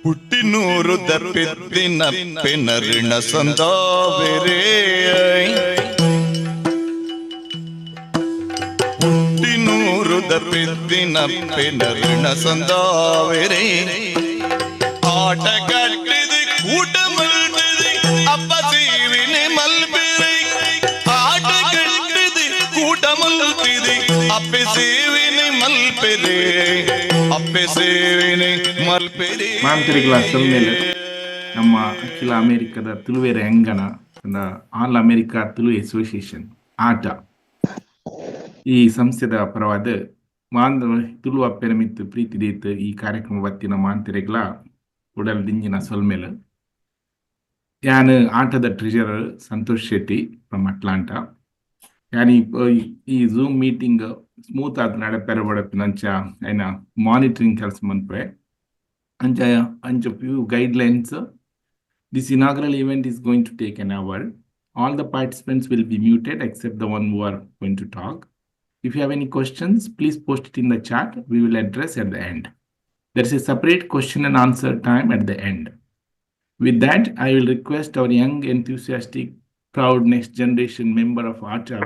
ಪುಟ್ಟಿನೂರು ದಪ್ಪಿದ್ದಿನ ಪೆನರಿಣ ಸಂದಾವೆರೇ. ಪುಟ್ಟಿನೂರು ದಪ್ಪಿದ್ದಿನ ಪೆನರಿಣ ಸಂದಾವೆರೇ. ಆಟ ಕಟ್ಟಿದೆ, ಕೂಟ ಮಲ್ತಿದೆ, ಅಪ್ಪ ಸೇವಿನೆ ಮಲ್ಪಿರೆ. ಆಟ ಕಟ್ಟಿದೆ, ಕೂಟ ಮಲ್ತಿದೆ, ಅಪ್ಪೆ ಸೇವಿನೆ ಮಲ್ಪೆರೆ, ಅಪ್ಪೆ ಸೇವಿನೆ ಮಲ್ಪೆರೆ. ಮಾಂತ್ರಿಗಳ ಸೊಲ್ಮೆಲು. ನಮ್ಮ ಅಖಿಲ ಅಮೆರಿಕದ ತುಳುವೆರೆ ಅಂಗಣ, ಆಲ್ ಅಮೆರಿಕ ತುಳು ಅಸೋಸಿಯೇಷನ್ ಆಟ, ಈ ಸಂಸ್ಥೆದ ಪರವಾದ ಮಾಂದ ತುಳು ಅಪ್ಪೆನ ಮಿತ್ತು ಪ್ರೀತಿ ದೀತ್ ಈ ಕಾರ್ಯಕ್ರಮ ಬತ್ತಿನ ಮಾಂತಿರೆಗ್ಲ ಉಡಲ್ ದಿಂಜಿನ ಸೊಲ್ಮೆಲು. ಯಾನ್ ಆಟದ treasurer Santosh Shetty from Atlanta. ಯಾನ್ ಈ ಝೂಮ್ ಮೀಟಿಂಗ್ ಸ್ಮೂತ್ ಆದ್ ನಡಪೆರೆ ಬಡಪಿನಂಚ ಐನ ಮಾನಿಟರಿಂಗ್ ಕೆಲಸ ಮನ್ಪುವೆ. ಅಂಚ ಅಂಚ few guidelines. This inaugural event is going to take an hour. All the participants will be muted except the one who are going to talk. If you have any questions, please post it in the chat. We will address at the end. There is a separate question and answer time at the end. With that, I will request our young, enthusiastic, proud next generation member of ATA,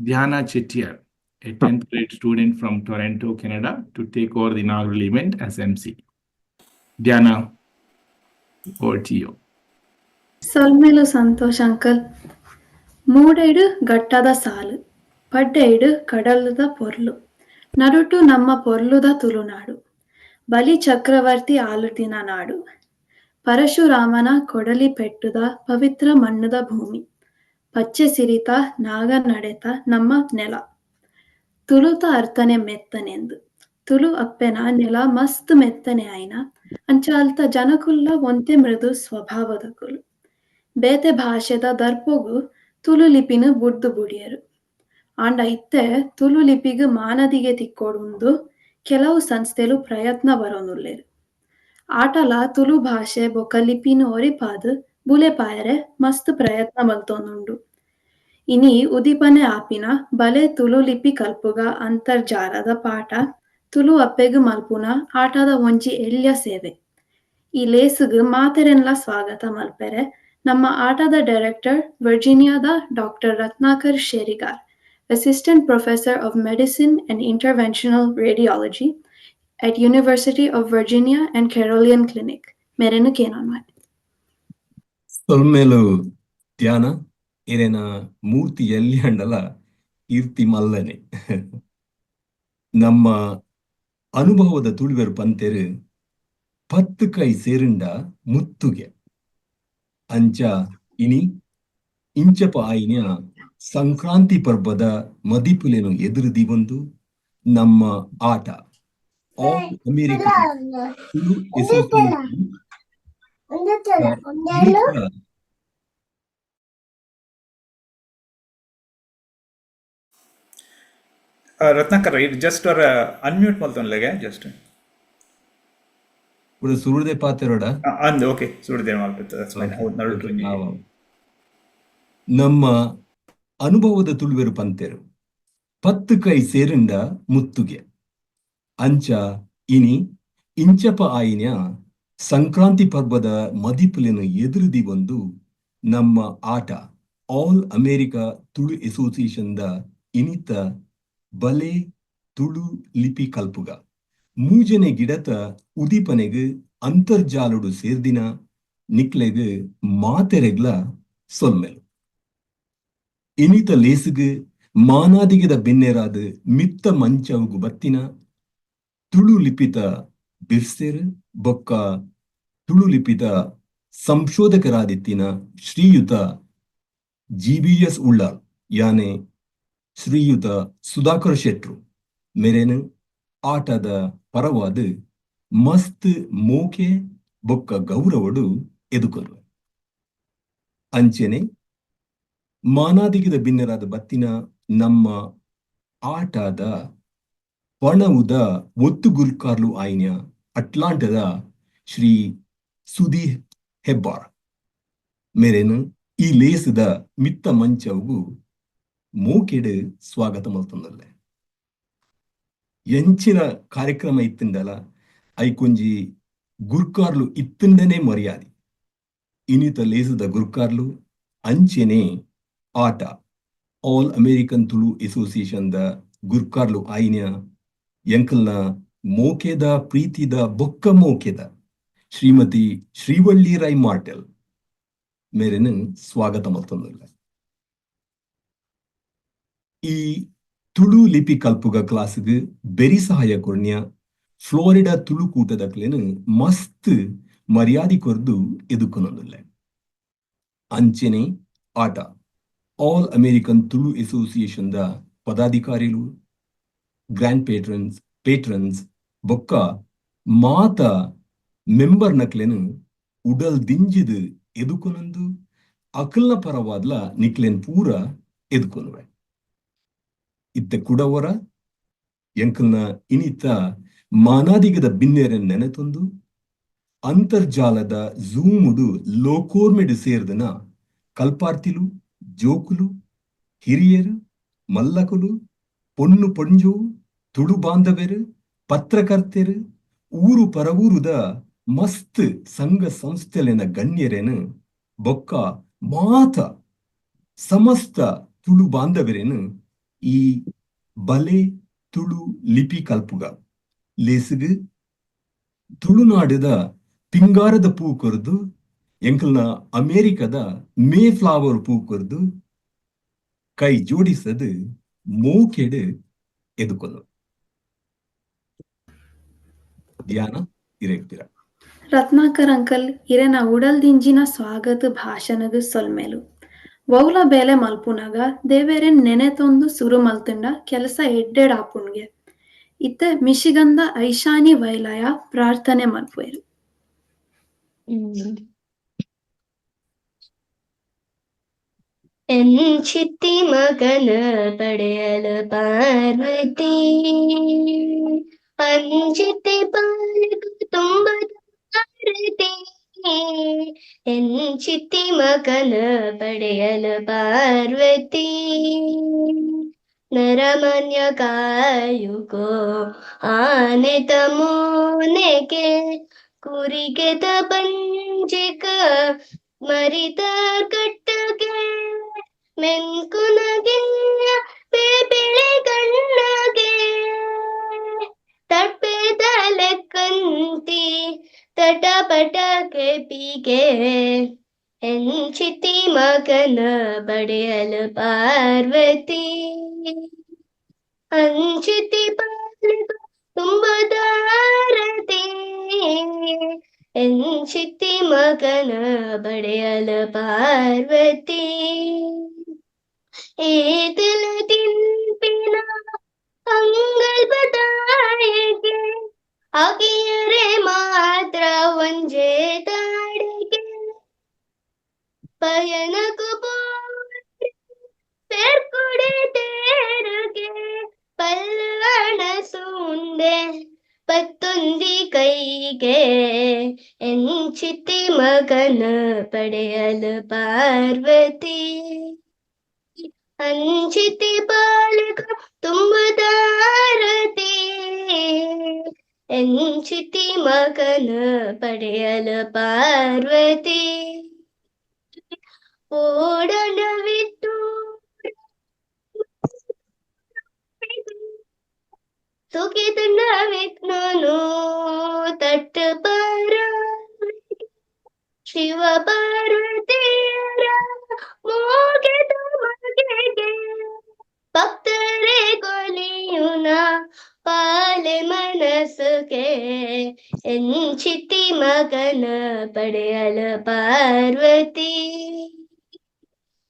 Dhyana Chettiar, a 10th grade student from Toronto, Canada, to take over the inaugural event as MC. Dhyana, over to you. ಸೊಲ್ಮೆಲು Santosh uncle. ಮೂಡೈಡು ಗಟ್ಟದ ಸಾಲು, ಪಡ್ಡೈಡು ಕಡಲದ ಪೊರ್ಲು, ನಡುಟು ನಮ್ಮ ಪೊರ್ಲುದ ತುಳುನಾಡು. ಬಲಿ ಚಕ್ರವರ್ತಿ ಆಳುತ್ತಿನ ನಾಡು, ಪರಶುರಾಮನ ಕೊಡಲಿ ಪೆಟ್ಟುದ ಪವಿತ್ರ ಮಣ್ಣುದ ಭೂಮಿ, ಪಚ್ಚೆ ಸಿರಿತ ನಾಗ ನಡೆತ ನಮ್ಮ ನೆಲ. ತುಳುತ ಅರ್ಥನೆ ಮೆತ್ತನೆಂದು. ತುಳು ಅಪ್ಪೆನ ನೆಲ ಮಸ್ತ್ ಮೆತ್ತನೆ ಆಯ್ನ ಅಂಚ ಅಲ್ತ ಜನಕುಲ್ಲ ಒಂತೆ ಮೃದು ಸ್ವಭಾವದಕುಲು. ಬೇತೆ ಭಾಷೆದ ದರ್ಪೊಗು ತುಳು ಲಿಪಿನ್ ಬುಡ್ದು ಬುಡಿಯೆರ್. ಆಂಡ ಇತ್ತೆ ತುಳು ಲಿಪಿಗ್ ಮಾನದಿಗೆ ತಿಕ್ಕೊಡುಂದು ಕೆಲವು ಸಂಸ್ಥೆಲು ಪ್ರಯತ್ನ ಬರೊಂದುಲ್ಲೆರ್. ಆಟಲ ತುಳು ಭಾಷೆ ಬೊಕ ಲಿಪಿನ್ ಒರಿಪಾದ್ ಬುಲೆಪಾಯೆರೆ ಮಸ್ತ್ ಪ್ರಯತ್ನ ಮಲ್ತೊಂದುಂಡು. ಇನಿ ಉದಿಪನೆ ಆಪಿನ ಬಲೆ ತುಳು ಲಿಪಿ ಕಲ್ಪುಗ ಅಂತರ್ಜಾಲದ ಪಾಠ ತುಳು ಅಪ್ಪೆಗ್ ಮಲ್ಪುನ ಆಟದ ಒಂಜಿ ಎಲ್ಯ ಸೇವೆ. ಈ ಲೇಸುಗು ಮಾತೆರೆನ್ಲ ಸ್ವಾಗತ ಮಲ್ಪೆರೆ ನಮ್ಮ ಆಟದ director ವರ್ಜೀನಿಯಾದ doctor Ratnakar Sherigar, Assistant Professor of Medicine and Interventional Radiology at University of Virginia and Carilion Clinic. ಮೆರೆನು ಕೇನೊನ್ವೆ. ಸೊಲ್ಮೆಲು ಧ್ಯಾನ. ಇರೆನ ಮೂರ್ತಿ ಎಲ್ಲಿ ಅಂಡಲ ಕೀರ್ತಿ ಮಲ್ಲನೆ. ನಮ್ಮ ಅನುಭವದ ತುಳುವೆರ್ ಪಂತೆರು, ಪತ್ತು ಕೈ ಸೇರಿಂಡ ಮುತ್ತುಗೆ. ಅಂಚ ಇನಿ ಇಂಚಪ ಆಯಿನ ಸಂಕ್ರಾಂತಿ ಪರ್ಬದ ಮದಿಪುಲೆನು ಎದುರು ದಿವೊಂದು ನಮ್ಮ ಆಟ ಆಲ್ ಅಮೆರಿಕನ್ ತುಳು ಅಸೋಸಿಯೇಷನ್ ಇನಿತ ರತ್ನಾಕರ್, ಇದು ಜಸ್ಟ್ ಅವರ ಅನ್ಮ್ಯೂಟ್ ಮಲ್ತೊನ್ಲೆಗೆ ಜಸ್ಟ್. ಸುರುದೆ ಪಾತೆರೋಡ. ಅಂದ್, ಓಕೆ, ಸುರುದೆ ಮಲ್ಪೆತ್ತ. That's fine. ಹೌದು, ನಡುಟು ಒಂಜಿ. ನಮ್ಮ ಅನುಭವದ ತುಳುವೆರು ಪಂತೆರು, ಪತ್ತು ಕೈ ಸೇರಿಂಡ ಮುತ್ತುಗೆ. ಅಂಚ ಇನಿ ಇಂಚಪ ಆಯಿನ ಸಂಕ್ರಾಂತಿ ಪರ್ಬದ ಮದಿಪುಲೆನು ಎದುರುದಿ ಒಂದು ನಮ್ಮ ಆಟ ಆಲ್ ಅಮೆರಿಕ ತುಳು ಅಸೋಸಿಯೇಷನ್ the ಇನಿತ ಬಲೆ ತುಳು ಲಿಪಿ ಕಲ್ಪುಗ ಮೂಜನೆ ಗಿಡತ ಉದಿಪನೆಗ್ ಅಂತರ್ಜಾಲುಡು ಸೇರ್ದಿನ ನಿಕ್ಲೆಗ್ ಮಾತೆರೆಗ್ಲ ಸೊಲ್ಮೆಲು. ಇನಿತ ಲೇಸುಗು ಮಾನಾದಿಗೆದ ಬಿನ್ನೆರಾದ ಮಿತ್ತ ಮಂಚವುಗು ಬತ್ತಿನ ತುಳು ಲಿಪಿತ ಬಿರ್ಸೆರ್ ಬೊಕ್ಕ ತುಳು ಲಿಪಿತ ಸಂಶೋಧಕರಾದಿತ್ತಿನ ಶ್ರೀಯುತ ಜಿಬಿಎಸ್ ಉಳ್ಳಾಲ್, ಯಾನೆ ಶ್ರೀಯುತ ಸುಧಾಕರ್ ಶೆಟ್ರು ಮೆರೆನ್ ಆಟದ ಪರವಾದ ಮಸ್ತ್ ಮೋಕೆ ಬೊಕ್ಕ ಗೌರವಡು ಎದುಕೊಲ್ವೆ. ಅಂಚೆನೆ ಮಾನಾದಿಗದ ಬಿನ್ನೆರಾದ ಬತ್ತಿನ ನಮ್ಮ ಆಟದ ಪಣವುದ ಒತ್ತು ಗುಲ್ಕಾರ್ಲು ಆಯ್ನ ಅಟ್ಲಾಂಟದ ಶ್ರೀ ಸುದಿ ಹೆಬ್ಬಾರ್ ಮೇರೆನು ಈ ಲೇಸದ ಮಿತ್ತ ಮಂಚವು ಮೋಕೆಡ್ ಸ್ವಾಗತ ಮಲ್ತೊಂದಲ್ಲೆ. ಎಂಚಿನ ಕಾರ್ಯಕ್ರಮ ಇತ್ತಿಂಡಲ ಐಕೊಂಜಿ ಗುರ್ಕಾರ್ಲು ಇತ್ತಂಡನೆ ಮರ್ಯಾದಿ. ಇನಿತ ಲೇಸದ ಗುರ್ಕಾರ್ಲು ಅಂಚೆನೆ ಆಟ all American Tulu association the ಗುರ್ಕಾರ್ಲು ಆಯಿನ ಎಂಕಲ್ನ ಮೋಕೆದ ಪ್ರೀತಿದ ಬೊಕ್ಕ ಮೋಕೆದ ಶ್ರೀಮತಿ ಶ್ರೀವಳ್ಳಿ ರೈ ಮಾರ್ಟೆಲ್ ಮೇರೆನು ಸ್ವಾಗತ ಮಲ್ತೊಂದುಲ್ಲ. ಈ ತುಳು ಲಿಪಿ ಕಲ್ಪುಗ ಕ್ಲಾಸ್ಗ್ ಬೆರಿ ಸಹಾಯ ಕೊರ್ನ್ಯ ಫ್ಲೋರಿಡಾ ತುಳು ಕೂಟದಕ್ಲೆನ್ ಮಸ್ತ್ ಮರ್ಯಾದೆ ಕೊರ್ದು ಎದುಕೊನೊಂದುಲ್ಲೆ. ಅಂಚೆನೆ ಆಟ all American Tulu association the ಪದಾಧಿಕಾರಿಲು, grand patrons, patrons ಬೊಕ್ಕ ಮಾತ ಮೆಂಬರ್ ನಕ್ಲೆನ್ ಉಡಲ್ ದಿಂಜಿದ್ ಎದುಕೊನೊಂದು ಅಕಲ್ನ ಪರವಾದ್ಲ ನಿಕ್ಲೆನ್ ಪೂರ ಎದುಕೊನುವೆ. ಇತ್ತೆ ಕುಡವರ ಎಂಕಲ್ನ ಇನಿತ ಮಾನಾದಿಗದ ಬಿನ್ನೆರೆನ್ ನೆನೆತೊಂದು ಅಂತರ್ಜಾಲದ ಝೂಮುಡು ಲೋಕೋರ್ಮೆಡು ಸೇರ್ದನ ಕಲ್ಪಾರ್ತಿಲು, ಜೋಕುಲು, ಹಿರಿಯರು, ಮಲ್ಲಕುಲು, ಪೊಣ್ಣು ಪೊಂಜು, ತುಳು ಬಾಂಧವೆರು, ಪತ್ರಕರ್ತೆರು, ಊರು ಪರವೂರುದ ಮಸ್ತ್ ಸಂಘ ಸಂಸ್ಥೆಲೆನ ಗಣ್ಯರೇನು ಬೊಕ್ಕ ಮಾತ ಸಮಸ್ತ ತುಳು ಬಾಂಧವರೇನು ಈ ಬಲೆ ತುಳು ಲಿಪಿ ಕಲ್ಪುಗ ಲೇಸುಗು ತುಳುನಾಡುದ ಪಿಂಗಾರದ ಪೂ ಕೊರ್ದು, ಎಂಕಲ್ನ ಅಮೇರಿಕದ ಮೇ ಫ್ಲವರ್ ಪೂ ಕೊರ್ದು ಕೈ ಜೋಡಿಸದು ಮೋಕೆಡು ಎದುಕೊನು. ಧ್ಯಾನ ಇರೆಗ್ತೀರ. ರತ್ನಾಕರ್ ಅಂಕಲ್, ಇರೆನ ಉಡಲ್ ದಿಂಜಿನ ಸ್ವಾಗತ ಭಾಷಣಗ್ ಸೊಲ್ಮೆಲು. ವೌಲ ಬೇಲೆ ಮಲ್ಪುನಗ ದೇವೆರೆನ್ ನೆನೆತೊಂದು ಸುರು ಮಲ್ತುಂಡ ಕೆಲಸ ಎಡ್ಡೆಡ್ ಆಪುಂಡ್ಗೆ. ಇತ್ತೆ ಮಿಶಿಗನ್ದ ಐಶಾನಿ ವೈಲಯ ಪ್ರಾರ್ಥನೆ ಮಲ್ಪುವೆರ್. ಎಂಚಿತ್ತಿ ಮಗನ ಪಡೆಯಲು ಪಾರ್ವತಿ, ಅಂಚಿತ್ತಿ ಪಾಲಕ ತುಂಬದ ಭಾರತಿ. ಎಂಚಿತ್ತಿ ಮಗನ ಪಡೆಯಲು ಪಾರ್ವತಿ, ನರಮಾನ್ಯ ಕಾಯುಗೋ ಆನೆತ ಮೋನೆಗೆ, ಕುರಿಗೆದ ಬಂಜಿಕ ಮರಿತ ಕಟ್ಟಗೆ, ಮೆನ್ಕುನಗಿನ್ನ ಪೇಪಿಳೆ ಕಣ್ಣಗೆ, ತಪ್ಪೆದ ಲೆಕ್ಕಂತಿ ತಟಪಟ ಕೆಪಿಗೆ. ಎಂಚಿತಿ ಮಗನ ಬಡೆಯಲು ಪಾರ್ವತಿ, ಅಂಚಿತಿ ಪಾಲಕ ತುಂಬದಾರತಿ. ಎಂಚಿತಿ ಮಗನ ಬಡೆಯಲು ಪಾರ್ವತಿ, ಏತಲ ತಿನ್ಪಿನ ಅಂಗಲ್ಪದಾಯಗೆ, ಅಗಿಯರೆ ಮಾತ್ರ ಒಂಜೆ ತಾಡಿಗೆ, ಪಯಣಕು ಪೇರ್ಕೊಡೆ ತೇರುಗೆ, ಪಲ್ಲಣ ಸೂಂದೆ ಪತ್ತೊಂದಿ ಕೈಗೆ. ಎಂಚಿತಿ ಮಗನ ಪಡೆಯಲು ಪಾರ್ವತಿ, ಅಂಚಿತಿ ಪಾಲಕ ತುಂಬದಾರತಿ. ಎಂಚಿತಿ ಮಗನ ಪಡೆಯಲು ಪಾರ್ವತಿ, ಓಡನವಿಟ್ಟು ಸುಖಿತನ ವಿಘ್ನನು ತಟ್ಟು ಪರ ಶಿವ ಪಾರ್ವತಿಯರ ಮೋಗೆದ ಮಗೆಗೆ, ಭಕ್ತರೇ ಕೊಲಿಯುನ ಪಾಲೆ ಮನಸ್ಸುಗೆ. ಎಂಚಿತಿ ಮಗನ ಪಡೆಯಲು ಪಾರ್ವತಿ,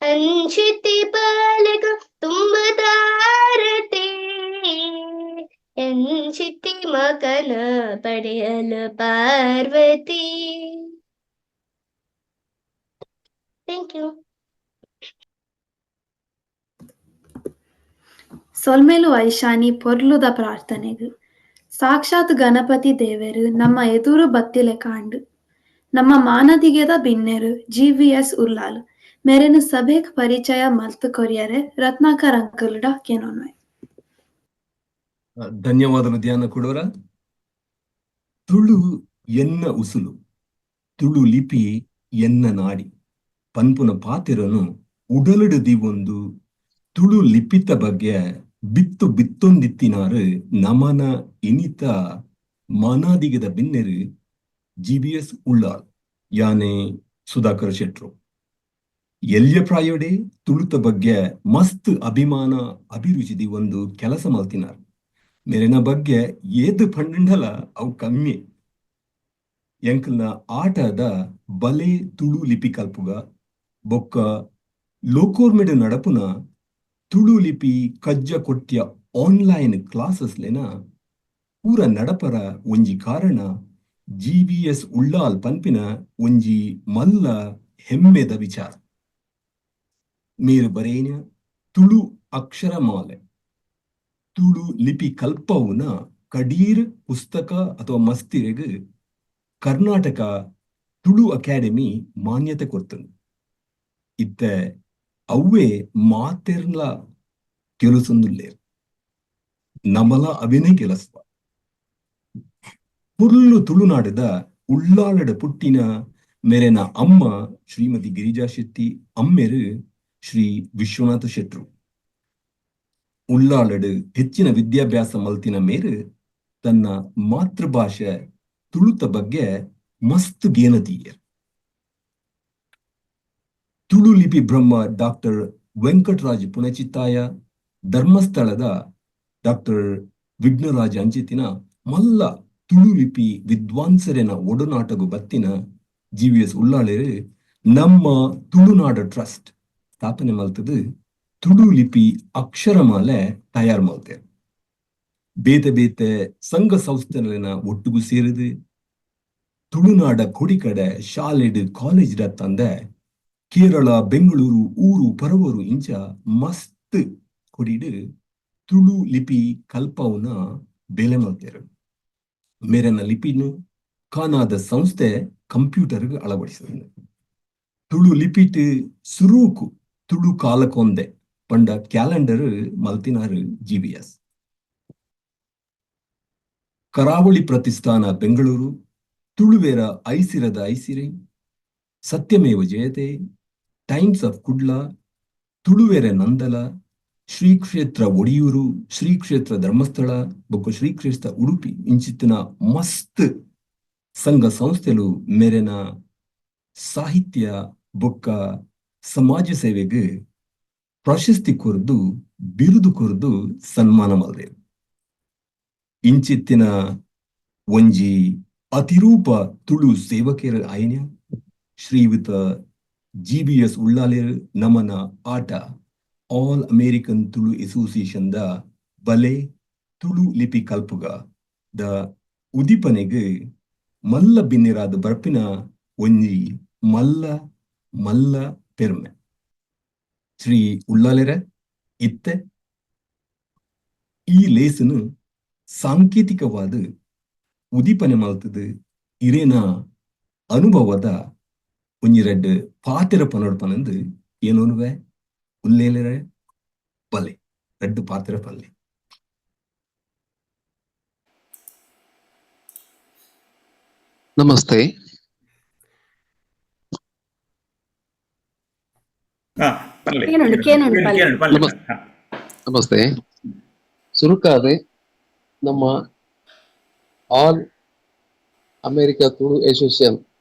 ಅಂಚಿತಿ ಪಾಲಕ ತುಂಬದಾರತಿ. ಎಂಚಿತಿ ಮಗನ ಪಡೆಯಲು ಪಾರ್ವತಿ. Thank you. ಸೊಲ್ಮೆಲು ಐಶಾನಿ ಪೊರ್ಲುದ ಪ್ರಾರ್ಥನೆಗ್. ಸಾಕ್ಷಾತ್ ಗಣಪತಿ ದೇವೆರು ನಮ್ಮ ಎದುರು ಬತ್ತಿಲೆ ಕಾಂಡು. ನಮ್ಮ ಮಾನದಿಗೆದ ಬಿನ್ನೆರು ಜಿ.ವಿ.ಎಸ್. ಉಲ್ಲಾಲ್ ಮೇರೆನ್ ಸಭೆಕ್ ಪರಿಚಯ ಮಲ್ತ್ ಕೊರಿಯರೆ ರತ್ನಾಕರ್ ಅಂಕಲ್ಡ ಕೆನೊನ್ವೆ. ಧನ್ಯವಾದಗಳು ಧ್ಯಾನ ಕೊಡೋರ. ತುಳು ಎನ್ನ ಉಸುಲು, ತುಳು ಲಿಪಿ ಎನ್ನ ನಾಡಿ ಪನ್ಪುನ ಪಾತೆರನು ಉಡಲುಡು ದೀವೊಂದು ತುಳು ಲಿಪಿತ ಬಗ್ಗೆ ಬಿತ್ತು ಬಿತ್ತೊಂದಿತ್ತಿನಾರು ನಮನ ಇನಿತ ಮಾನಾದಿಗದ ಬಿನ್ನೆರು ಜಿಬಿಎಸ್ ಉಳ್ಳಾಲ್ ಯಾನೆ ಸುಧಾಕರ್ ಶೆಟ್ರು. ಎಲ್ಯ ಪ್ರಾಯೋಡೆ ತುಳುತ ಬಗ್ಗೆ ಮಸ್ತ್ ಅಭಿಮಾನ ಅಭಿರುಚಿದಿ ಒಂದು ಕೆಲಸ ಮಲ್ತಿನಾರ್. ಮೆರೆನ ಬಗ್ಗೆ ಏದು ಪಂಡಂಡಲ ಅವು ಕಮ್ಮಿ. ಎಂಕಲ್ನ ಆಟದ ಬಲೆ ತುಳು ಲಿಪಿ ಕಲ್ಪುಗ ಬೊಕ್ಕ ಲೋಕೋರ್ಮೆಡ್ ನಡಪುನ ತುಳು ಲಿಪಿ ಕಜ್ಜ ಕೊಟ್ಯ ಆನ್ಲೈನ್ ಕ್ಲಾಸಸ್ ಲೆನ ಪೂರ ನಡಪರ ಒಂಜಿ ಕಾರಣ ಜಿವಿಎಸ್ ಉಳ್ಳಾಲ್ ಪನ್ಪಿನ ಒಂಜಿ ಮಲ್ಲ ಹೆಮ್ಮೆದ ವಿಚಾರ. ಮೇರು ಬರೇನ ತುಳು ಅಕ್ಷರಮಾಲೆ ತುಳು ಲಿಪಿ ಕಲ್ಪವುನ ಕಡೀರ್ ಪುಸ್ತಕ ಅಥವಾ ಮಸ್ತಿರೆಗ್ ಕರ್ನಾಟಕ ತುಳು ಅಕಾಡೆಮಿ ಮಾನ್ಯತೆ ಕೊಡ್ತದೆ. ಇತ್ತೆ ಅವ್ವೇ ಮಾತೆರ್ಲ ಕೆಲಸೊಂದುಲ್ಲೇರ್, ನಮಲ ಅವಿನೇ ಕೆಲಸ. ಪುರ್ಲು ತುಳುನಾಡದ ಉಳ್ಳಾಲಡ ಪುಟ್ಟಿನ ಮೆರೆನ ಅಮ್ಮ ಶ್ರೀಮತಿ ಗಿರಿಜಾ ಶೆಟ್ಟಿ, ಅಮ್ಮೆರು ಶ್ರೀ ವಿಶ್ವನಾಥ ಶೆಟ್ರು. ಉಳ್ಳಾಲಡು ಹೆಚ್ಚಿನ ವಿದ್ಯಾಭ್ಯಾಸ ಮಲ್ತಿನ ಮೇರು ತನ್ನ ಮಾತೃಭಾಷೆ ತುಳುತ ಬಗ್ಗೆ ಮಸ್ತ್ ಗೇನದೀಯರ್. ತುಳು ಲಿಪಿ ಬ್ರಹ್ಮ ಡಾಕ್ಟರ್ ವೆಂಕಟರಾಜ್ ಪುಣಚಿತ್ತಾಯ, ಧರ್ಮಸ್ಥಳದ ಡಾಕ್ಟರ್ ವಿಘ್ನರಾಜ್ ಅಂಚಿತಿನ ಮಲ್ಲ ತುಳು ಲಿಪಿ ವಿದ್ವಾಂಸರೆನ ಒಡನಾಟಗು ಬತ್ತಿನ ಜಿವಿಎಸ್ ಉಳ್ಳಾಳೆರು ನಮ್ಮ ತುಳುನಾಡ ಟ್ರಸ್ಟ್ ಸ್ಥಾಪನೆ ಮಲ್ತದು ತುಳು ಲಿಪಿ ಅಕ್ಷರಮಾಲೆ ತಯಾರು ಮಲ್ತೇರ್. ಬೇತೆ ಬೇತೆ ಸಂಘ ಸಂಸ್ಥೆಲೆನ ಒಟ್ಟುಗು ಸೇರಿದು ತುಳುನಾಡ ಕೊಡಿಕಡೆ ಶಾಲೆಡ್ ಕಾಲೇಜ್ ತಂದೆ ಕೇರಳ, ಬೆಂಗಳೂರು, ಊರು ಪರವರು ಇಂಚ ಮಸ್ತ್ ಕೊಡಿಡ್ ತುಳು ಲಿಪಿ ಕಲ್ಪವುನ ಬೇಲೆ ಮಲ್ತೇರು. ಮೇರೆನ ಲಿಪಿನು ಕಾನಾದ ಸಂಸ್ಥೆ ಕಂಪ್ಯೂಟರ್ಗೆ ಅಳವಡಿಸಿದ. ತುಳು ಲಿಪಿಟ್ ಸುರೂಕು ತುಳು ಕಾಲಕ್ಕೊಂದೆ ಪಂಡ ಕ್ಯಾಲೆಂಡರ್ ಮಲ್ತಿನಾರು ಜಿವಿಎಸ್. ಕರಾವಳಿ ಪ್ರತಿಷ್ಠಾನ ಬೆಂಗಳೂರು, ತುಳುವೇರ ಐಸಿರದ ಐಸಿರೆ, ಸತ್ಯಮೇವ ಜಯತೆ, ಟೈಮ್ಸ್ ಆಫ್ ಕುಡ್ಲ, ತುಳುವೆರೆ ನಂದಲ, ಶ್ರೀ ಕ್ಷೇತ್ರ ಒಡಿಯೂರು, ಶ್ರೀ ಕ್ಷೇತ್ರ ಧರ್ಮಸ್ಥಳ ಬೊಕ್ಕ ಶ್ರೀ ಕ್ಷೇತ್ರ ಉಡುಪಿ ಇಂಚಿತ್ತಿನ ಮಸ್ತ್ ಸಂಘ ಸಂಸ್ಥೆಲು ಮೇರೆನ ಸಾಹಿತ್ಯ ಬೊಕ್ಕ ಸಮಾಜ ಸೇವೆಗೆ ಪ್ರಶಸ್ತಿ ಕೊರ್ದು ಬಿರುದು ಕೊರ್ದು ಸನ್ಮಾನ ಮಲ್ದೇರು. ಇಂಚಿತ್ತಿನ ಒಂಜಿ ಅತಿರೂಪ ತುಳು ಸೇವಕೆರ್ ಆಯ್ನ ಶ್ರೀಯುತ ಜಿಬಿಎಸ್ ಉಳ್ಳಾಲೇರ್ ನಮನ ಆಟ all American Tulu association the ಬಲೆ ತುಳು ಲಿಪಿ ಕಲ್ಪುಗ ದ ಉದಿಪನೆಗ್ ಮಲ್ಲ ಬಿನ್ನೆರಾದ ಬರ್ಪಿನ ಒಂಜಿ ಮಲ್ಲ ಮಲ್ಲ ಪೆರ್ಮೆ. ಶ್ರೀ ಉಳ್ಳಾಲೆರ ಇತ್ತೆ ಈ ಲೇಸನು ಸಾಂಕೇತಿಕವಾದ ಉದಿಪನೆ ಮಲ್ತದು ಇರೇನ ಅನುಭವದ ಒಂಜಿ ರಡ್ಡ್ ಪಾತೆರ ಪನೊಡು ಪನಂದು ಏನೋನುವೆ. ಉಲ್ಲೇಲರೆ ಬಲೆ ರಡ್ಡ್ ಪಾತೆರ ಪಲ್ಲೆ. ನಮಸ್ತೆ. ಪನ್ಲೆ. ಕೇನುಂಡು, ಕೇನುಂಡು, ಪನ್ಲೆ. ಕೇನುಂಡು, ಪನ್ಲೆ. ನಮಸ್ತೆ. ಸುರುಕಾದೆ ನಮ್ಮ all America Tulu association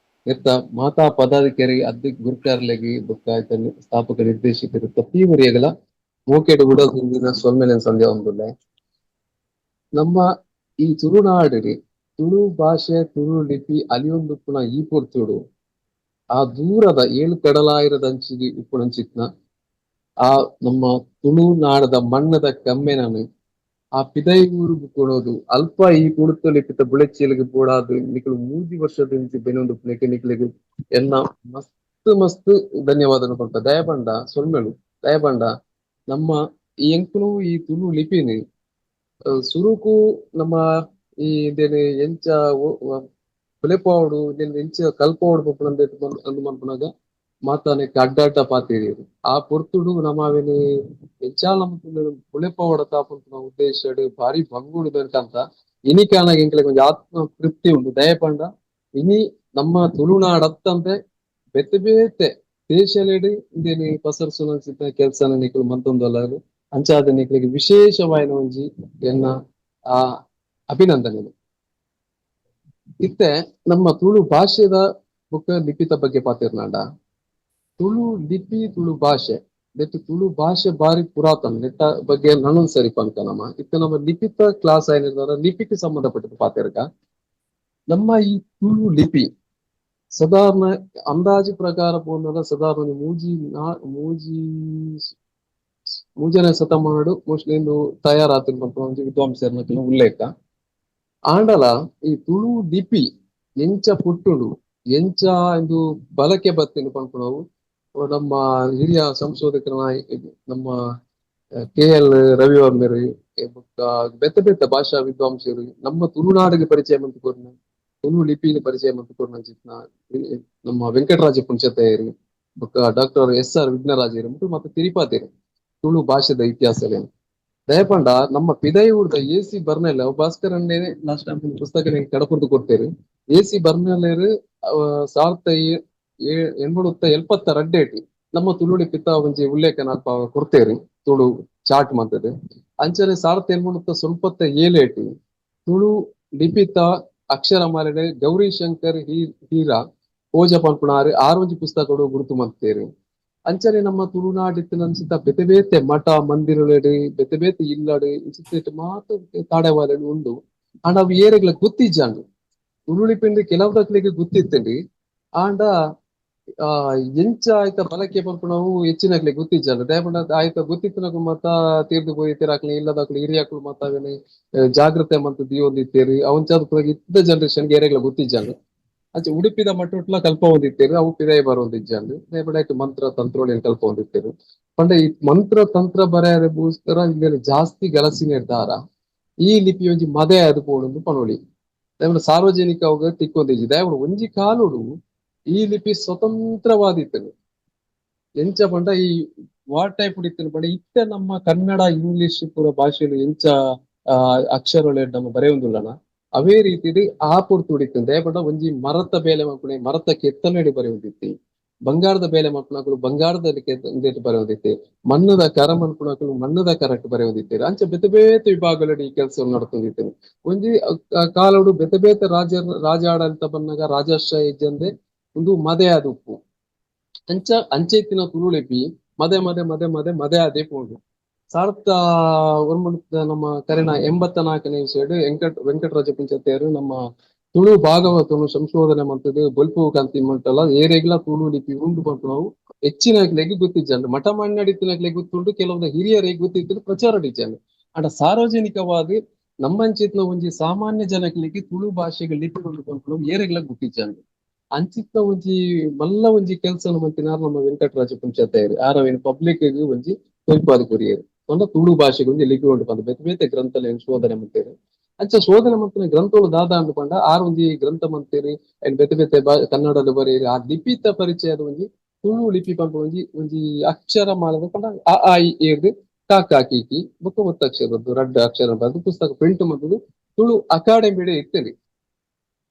ನೆತ್ತ ಮಾತಾ ಪದಾಧಿಕಾರಿ ಅದ್ ಗುರುಕಾರ್ಲೆಗ್ ಬೊಕ್ಕ ಐತ ಸ್ಥಾಪಕ ನಿರ್ದೇಶಕರು ಪ್ರತಿ ಮೋಕೆಡ್ ಉಡಲ್ ಹಿಂದಿನ ಸೊಲ್ಮೆಲೆನ್ ಸಂಧ್ಯಾ ಒಂದುಲ್ಲೆ. ನಮ್ಮ ಈ ತುಳುನಾಡಿಡ್ ತುಳು ಭಾಷೆ ತುಳು ಲಿಪಿ ಅಲಿಯೊಂದುಪ್ಪುನ ಈ ಪೊರ್ತುಡು ಆ ದೂರದ ಏಳು ಕಡಲಾಯಿರದಂಚಿಗೆ ಉಪ್ಪುನಂಚಿತ್ನ ಆ ನಮ್ಮ ತುಳುನಾಡದ ಮಣ್ಣದ ಕಮ್ಮೆನನು ಆ ಪಿದೈ ಊರುಗು ಕೊಡೋದು ಅಲ್ಪ ಈ ತುಳುತ ಲಿಪಿತ ಬುಳೆಚಿಲಿಗೆ ಬೋಡಾದ್ ನಿಕುಲು ಮೂಜಿ ವರ್ಷದಿಂಚಿ ಬೆನೊಂದು ನಿಕ್ಲೆಗ್ ಎನ್ನ ಮಸ್ತ್ ಮಸ್ತ್ ಧನ್ಯವಾದ ಪನ್ಪ. ದಯಪಂಡ ಸೊಲ್ಮೆಲು. ದಯಪಂಡ ನಮ್ಮ ಈ ಎಂಕುಲು ಈ ತುಳು ಲಿಪಿನ್ ಸುರುಕು ನಮ್ಮ ಈ ಇಂದೆನ್ ಎಂಚ ಬುಲೆಪಾವೊಡು, ಇಂದೆನ್ ಎಂಚ ಕಲ್ಪಾವೊಡು ಪನ್ಪುನ ಅಂದ್ ಮನ್ಪುನಗ ಮಾತಾನೆ ಅಡ್ಡ ಅಡ್ಡ ಪಾತೆರಿಯೆರ್. ಆ ಪೊರ್ತುಡು ನಮ ಅವೆನ್ ಎಂಚಾಲ ಬುಲೆಪಾವೊಡತ ಪನ್ಪುನ ಉದ್ದೇಶಡ್ ಭಾರಿ ಬಂಗುಡು ಬೆನ್ಕಂತ ಇನಿಕಾನಗ ಎಂಕ್ಲೆಗ್ ಒಂಜಿ ಆತ್ಮ ತೃಪ್ತಿ ಉಂಡು. ದಯಪಂಡ ಇನಿ ನಮ್ಮ ತುಳುನಾಡತ್ತಂತೆ ಬೇತೆ ಬೇತೆ ದೇಶಲೆಡ್ ಇಂದೇನಿ ಪಸರ್ಸುನಂಚಿನ ಕೆಲಸನ ನಿಕುಲು ಮಂತೊಂದುಲ್ಲಾರ್. ಅಂಚಾದ ನಿಕ್ಲೆಗ್ ವಿಶೇಷವಾಯಿನ ಒಂಜಿ ಎನ್ನ ಆ ಅಭಿನಂದನೆ. ಇತ್ತೆ ನಮ್ಮ ತುಳು ಭಾಷೆದ ಬೊಕ್ಕ ಲಿಪಿತ ಬಗ್ಗೆ ಪಾತೆರ್ನಾಂಡ, ತುಳು ಲಿಪಿ, ತುಳು ಭಾಷೆ ನೆಟ್ ತುಳು ಭಾಷೆ ಬಾರಿ ಪುರಾತನ. ನೆತ್ತ ಬಗ್ಗೆ ನನೊಂದ್ ಸರಿ ಪನ್ಕ ನಮ. ಇತ್ತೆ ನಮ್ಮ ಲಿಪಿತ ಕ್ಲಾಸ್ ಆಯ್ನ ಲಿಪಿಗೆ ಸಂಬಂಧಪಟ್ಟ ಪಾತೆರ್ಗ. ನಮ್ಮ ಈ ತುಳು ಲಿಪಿ ಸಾಧಾರಣ ಅಂದಾಜು ಪ್ರಕಾರ ಪೋನಗ ಸಾಧಾರಣ ಮೂಜಿ ಮೂಜಿ ಮೂಜನೇ ಶತಮಾನಡು ಮೋಸ್ಟ್ಲಿ ಇಂದು ತಯಾರಾತಿನ ಪನ್ಪುನ ಒಂಜಿ ವಿದ್ವಾಂಸೆರ್ನ ಉಲ್ಲೇಖ. ಆಂಡಲ ಈ ತುಳು ಲಿಪಿ ಎಂಚ ಪುಟ್ಟುಂಡು, ಎಂಚ ಇಂದು ಬಳಕೆ ಬತ್ತಿನ ಪನ್ಪುನವು ನಮ್ಮ ಹಿರಿಯ ಸಂಶೋಧಕರ ನಮ್ಮ ಕೆ.ಎಲ್. ರವಿವರ್ಮರು ಬೊಕ್ಕ ಬೇತೆ ಬೇತೆ ಭಾಷಾ ವಿದ್ವಾಂಸರು ನಮ್ಮ ತುಳುನಾಡಿಗೆ ಪರಿಚಯ ಮಂತ್ ಕೊರ್ನ, ತುಳು ಲಿಪಿಗೆ ಪರಿಚಯ ಮಂತ್ ಕೊರ್ನ ನಮ್ಮ ವೆಂಕಟರಾಜ ಪುಂಚತೆಯರು ಬೊಕ್ಕ doctor S R ವಿಘ್ನರಾಜರು ಮತ್ತೆ ತಿರುಪತಿರು ತುಳು ಭಾಷೆದ ಇತಿಹಾಸಲೇನು. ದಯಪಂಡ ನಮ್ಮ ಪಿದಯೂರ್ದ ಎ ಸಿ ಬರ್ನೆಲ್, ಭಾಸ್ಕರಣ್ಣೇ ಲಾಸ್ಟ್ ಟೈಮ್ ಪುಸ್ತಕ ಕಡಪುರ್ದು ಕೊಡ್ತೇರು. ಎ ಸಿ ಬರ್ನೆಲ್ಲೇರು 1872 ನಮ್ಮ ತುಳು ಲಿಪಿತ ಒಂಜಿ ಉಲ್ಲೇಖನ ಅಲ್ಪ ಕೊಡ್ತೇರು, ತುಳು ಚಾರ್ಟ್ ಮಂತದ. ಅಂಚನೆ 1897 ತುಳು ಲಿಪಿತ ಅಕ್ಷರಮಾಲೆ ಗೌರಿ ಶಂಕರ್ ಹೀರಾ ಓಜ ಪನ್ಪುನಾರು ಆರು ಒಂಜಿ ಪುಸ್ತಕಡು ಗುರುತು ಮಂತೇರು. ಅಂಚನೆ ನಮ್ಮ ತುಳುನಾಡಿತ್ತಿನಂಚಿತ ಬೇತೆ ಬೇತೆ ಮಠ ಮಂದಿರಲೆಡ್, ಬೇತೆ ಬೇತೆ ಇಲ್ಲಡು ಇಂಚಿತ್ತ ಮಾತ ತಾಡೆವಾಲೆಡ್ ಉಂಡು. ಆಂಡ ಅವು ಏರೆಗ್ಲ ಗೊತ್ತಿಜ್ಜಾಂಡ್. ತುಳು ಲಿಪಿಂಡ್ ಕೆಲವು ಗೊತ್ತಿತ್ತಂడి, ಆಂಡ ಆ ಎಂಚ ಆಯ್ತ ಬಳಕೆ ಪನ್ಪುನವು ಹೆಚ್ಚಿನಕ್ಲೆ ಗೊತ್ತಿಜ್ಜಾಂಡ್. ದಯಪಂಡ ಆಯ್ತ ಗೊತ್ತಿತ್ತಿನಕು ಮಾತ ತೀರ್ದು ಪೋಯಿತೇರ್, ಅಕ್ಲೆ ಇಲ್ಲದಕ್ಲು ಹಿರಿಯಕ್ಲು ಮಾತ ಅವೆನ್ ಜಾಗ್ರತೆ ಮಂತ್ ದೀವೊಂದಿತ್ತೇರ್. ಅವಂಚಾದ ಇತ್ತ ಜನರೇಷನ್ ಏರೆಗ್ಲ ಗೊತ್ತಿಜ್ಜಾಂಡ್. ಅಂಚ ಉಡುಪಿದ ಮಠೊಟ್ಲ ಕಲ್ಪವೊಂದಿತ್ತೇರ್, ಅವು ಪಿದಯಿ ಬರೊಂದಿಜ್ಜಾಂಡ್. ದಯಪಂಡ ಮಂತ್ರ ತಂತ್ರೋಳೆನ್ ಕಲ್ಪವೊಂದಿತ್ತೇರ್. ಪಂಡ ಈ ಮಂತ್ರ ತಂತ್ರ ಬರೆಯರೆಗೋಸ್ಕರ ಇಂದೆನ್ ಜಾಸ್ತಿ ಗಲಸಿನೆರ್ದಾರ ಈ ಲಿಪಿ ಒಂಜಿ ಮದೆ ಆದ್ ಪೋಡುಂದು ಪನೊಲಿ. ದಯಪಂಡ ಸಾರ್ವಜನಿಕವಾಗ ತಿಕ್ಕೊಂದಿಜ್ಜಿ. ದಯಪಂಡ ಒಂಜಿ ಕಾಲೊಡು ಈ ಲಿಪಿ ಸ್ವತಂತ್ರವಾದಿತ್ತುಂಡು. ಎಂಚ ಪಂಡ ಈ what type ಇತ್ತಿನ ಪಂಡ, ಇತ್ತೆ ನಮ್ಮ ಕನ್ನಡ, ಇಂಗ್ಲಿಷ್ ಪೂರ ಭಾಷೆಲು ಎಂಚ ಅಕ್ಷರೊಲೆಡ್ ನಮ್ಮ ಬರೆಯೊಂದುಲ್ಲನ, ಅವೇ ರೀತಿಡ್ ಆ ಪೊರ್ತುಡು ಇತ್ತುಂಡು. ದಯಪಂಡ ಒಂಜಿ ಮರತ ಬೇಲೆ ಮಲ್ಪುನೆ ಮರತ ಕೆತ್ತನೆಡ್ ಬರೆಯೊಂದಿತ್ತಿ, ಬಂಗಾರದ ಬೇಲೆ ಮಲ್ಪುನಕುಲು ಬಂಗಾರದ ಇಂದೆಟ್ ಬರೆಯೊಂದಿತ್ತೆ, ಮಣ್ಣದ ಕರ ಮಲ್ಪುನಕುಲು ಮಣ್ಣದ ಕರಟ್ ಬರೆಯೊಂದಿತ್ತೇರ್. ಅಂಚ ಬೇತೆ ಬೇತೆ ವಿಭಾಗಲೆಡ್ ಈ ಕೆಲಸ ನಡತೊಂದಿತ್ತೇನೆ. ಒಂಜಿ ಕಾಲೊಡು ಬೇತೆ ಬೇತೆ ರಾಜ ರಾಜಾಡಳಿತ ಬನ್ನಗ ರಾಜಾಶ್ರಯ ಇಜ್ಜಂದೆ ಉಂದು ಮದೆ ಆದ್ ಉಪ್ಪು. ಅಂಚ ಅಂಚ ಇತ್ತಿನ ತುಳು ಲಿಪಿ ಮದೆ ಮದೆ ಮದೆ ಮದೆ ಮದೆ ಆದೇ ಪೋಂಡು. 1900 ನಮ್ಮ ಕರಿನ 84ನೇ ಇಸವಿಡ್ ವೆಂಕಟರಾಜ ಪುಂಚತೆಯರು ನಮ್ಮ ತುಳು ಭಾಗವತನು ಸಂಶೋಧನೆ ಮಂತುದು ಬೊಲ್ಪು ಕಾಂತಿ ಮಂಟಲ ಏರೆಗ್ಲ ತುಳು ಲಿಪಿ ಉಂಡು ಪನ್ಪುನವು ಹೆಚ್ಚಿನಕ್ಲೆಗ್ ಗೊತ್ತಿಜ್ಜಂಡ್. ಮಠ ಮಾನ್ಯಡಿತ್ತಿನಕ್ಲೆಗ್ ಗೊತ್ತುಂಡು, ಕೆಲವೊಂದು ಹಿರಿಯರಿಗೆ ಗೊತ್ತಿತ್ತು, ಪ್ರಚಾರ ಇಜ್ಜಂಡ್. ಆಂಡ ಸಾರ್ವಜನಿಕವಾದ್ ನಮ್ಮಂಚಿತ್ನ ಒಂಜಿ ಸಾಮಾನ್ಯ ಜನಕ್ಲೆಗ್ ತುಳು ಭಾಷೆಗೆ ಲಿಪಿ ಉಂಡು ಪನ್ಪುನವು ಏರೆಗ್ಲ ಗೊತ್ತಿಜ್ಜಂಡ್. ಅಂಚಿತ್ತ ಒಂಜಿ ಮಲ್ಲ ಒಂಜಿ ಕೆಲಸ ಮಂತಿನಾರ್ ನಮ್ಮ ವೆಂಕಟರಾಜ ಪುಂಚತೆಯರು. ಆರವೇನು ಪಬ್ಲಿಕ್ ಒಂಜಿ ತೋಜ್ಪಾದ್ ಕೊರಿಯೆರ್. ಪಂಡ ತುಳು ಭಾಷೆಗೆ ಒಂಜಿ ಲಿಪಿ ಉಂಡು ಪಂದ್ ಬೇತೆ ಬೇತೆ ಗ್ರಂಥಲೆನ್ ಶೋಧನೆ ಮಂತೇರ್. ಅಂಚ ಶೋಧನೆ ಮಂತಿನ ಗ್ರಂಥಗಳು ದಾದ ಅಂದ್ ಪಂಡ, ಆರ್ ಒಂಜಿ ಗ್ರಂಥ ಮಂತೇರ್, ಐನ್ ಬೇತೆ ಬೇತೆ ಕನ್ನಡದ ಬರೆಯೆರ್. ಆ ಲಿಪಿತ ಪರಿಚಯದ ಒಂಜಿ ತುಳು ಲಿಪಿ ಪನ್ಪುನ ಒಂಜಿ ಒಂಜಿ ಅಕ್ಷರ ಮಾಲದ ಪಂಡ ಅ ಆ ಇ ಈ ರ್ದ್ ಕ ಖ ಕಿ ಕಿ ಬೊಕ್ಕ ಒತ್ತಕ್ಷರದ್ದು ರಡ್ಡ್ ಅಕ್ಷರ ಬರೆದು ಪುಸ್ತಕ ಪ್ರಿಂಟ್ ಮಂತುದು ತುಳು ಅಕಾಡೆಮಿಡ್ ಇತ್ತುಂಡು.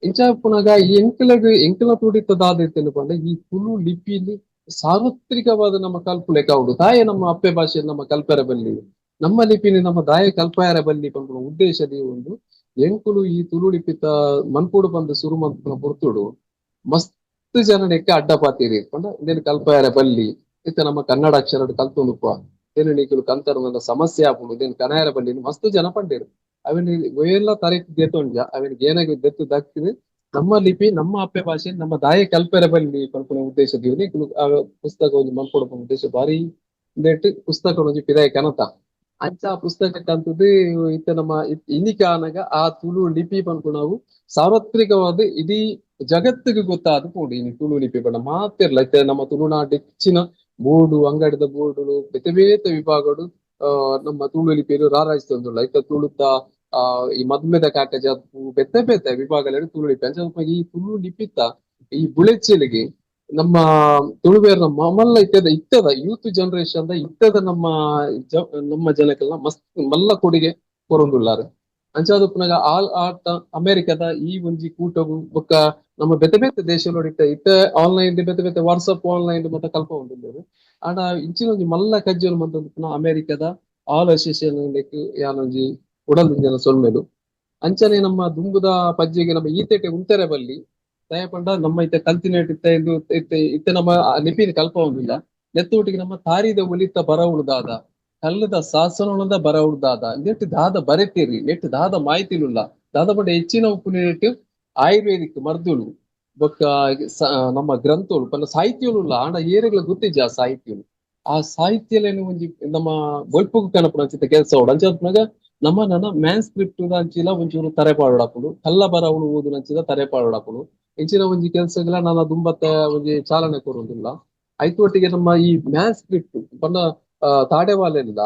ಇಂಚ ಉಪ್ಪುನಗ ಈ ಎಂಕಲಗ್ ಎಂಕಲ ತುಡಿತ ದಾದ ಇತ್ತುಂಡು ಪಂಡ, ಈ ತುಳು ಲಿಪಿಲಿ ಸಾರ್ವತ್ರಿಕವಾದ ನಮ್ಮ ಕಲ್ಪುಲೆಕ ಉಂಡು. ದಾಯೆ ನಮ್ಮ ಅಪ್ಪೆ ಭಾಷೆ ನಮ್ಮ ಕಲ್ಪೆರೆ ಬಲ್ಲಿ, ನಮ್ಮ ಲಿಪಿನಿ ನಮ್ಮ ದಾಯೆ ಕಲ್ಪಾಯರೆ ಬಲ್ಲಿ ಪನ್ಪುನ ಉದ್ದೇಶ ಉಂಡು. ಎಂಕುಲು ಈ ತುಳು ಲಿಪಿತ ಮನ್ಪುಡು ಪಂದ್ ಸುರು ಮನ್ಪುನ ಪೊರ್ತುಡು ಮಸ್ತ್ ಜನನೆಕ್ಕೆ ಅಡ್ಡ ಪಾತೆರಿ. ಪಂಡ ಇಂದೆನ್ ಕಲ್ಪಾಯರೆ ಬಲ್ಲಿ, ಇತ್ತೆ ನಮ್ಮ ಕನ್ನಡ ಅಕ್ಷರಡ್ ಕಲ್ತೊಂದುಪ್ಪ, ಇಂದೆನ್ ನಿಕುಲು ಕಲ್ತರ್ಂಡ ಸಮಸ್ಯೆ ಆಪುಂಡು, ಇಂದೆನ್ ಕನಯರೆ ಬಲ್ಲಿ ಮಸ್ತ್ ಜನ ಪಂಡೇರು. ಅವೆನ್ ಒಯೆಲ್ಲ ತರೆಕ್ ದೆತೊಂಜ, ಅವೆನ್ ಗೇನಗ್ ದೆತ್ತು ದಕ್ಕಿದ್ ನಮ್ಮ ಲಿಪಿ, ನಮ್ಮ ಅಪ್ಪೆ ಭಾಷೆ ನಮ್ಮ ದಾಯೆ ಕಲ್ಪೆರೆ ಬಲ್ಲಿ ಪನ್ಪುನ ಉದ್ದೇಶ ದೀವೊಂದು ನಿಕುಲು ಆ ಪುಸ್ತಕ ಒಂಜಿ ಮನ್ಪೊಡು ಪನ್ಪುನ ಉದ್ದೇಶ ಬಾರಿ ಇಂದೆಟ್ ಪುಸ್ತಕ ಒಂಜಿ ಪಿದಾಯಿ ಕನತ. ಅಂಚ ಆ ಪುಸ್ತಕ ಕಂತುದು ಇತ್ತೆ ನಮ್ಮ ಇನಿಕ್ ಆನಗ ಆ ತುಳು ಲಿಪಿ ಪನ್ಪುನವು ಸಾರ್ವತ್ರಿಕವಾದ ಇಡೀ ಜಗತ್ತಿಗೆ ಗೊತ್ತಾದ್ ಪೋಂಡು. ಇನಿ ತುಳು ಲಿಪಿ ಪಂಡ ಮಾತೆರ್ಲ ಇತ್ತೆ ನಮ್ಮ ತುಳುನಾಡ್ ಹೆಚ್ಚಿನ ಬೋರ್ಡು, ಅಂಗಡಿದ ಬೋರ್ಡುಲು, ಬೇತೆ ಬೇತೆ ವಿಭಾಗಡು ನಮ್ಮ ತುಳು ಲಿಪಿಲು ರಾರಾಜಿಸ್ತೊಂದುಲ್ಲ. ಇತ್ತೆ ತುಳುತ ಈ ಮದ್ಮೆದ ಕಾಕಜ, ಬೇತೆ ಬೇತೆ ವಿಭಾಗಗಳಲ್ಲಿ ತುಳು ಲಿಪಿ. ಅಂಚ ಈ ತುಳು ಲಿಪಿತ ಈ ಬುಳೆಚ್ಚಿಲಿಗೆ ನಮ್ಮ ತುಳುವೇರ್ನ ಮಲ್ಲ ಇತ್ತೆದ ಇತ್ತದ ಯೂತ್ ಜನರೇಷನ್ ಇತ್ತದ ನಮ್ಮ ನಮ್ಮ ಜನಕ್ಕೆಲ್ಲ ಮಸ್ತ್ ಮಲ್ಲ ಕೊಡುಗೆ ಕೊರೊಂದುಲ್ಲಾರ್. ಅಂಚಾದ್ ಉಪ್ಪುನಗ ಆಲ್ ಆರ್ಟ್ ಅಮೆರಿಕದ ಈ ಒಂಜಿ ಕೂಟಗು ಬೊಕ್ಕ ನಮ್ಮ ಬೇತೆ ಬೇತೆ ದೇಶದೊಡು ಇತ್ತೆ ಇತ್ತೆ ಆನ್ಲೈನ್ ಬೇತೆ ಬೇತೆ ವಾಟ್ಸಪ್ ಆನ್ಲೈನ್ ಮತ್ತ ಕಲ್ಪ ಉಂಡು. ಆಂಡ ಇಂಚಿನ ಒಂಜಿ ಮಲ್ಲ ಕಜ್ಜೊಲು ಮಂತೊಂದು ಅಮೆರಿಕದ ಆಲ್ ಅಸೋಸಿಯೇಷನ್ ಯಾನೊಂಜಿ ಉಡಲ್ ದಿಂಜನ ಸೊಲ್ಮೆಲು. ಅಂಚನೆ ನಮ್ಮ ದುಂಬುದ ಪಜ್ಜೆಗೆ ನಮ್ಮ ಈತೆಟೆ ಉಂತೆರೆ ಬಲ್ಲಿ. ದಯ ಪಂಡ ನಮ್ಮ ಇತ್ತೆ ಕಲ್ತಿನೇಟ್ ಇತ್ತೆ ಇದು ಇತ್ತೆ ಇತ್ತೆ ನಮ್ಮ ಲಿಪಿನ ಕಲ್ಪ ಒಂದಿಲ್ಲ. ನೆತ್ತೊಟ್ಟಿಗೆ ನಮ್ಮ ತಾರಿದ ಒಲಿತ ಬರವುಳು ದಾದ, ಕಲ್ಲದ ಶಾಸನದ ಬರವುಳು ದಾದ, ನೆಟ್ ದಾದ ಬರೆತೀರಿ, ನೆಟ್ ದಾದ ಮಾಹಿತಿಲುಲ್ಲ ದಾದ ಪಂಡ ಹೆಚ್ಚಿನ ಉಪ್ಪುನೇಟ್ ಆಯುರ್ವೇದಿಕ್ ಮರ್ದುಲು ಬೊಕ್ಕ ನಮ್ಮ ಗ್ರಂಥಗಳು ಪಂಡ ಸಾಹಿತ್ಯಲು ಉಲ್ಲ. ಆಂಡ ಏರೆಗ್ಲ ಗೊತ್ತಿಜ್ಜಿ ಆ ಸಾಹಿತ್ಯಲು. ಆ ಸಾಹಿತ್ಯಲೇನು ಒಂಜಿ ನಮ್ಮ ಬೊಲ್ಪುಗು ಕನಪುನ ಅಂಚಿತ ಕೆಲಸ ಉಂಡು. ಅಂಚ ನಮ್ಮ ನನ ಮ್ಯಾನ್ ಸ್ಕ್ರಿಪ್ಟ್ ಅಂಚಿಲ ಒಂಚೂರು ತರೆ ಪಾಡೋಡಾಪುಂಡು, ಕಲ್ಲ ಬರವುಳು ಓದುನಂಚಿದ ತರೆ ಪಾಡೋಡಾಪುಂಡು. ಇಂಚಿನ ಒಂಜಿ ಕೆಲಸಗಳ ನನ್ನ ದುಂಬತ್ತ ಒಂಜಿ ಚಾಲನೆ ಕೊರುವುದಿಲ್ಲ. ಐತೊಟ್ಟಿಗೆ ನಮ್ಮ ಈ ಮ್ಯಾನ್ ಸ್ಕ್ರಿಪ್ಟ್ ಪಂಡ ತಾಡೆವಾಲೆಲ್ಲ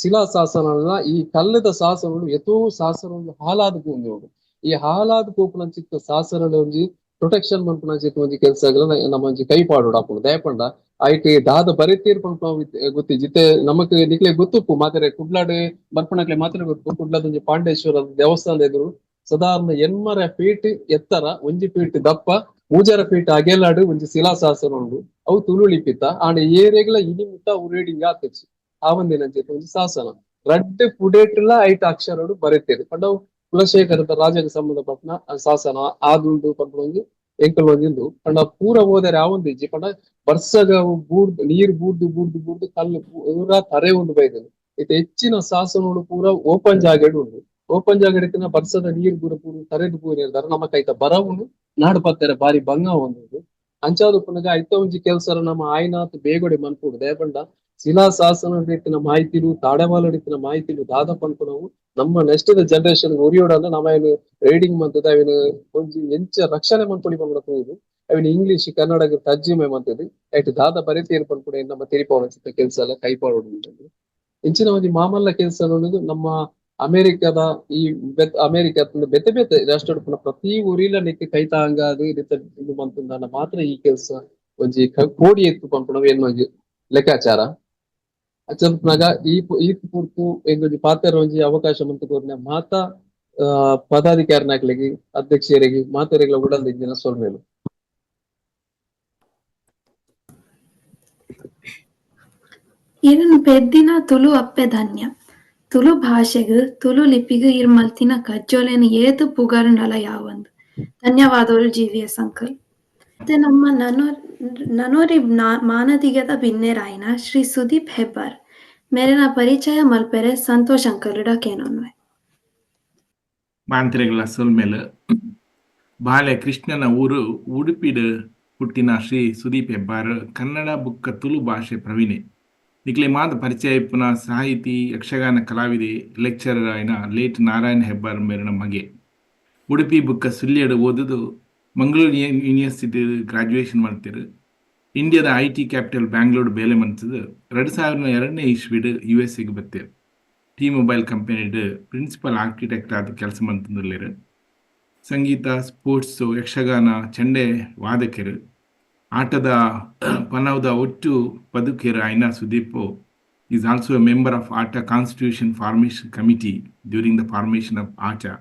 ಶಿಲಾ ಶಾಸನ, ಈ ಕಲ್ಲದ ಶಾಸನಗಳು ಎತೋ ಶಾಸನಗಳು ಹಾಲಾದ ಪೋಂದುಂಡು. ಈ ಹಾಲಾದ ಪೋಪುನಂಚಿತ್ತ ಶಾಸನ ಒಂಜಿ ಪ್ರೊಟೆಕ್ಷನ್ ಮನ್ಪುನಂಚಿತ್ತ ಒಂಜಿ ಕೆಲಸಗಳ ನಮ್ಮ ಒಂಜಿ ಕೈ ಪಾಡೋಡಾಪುಂಡು. ದಯಪಂಡ ಐಟ್ ದಾದ ಬರೆತೀರ್ ಪನ್ಪುನ ಗೊತ್ತಿಜ್ಜಿ. ಇತ್ತೆ ನಮಕ್ ನಿಕ್ಲೆ ಗೊತ್ತುಪ್ಪು ಮಾತ್ರ ಕುಡ್ಲಾಡ್ ಬರ್ಪುನಕ್ಲೆ ಮಾತ್ರ ಗೊತ್ತು. ಕುಡ್ಲದ ಒಂಜಿ ಪಾಂಡೇಶ್ವರ ದೇವಸ್ಥಾನದ ಎದುರು ಸಾಧಾರಣ 80 ಫೀಟ್ ಎತ್ತರ, 1 ಫೀಟ್ ದಪ್ಪ, 3.5 ಫೀಟ್ ಅಗೆಲಾಡು ಒಂಜಿ ಶಿಲಾಶಾಸನ ಉಂಡು. ಅವು ತುಳು ಲಿಪಿತ. ಆಂಡ ಏರೆಗ್ಲ ಇನಿ ಮುಟ್ಟ ಅವು ರೀಡಿಂಗ್ ಆತಿಜಿ. ಆ ಒಂದಿನಂಚಿತ್ತ ಒಂಜಿ ಶಾಸನ ರಡ್ಡ್ ಪುಡೇಟ್ಲ ಐಟ್ ಅಕ್ಷರಡು ಬರೆತೇರು. ಪಂಡ ಅವು ಕುಲಶೇಖರದ ರಾಜಗೆ ಸಂಬಂಧಪಟ್ಟನ ಶಾಸನ ಆದುಂಡು ಪನ್ಪುನ ಒಂಜಿ ಎಂಕಲ್ ಒಂಜಿ ಉಂದು. ಪಂಡ ಪೂರ ಓದರೆ ಆವೊಂದಿಜ್ಜಿ. ಪಂಡ ಬರ್ಸಗ ಬೂರ್ದು, ನೀರ್ ಬೂರ್ದು ಬೂರ್ದು ಬೂರ್ದು ಕಲ್ಲು ಪೂರ ತರೆ ಉಂಡು ಬೈದನು. ಇತ್ತೆ ಹೆಚ್ಚಿನ ಶಾಸನಗಳು ಪೂರ ಓಪನ್ ಜಾಗೆಡ್ ಉಂಡು. ಓಪನ್ ಜಾಗಡ್ ಇತ್ತಿನ ಬರ್ಸದ ನೀರ್ ಪೂರ ಪೂರ ತರೆದು ಪೂರ ನಮ್ಮ ಕೈತ ಬರವುನು ನಾಡು ಪತ್ತೆರೆ ಬಾರಿ ಬಂಗ ಒಂದುಂಡು. ಅಂಚಾದ್ ಉಪ್ಪುನಗ ಐತ ಒಂಜಿ ಕೆಲಸ ನಮ್ಮ ಆಯ್ನಾತ್ ಬೇಗೊಡೆ ಮನ್ಪುಡು. ದಯಪಂಡ ಶಿಲಾ ಶಾಸನ ಇತ್ತಿನ ಮಾಹಿತಿಲು, ತಾಡೆವಾಲಡ್ ಇತ್ತಿನ ಮಾಹಿತಿಲು ದಾದ ಪನ್ಪುನವು ನಮ್ಮ ನೆಕ್ಸ್ಟ್ ಜನರೇಷನ್ ಒರಿಯೋಡಂದ್ರೆ ನಮ್ಮ ಏನು ರೀಡಿಂಗ್ ಮಂತದ ಅವಿನ ಒಂಜಿ ಎಂಚ ರಕ್ಷಣೆ ಮನ್ಪೊಲಿ ಪನ್ಪುನ ತೂದು, ಅವಿನ ಇಂಗ್ಲಿಷ್ ಕನ್ನಡ ತರ್ಜಿಮೆ ಮಂತದ್ದು ಐಟ್ ದಾದ ಬರೆತೀರ್ ಪನ್ಪುನ ನಮ್ಮ ತೆರಿಪಾವನ ಕೆಲಸ ಎಲ್ಲ ಕೈ ಪಾಡೋಡು. ಇಂಚಿನ ಒಂಜಿ ಮಾಮಲ್ಲ ಕೆಲಸ ನಮ್ಮ ಅಮೆರಿಕದ ಈ ಅಮೆರಿಕ ಬೇತೆ ಬೇತೆ ರಾಷ್ಟ್ರ ಪ್ರತಿ ಊರಿಲ ನಿಕ್ ಕೈತಾಂಗಾದ್ ಇದು ಮಂತುಂದಾಂಡ ಮಾತ್ರ ಈ ಕೆಲಸ ಒಂಜಿ ಕೋಡಿ ಎತ್ತು ಪನ್ಪುನವು ಎನ್ನ ಒಂಜಿ ಲೆಕ್ಕಾಚಾರ. ಅಂಚ ಈ ಈ ಪೂರ್ತು ಎಂಕೊಂಜಿ ಪಾತೆರ ಒಂಜಿ ಅವಕಾಶ ಮಂತು ಕೊರ್ನ ಮಾತ ಪದಾಧಿಕಾರಿನಕ್ಲೆಗ್, ಅಧ್ಯಕ್ಷರಿಗೆ, ಮಾತೆರೆಗ್ಲ ಉಡಲ್ ದಿಂಜಿನ ಸೊಲ್ಮೆಲು. ಇರನ್ ಪೆದ್ದಿನ ತುಳು ಅಪ್ಪೆ ಧನ್ಯ. ತುಳು ಭಾಷೆಗ್, ತುಳು ಲಿಪಿಗ್ ಇರ್ ಮಲ್ತಿನ ಕಜ್ಜೊಲೆನ್ ಏತ್ ಪುಗರ್ಂಡಲ ಯಾವಂದ್. ಧನ್ಯವಾದೊಲು ಜಿ.ವಿ.ಎಸ್ ಅಂಕಲ್. ಮತ್ತೆ ನಮ್ಮ ನನೊರಿ ಮಾನದಿಗೆದ ಬಿನ್ನೆರಾಯಿನ ಶ್ರೀ ಸುದೀಪ್ ಹೆಬ್ಬಾರ್ ಮೇರೆನ ಪರಿಚಯ ಮಲ್ಪೆರೆ ಸಂತೋಷ್ ಅಂಕಲ್ಡ ಕೇನೊನ್ವೆ. ಮಾಂತ್ರಿಗಳ ಸೊಲ್ಮೆಲ್. ಬಾಲೆ ಕೃಷ್ಣನ ಊರು ಉಡುಪಿಡ್ ಪುಟ್ಟಿನ ಶ್ರೀ ಸುದೀಪ್ ಹೆಬ್ಬಾರ್ ಕನ್ನಡ ಬುಕ್ಕ ತುಳು ಭಾಷೆ ಪ್ರವೀಣೆ. ನಿಕ್ಲೆ ಮಾತ ಪರಿಚಯ ಇಪ್ಪುನ ಸಾಹಿತಿ, ಯಕ್ಷಗಾನ ಕಲಾವಿದೆ, ಲೆಕ್ಚರರ್ ಆಯಿನ ಲೇಟ್ ನಾರಾಯಣ ಹೆಬ್ಬಾರ್ ಮೇರಿನ ಮಗೆ. ಉಡುಪಿ ಬುಕ್ಕ ಸುಳ್ಯಡ್ ಓದುದು ಮಂಗಳೂರು ಯೂನಿವರ್ಸಿಟಿ ಗ್ರಾಜುಯೇಷನ್ ಮಾಡ್ತಿರು. ಇಂಡಿಯಾದ IT capital Bangalore ಬೇಲೆ ಮಂತದು 2002ನೇ ಇಸ್ವಿಡ್ ಯು.ಎಸ್ ಗೆ ಬತ್ತೆರ್. ಟಿ ಮೊಬೈಲ್ ಕಂಪನಿಡ್ ಪ್ರಿನ್ಸಿಪಲ್ ಆರ್ಕಿಟೆಕ್ಟ್ ಆದ್ ಕೆಲಸ ಮಂತೊಂದುಲ್ಲೆರ್. ಸಂಗೀತ, ಸ್ಪೋರ್ಟ್ಸ್, ಯಕ್ಷಗಾನ, ಚೆಂಡೆ ವಾದಕೆರ್. ಆಟದ ಪನವುದ ಒಟ್ಟು ಪದುಕೆರ್ ಆಯಿನ Sudeep is also a member of ATA Constitution Formation Committee during the formation of ATA.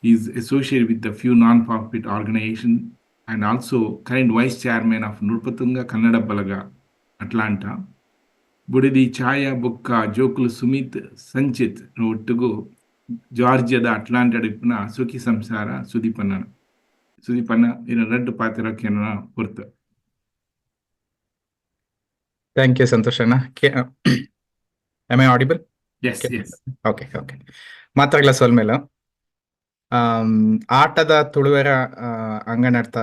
He is associated with a few non-profit organizations and also current vice chairman of Nrupatunga Kannada Balaga, Atlanta. ಬುಡಿದಿ ಛಾಯಾ ಬೊಕ್ಕ ಜೋಕುಲು ಸುಮಿತ್, ಸಂಚಿತ್ ಒಟ್ಟುಗು ಜಾರ್ಜಿಯಾದ Atlanta ಇಪ್ಪುನ ಸುಖಿ ಸಂಸಾರ ಸುದೀಪಣ್ಣ. ಸುದೀಪಣ್ಣ, ಇನ್ನ ರಡ್ಡ್ ಪಾತೆರ ಕೇನನ ಪೊರ್ತು. Thank you, Santosh Anna. Am I audible? S S. Okay okay ಮಾತಾಡ್ಲ ಸೊಲ್ಮೇಲ. ಆಟದ ತುಳುವೆರ ಅಂಗನರ್ಥ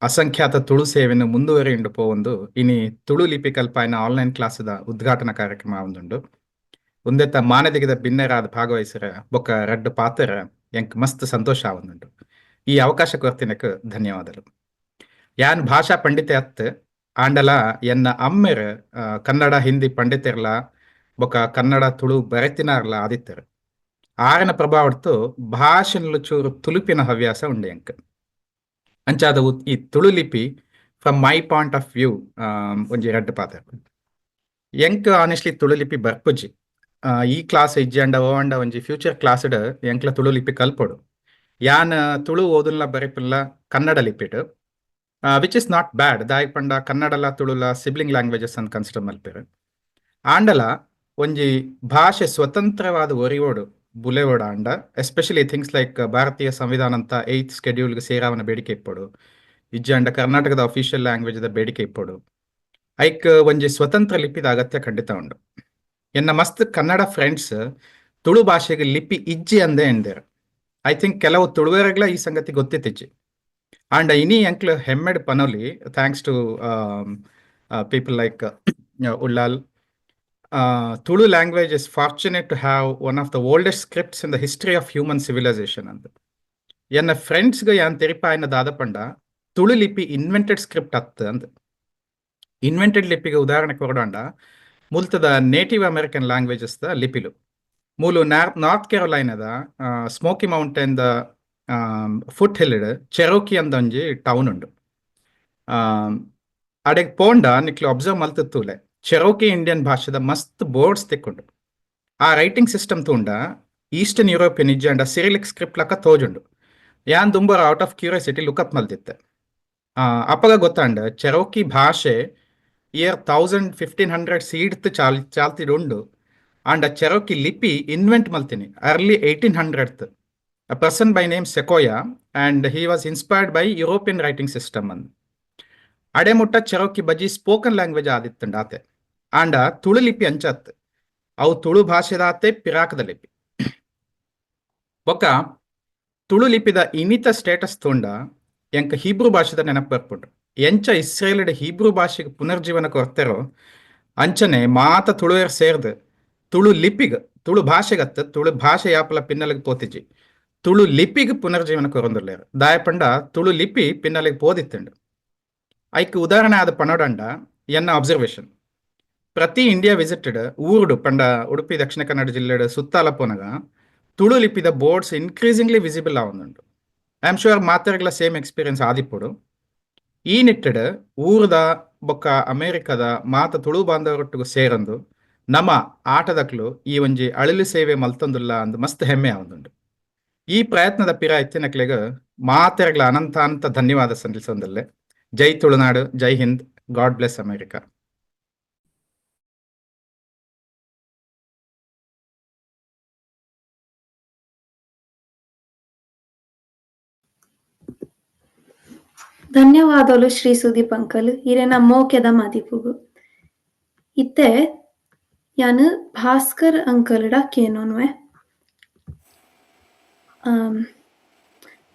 ಅಸಂಖ್ಯಾತ ತುಳು ಸೇವೆಯನ್ನು ಮುಂದುವರಿಯುಂಡು ಪೋವೊಂದು ಇನಿ ತುಳು ಲಿಪಿ ಕಲ್ಪಾಯಿನ ಆನ್ಲೈನ್ ಕ್ಲಾಸ್ದ ಉದ್ಘಾಟನಾ ಕಾರ್ಯಕ್ರಮ ಒಂದುಂಡು. ಉಂದೆತ್ತ ಮಾನದಿಗದ ಬಿನ್ನೆರಾದ ಭಾಗವಹಿಸರ ಬೊಕ್ಕ ರಡ್ಡ್ ಪಾತ್ರ ಎಂಕ್ ಮಸ್ತ್ ಸಂತೋಷ ಆವೊಂದುಂಡು. ಈ ಅವಕಾಶ ಕೊರ್ತಿನಕ್ ಧನ್ಯವಾದಲು. ಯಾನ್ ಭಾಷಾ ಪಂಡಿತೆ ಅತ್. ಆಂಡಲ ಎನ್ನ ಅಮ್ಮೆರ್ ಕನ್ನಡ ಹಿಂದಿ ಪಂಡಿತೆರ್ಲ ಬೊಕ ಕನ್ನಡ ತುಳು ಬರೆತಿನಾರ್ಲ ಆದಿತ್ತೆರ್. ಆರನ ಪ್ರಭಾವಡ್ತು ಭಾಷೆನ್ಲು ಚೂರು ತುಳುಪಿನ ಹವ್ಯಾಸ ಉಂಡು ಎಂಕ್. ಅಂಚಾದ ಈ ತುಳು ಲಿಪಿ from my point of view ಒಂಜಿ ರಡ್ಡ್ ಪಾತೆರ. ಎಂಕ್ ಆನೆಸ್ಟ್ಲಿ ತುಳು ಲಿಪಿ ಬರ್ಪುಜಿ. ಈ ಕ್ಲಾಸ್ ಇಜ್ಜಂಡ ಓಂಡ ಒಂಜಿ ಫ್ಯೂಚರ್ ಕ್ಲಾಸ್ಡ್ ಎಂಕ್ಲ ತುಳು ಲಿಪಿ ಕಲ್ಪೊಡು. ಯಾನ್ ತುಳು ಓದುನ್ಲ ಬರೆಪುನ್ಲ ಕನ್ನಡ ಲಿಪಿಡ್, which is not bad. ದಾಯೆ ಪಂಡ ಕನ್ನಡಲ ತುಳುಲ ಸಿಬ್ಲಿಂಗ್ ಲ್ಯಾಂಗ್ವೇಜಸ್ ಅಂತ ಕನ್ಸಿಡರ್ ಮಲ್ಪೆರ್. ಆಂಡಲ ಒಂಜಿ ಭಾಷೆ ಸ್ವತಂತ್ರವಾದ ಒರಿಯೋಡು ಬುಲೆವೋಡು ಆಂಡ, ಎಸ್ಪೆಷಲಿ ಥಿಂಗ್ಸ್ ಲೈಕ್ ಭಾರತೀಯ ಸಂವಿಧಾನ ಅಂತ ಏಯ್ತ್ ಸ್ಕೆಡ್ಯೂಲ್ಗೆ ಸೇರಾವನ ಬೇಡಿಕೆ ಇಪ್ಪೊಡು, ಇಜ್ಜಾಂಡ ಕರ್ನಾಟಕದ ಅಫಿಷಿಯಲ್ ಲ್ಯಾಂಗ್ವೇಜ್ ಬೇಡಿಕೆ ಇಪ್ಪೊಡು, ಐಕ್ ಒಂಜಿ ಸ್ವತಂತ್ರ ಲಿಪಿದ ಅಗತ್ಯ ಖಂಡಿತ ಉಂಡು. ಎನ್ನ ಮಸ್ತ್ ಕನ್ನಡ ಫ್ರೆಂಡ್ಸ್ ತುಳು ಭಾಷೆಗೆ ಲಿಪಿ ಇಜ್ಜಿ ಅಂದೇ ಎಂದೇರು. I think ಕೆಲವು ತುಳುವೆರೆಗ್ಲ ಈ ಸಂಗತಿ ಗೊತ್ತಿತ್ತಿಜ್ಜಿ. ಆಂಡ ಇನಿ ಎಂಕ್ಲು ಹೆಮ್ಮೆಡ್ ಪನೊಲಿ, thanks to people like Ullal, Tulu language is fortunate to have one of the oldest scripts in the history of human civilization ಅಂತ. ಎನ್ನ ಫ್ರೆಂಡ್ಸ್ಗೆ ಯಾನ್ ತೆರಿಪಾಯಿನ ದಾದ ಪಂಡ, ತುಳು ಲಿಪಿ ಇನ್ವೆಂಟೆಡ್ ಸ್ಕ್ರಿಪ್ಟ್ ಅತ್ ಅಂದ್. ಇನ್ವೆಂಟೆಡ್ ಲಿಪಿಗೆ ಉದಾಹರಣೆ ಕೊರಡಾಂಡ ಮುಲ್ತದ ನೇಟಿವ್ ಅಮೆರಿಕನ್ ಲ್ಯಾಂಗ್ವೇಜಸ್ the ಲಿಪಿಲು. ಮೂಲು ನಾರ್ತ್ ಕೆರೋಲೈನದ smoky mountain the foot hill Cherokee ಅಂದ ಒಂಜಿ ಟೌನ್ ಉಂಡು. ಅಡೆಗ್ ಪೋಂಡ ನಿಕ್ಲು ಅಬ್ಸರ್ವ್ ಮಲ್ತ್ ತೂಲೆ, ಚೆರೋಕಿ ಇಂಡಿಯನ್ ಭಾಷೆದ ಮಸ್ತ್ ಬೋರ್ಡ್ಸ್ ತಿಕ್ಕೊಂಡು. ಆ ರೈಟಿಂಗ್ ಸಿಸ್ಟಮ್ ತೂಂಡ ಈಸ್ಟರ್ನ್ ಯುರೋಪಿಯನ್ ಇಜ್ಜಂಡ ಸಿರಿಲಿಕ್ ಸ್ಕ್ರಿಪ್ಟ್ ಲಕ್ಕ ತೋಜುಂಡು. ಯಾನ್ ದುಂಬರ ಔಟ್ ಆಫ್ ಕ್ಯೂರಿಯಾಸಿಟಿ ಲುಕಪ್ ಮಲ್ತಿತ್ತೆ. ಅಪಗ ಗೊತ್ತಾಂಡ ಚೆರೋಕಿ ಭಾಷೆ ಇಯರ್ 1000 1500 ಸೀಡ್ತ್ ಚಾಲ್ತಿಡ್ ಉಂಡು. ಆಂಡ ಚೆರೋಕಿ ಲಿಪಿ invent ಮಲ್ತೀನಿ early 1800, a person by name Sequoyah, and he was inspired by European writing system ಅಂದ್. ಅಡೆ ಮುಟ್ಟ ಚೆರೋಕಿ ಬಜಿ ಸ್ಪೋಕನ್ ಲ್ಯಾಂಗ್ವೇಜ್ ಆದಿತ್ತಂಡ ಆತೆ. ಆಂಡ ತುಳು ಲಿಪಿ ಅಂಚತ್, ಅವು ತುಳು ಭಾಷೆದಾತೆ ಪಿರಾಕದ ಲಿಪಿ. ಬೊಕ್ಕ ತುಳು ಲಿಪಿದ ಇನಿತ ಸ್ಟೇಟಸ್ ತೂಂಡ ಎಂಕ್ ಹೀಬ್ರೂ ಭಾಷೆದ ನೆನಪು ಬರ್ಪುಂಡು. ಎಂಚ ಇಸ್ರೇಲ್ಡ್ ಹೀಬ್ರೂ ಭಾಷೆಗೆ ಪುನರ್ಜೀವನ ಕೊರ್ತೆರೋ ಅಂಚನೆ ಮಾತ ತುಳುವೆರ್ ಸೇರ್ದ್ ತುಳು ಲಿಪಿಗ್, ತುಳು ಭಾಷೆಗತ್ತ, ತುಳು ಭಾಷೆ ಯಾಪಲ ಪಿನ್ನಲಿಗೆ ಪೋತಿಜಿ, ತುಳು ಲಿಪಿಗ್ ಪುನರ್ಜೀವನ ಕೊರೊಂದುಲ್ಲೆರ್. ದಾಯೆ ಪಂಡ ತುಳು ಲಿಪಿ ಪಿನ್ನಲಿಗೆ ಪೋದಿತ್ತುಂಡು. ಐಕ್ ಉದಾಹರಣೆ ಆದ ಪನೊಡಂಡ, ಎನ್ನ ಅಬ್ಸರ್ವೇಷನ್, ಪ್ರತಿ ಇಂಡಿಯಾ ವಿಸಿಟೆಡ್ ಊರುಡು ಪಂಡ ಉಡುಪಿ ದಕ್ಷಿಣ ಕನ್ನಡ ಜಿಲ್ಲೆಡ್ ಸುತ್ತಾಲ ಪೋನಗ ತುಳು ಲಿಪಿದ ಬೋರ್ಡ್ಸ್ ಇನ್ಕ್ರೀಸಿಂಗ್ಲಿ ವಿಸಿಬಲ್ ಆವೊಂದುಂಡು. I am sure ಮಾತೆರ್ಗ್ಲ ಸೇಮ್ ಎಕ್ಸ್ಪೀರಿಯನ್ಸ್ ಆದಿಪ್ಪೊಡು. ಈ ನಿಟ್ಟೆಡ್ ಊರುದ ಬೊಕ್ಕ ಅಮೆರಿಕದ ಮಾತ ತುಳು ಬಾಂಧವರೊಟ್ಟಿಗೆ ಸೇರೊಂದು ನಮ ಆಟದಕ್ಲು ಈ ಒಂಜಿ ಅಳಿಲು ಸೇವೆ ಮಲ್ತೊಂದುಲ್ಲ ಅಂದ್ ಮಸ್ತ್ ಹೆಮ್ಮೆ ಆವೊಂದುಂಡು. ಈ ಪ್ರಯತ್ನದ ಪಿರ ಇತ್ತಿನಕ್ಲೆಗ್ ಮಾತೆರ್ಗ್ಲ ಅನಂತ ಅನಂತ ಧನ್ಯವಾದ ಸಲ್ಲಿಸೊಂದುಲ್ಲೆ. ಜೈ ತುಳುನಾಡು, ಜೈ ಹಿಂದ್, ಗಾಡ್ ಬ್ಲೆಸ್ ಅಮೆರಿಕ. ಧನ್ಯವಾದಲು ಶ್ರೀ ಸುದೀಪ್ ಅಂಕಲ್ ಇರೆನ ಮೋಕೆದ ಮದಿಪುಗು. ಇತ್ತೆ ಯಾನ್ ಭಾಸ್ಕರ್ ಅಂಕಲ್ಡ ಕೇನೊನ್ವೆ.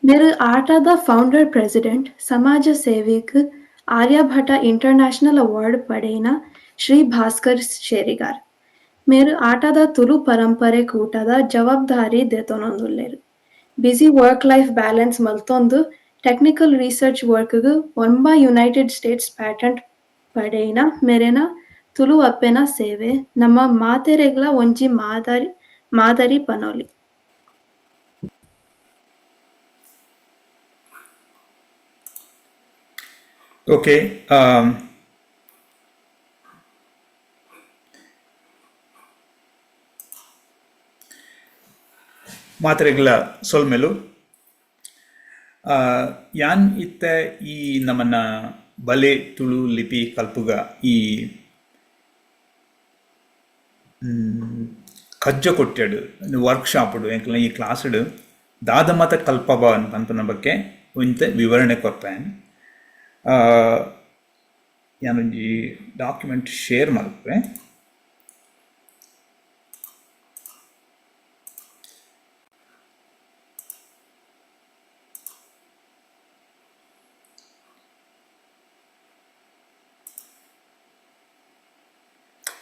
ಮೇರ್ ಆಟದ ಫೌಂಡರ್ ಪ್ರೆಸಿಡೆಂಟ್, ಸಮಾಜ ಸೇವೆಗ್ ಆರ್ಯಭಟ ಇಂಟರ್ನ್ಯಾಷನಲ್ ಅವಾರ್ಡ್ ಪಡೆಯಿನ ಶ್ರೀ ಭಾಸ್ಕರ್ ಶೇರಿಗಾರ್. ಮೇರ್ ಆಟದ ತುಳು ಪರಂಪರೆ ಕೂಟದ ಜವಾಬ್ದಾರಿ ದೆತೊನೊಂದುಲ್ಲೆರ್. ಬ್ಯುಸಿ ವರ್ಕ್ ಲೈಫ್ ಬ್ಯಾಲೆನ್ಸ್ ಮಲ್ತೊಂದು ಟೆಕ್ನಿಕಲ್ ರಿಸರ್ಚ್ ವರ್ಕ್ ಗ್ 9 ಯುನೈಟೆಡ್ ಸ್ಟೇಟ್ಸ್ ಪ್ಯಾಟೆಂಟ್ ಪಡೆಯಿನ ಮೆರೆನ ತುಳು ಅಪ್ಪೆನ ಸೇವೆ ನಮ್ಮ ಮಾತೆರೆಗ್ಲ ಒಂಜಿ ಮಾದರಿ ಮಾದರಿ ಪನೊಲಿ. ಓಕೆ, ಮಾತ್ರೆಗಳ ಸೊಲ್ಮೆಲು. ಯಾನ್ ಇತ್ತೆ ಈ ನಮನ ಬಲೆ ತುಳು ಲಿಪಿ ಕಲ್ಪುಗ ಈ ಕಜ್ಜ ಕೊಟ್ಯಡ್ ವರ್ಕ್ಶಾಪ್ಡ್ ಎಂಕ್ಲ ಈ ಕ್ಲಾಸ್ಡ್ ದಾದ ಮತ ಕಲ್ಪಬ ಪನ್ಪುನ ಬಗ್ಗೆ ಒಂತೆ ವಿವರಣೆ ಕೊರ್ಪೆ. ಯಾನೊಂಜಿ ಡಾಕ್ಯುಮೆಂಟ್ ಶೇರ್ ಮಲ್ಪುವೆ.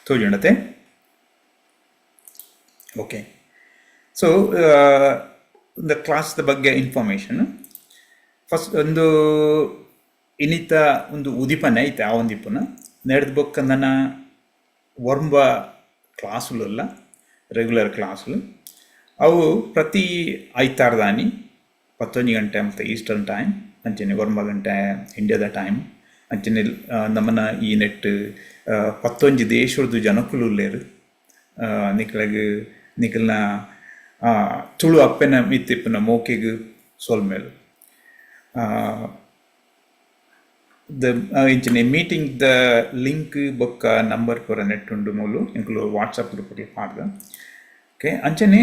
ತೋಜುಂಡತೆ? ಓಕೆ, ಸೊ the ಕ್ಲಾಸ್ದ ಬಗ್ಗೆ ಇನ್ಫಾರ್ಮೇಷನ್ ಫಸ್ಟ್ ಒಂದು ಇನ್ನಿತ ಒಂದು ಉದಿಪನೆ ಐತೆ. ಆ ಒಂದಿಪ್ಪುನ ನೆಡ್ದು ಬೊಕ್ಕ ನನ್ನ ಒರ್ಂಬ ಕ್ಲಾಸುಲುಲ್ಲ, ರೆಗ್ಯುಲರ್ ಕ್ಲಾಸುಲು. ಅವು ಪ್ರತಿ ಐತಾರದಾನಿ 11 ಗಂಟೆ ಮತ್ತು ಈಸ್ಟರ್ನ್ ಟೈಮ್, ಅಂಚನೆ 9 ಗಂಟೆ ಇಂಡಿಯಾದ ಟೈಮ್. ಅಂಚನೆ ನಮ್ಮನ ಈ ನೆಟ್ 11 ದೇಶದ್ದು ಜನಕುಲು ಉಲ್ಲೇರು. ನಿಕ್ಲೆಗ್ ನಿಕಲ್ನ ತುಳು ಅಪ್ಪೆನ ಮಿತ್ತ್ ಇಪ್ಪುನ ಮೋಕೆಗ್ ಸೊಲ್ಮೆಲು. ದ ಇಂಚಿನ ಮೀಟಿಂಗ್ ದ ಲಿಂಕ್ ಬೊಕ್ಕ ನಂಬರ್ ಪೂರ ನೆಟ್ ಉಂಡು ಮೂಲು ಎಂಕುಲು ವಾಟ್ಸಪ್ ಗ್ರೂಪ್ ಡ್ ಪಾಡ್ದ. ಓಕೆ, ಅಂಚನೆ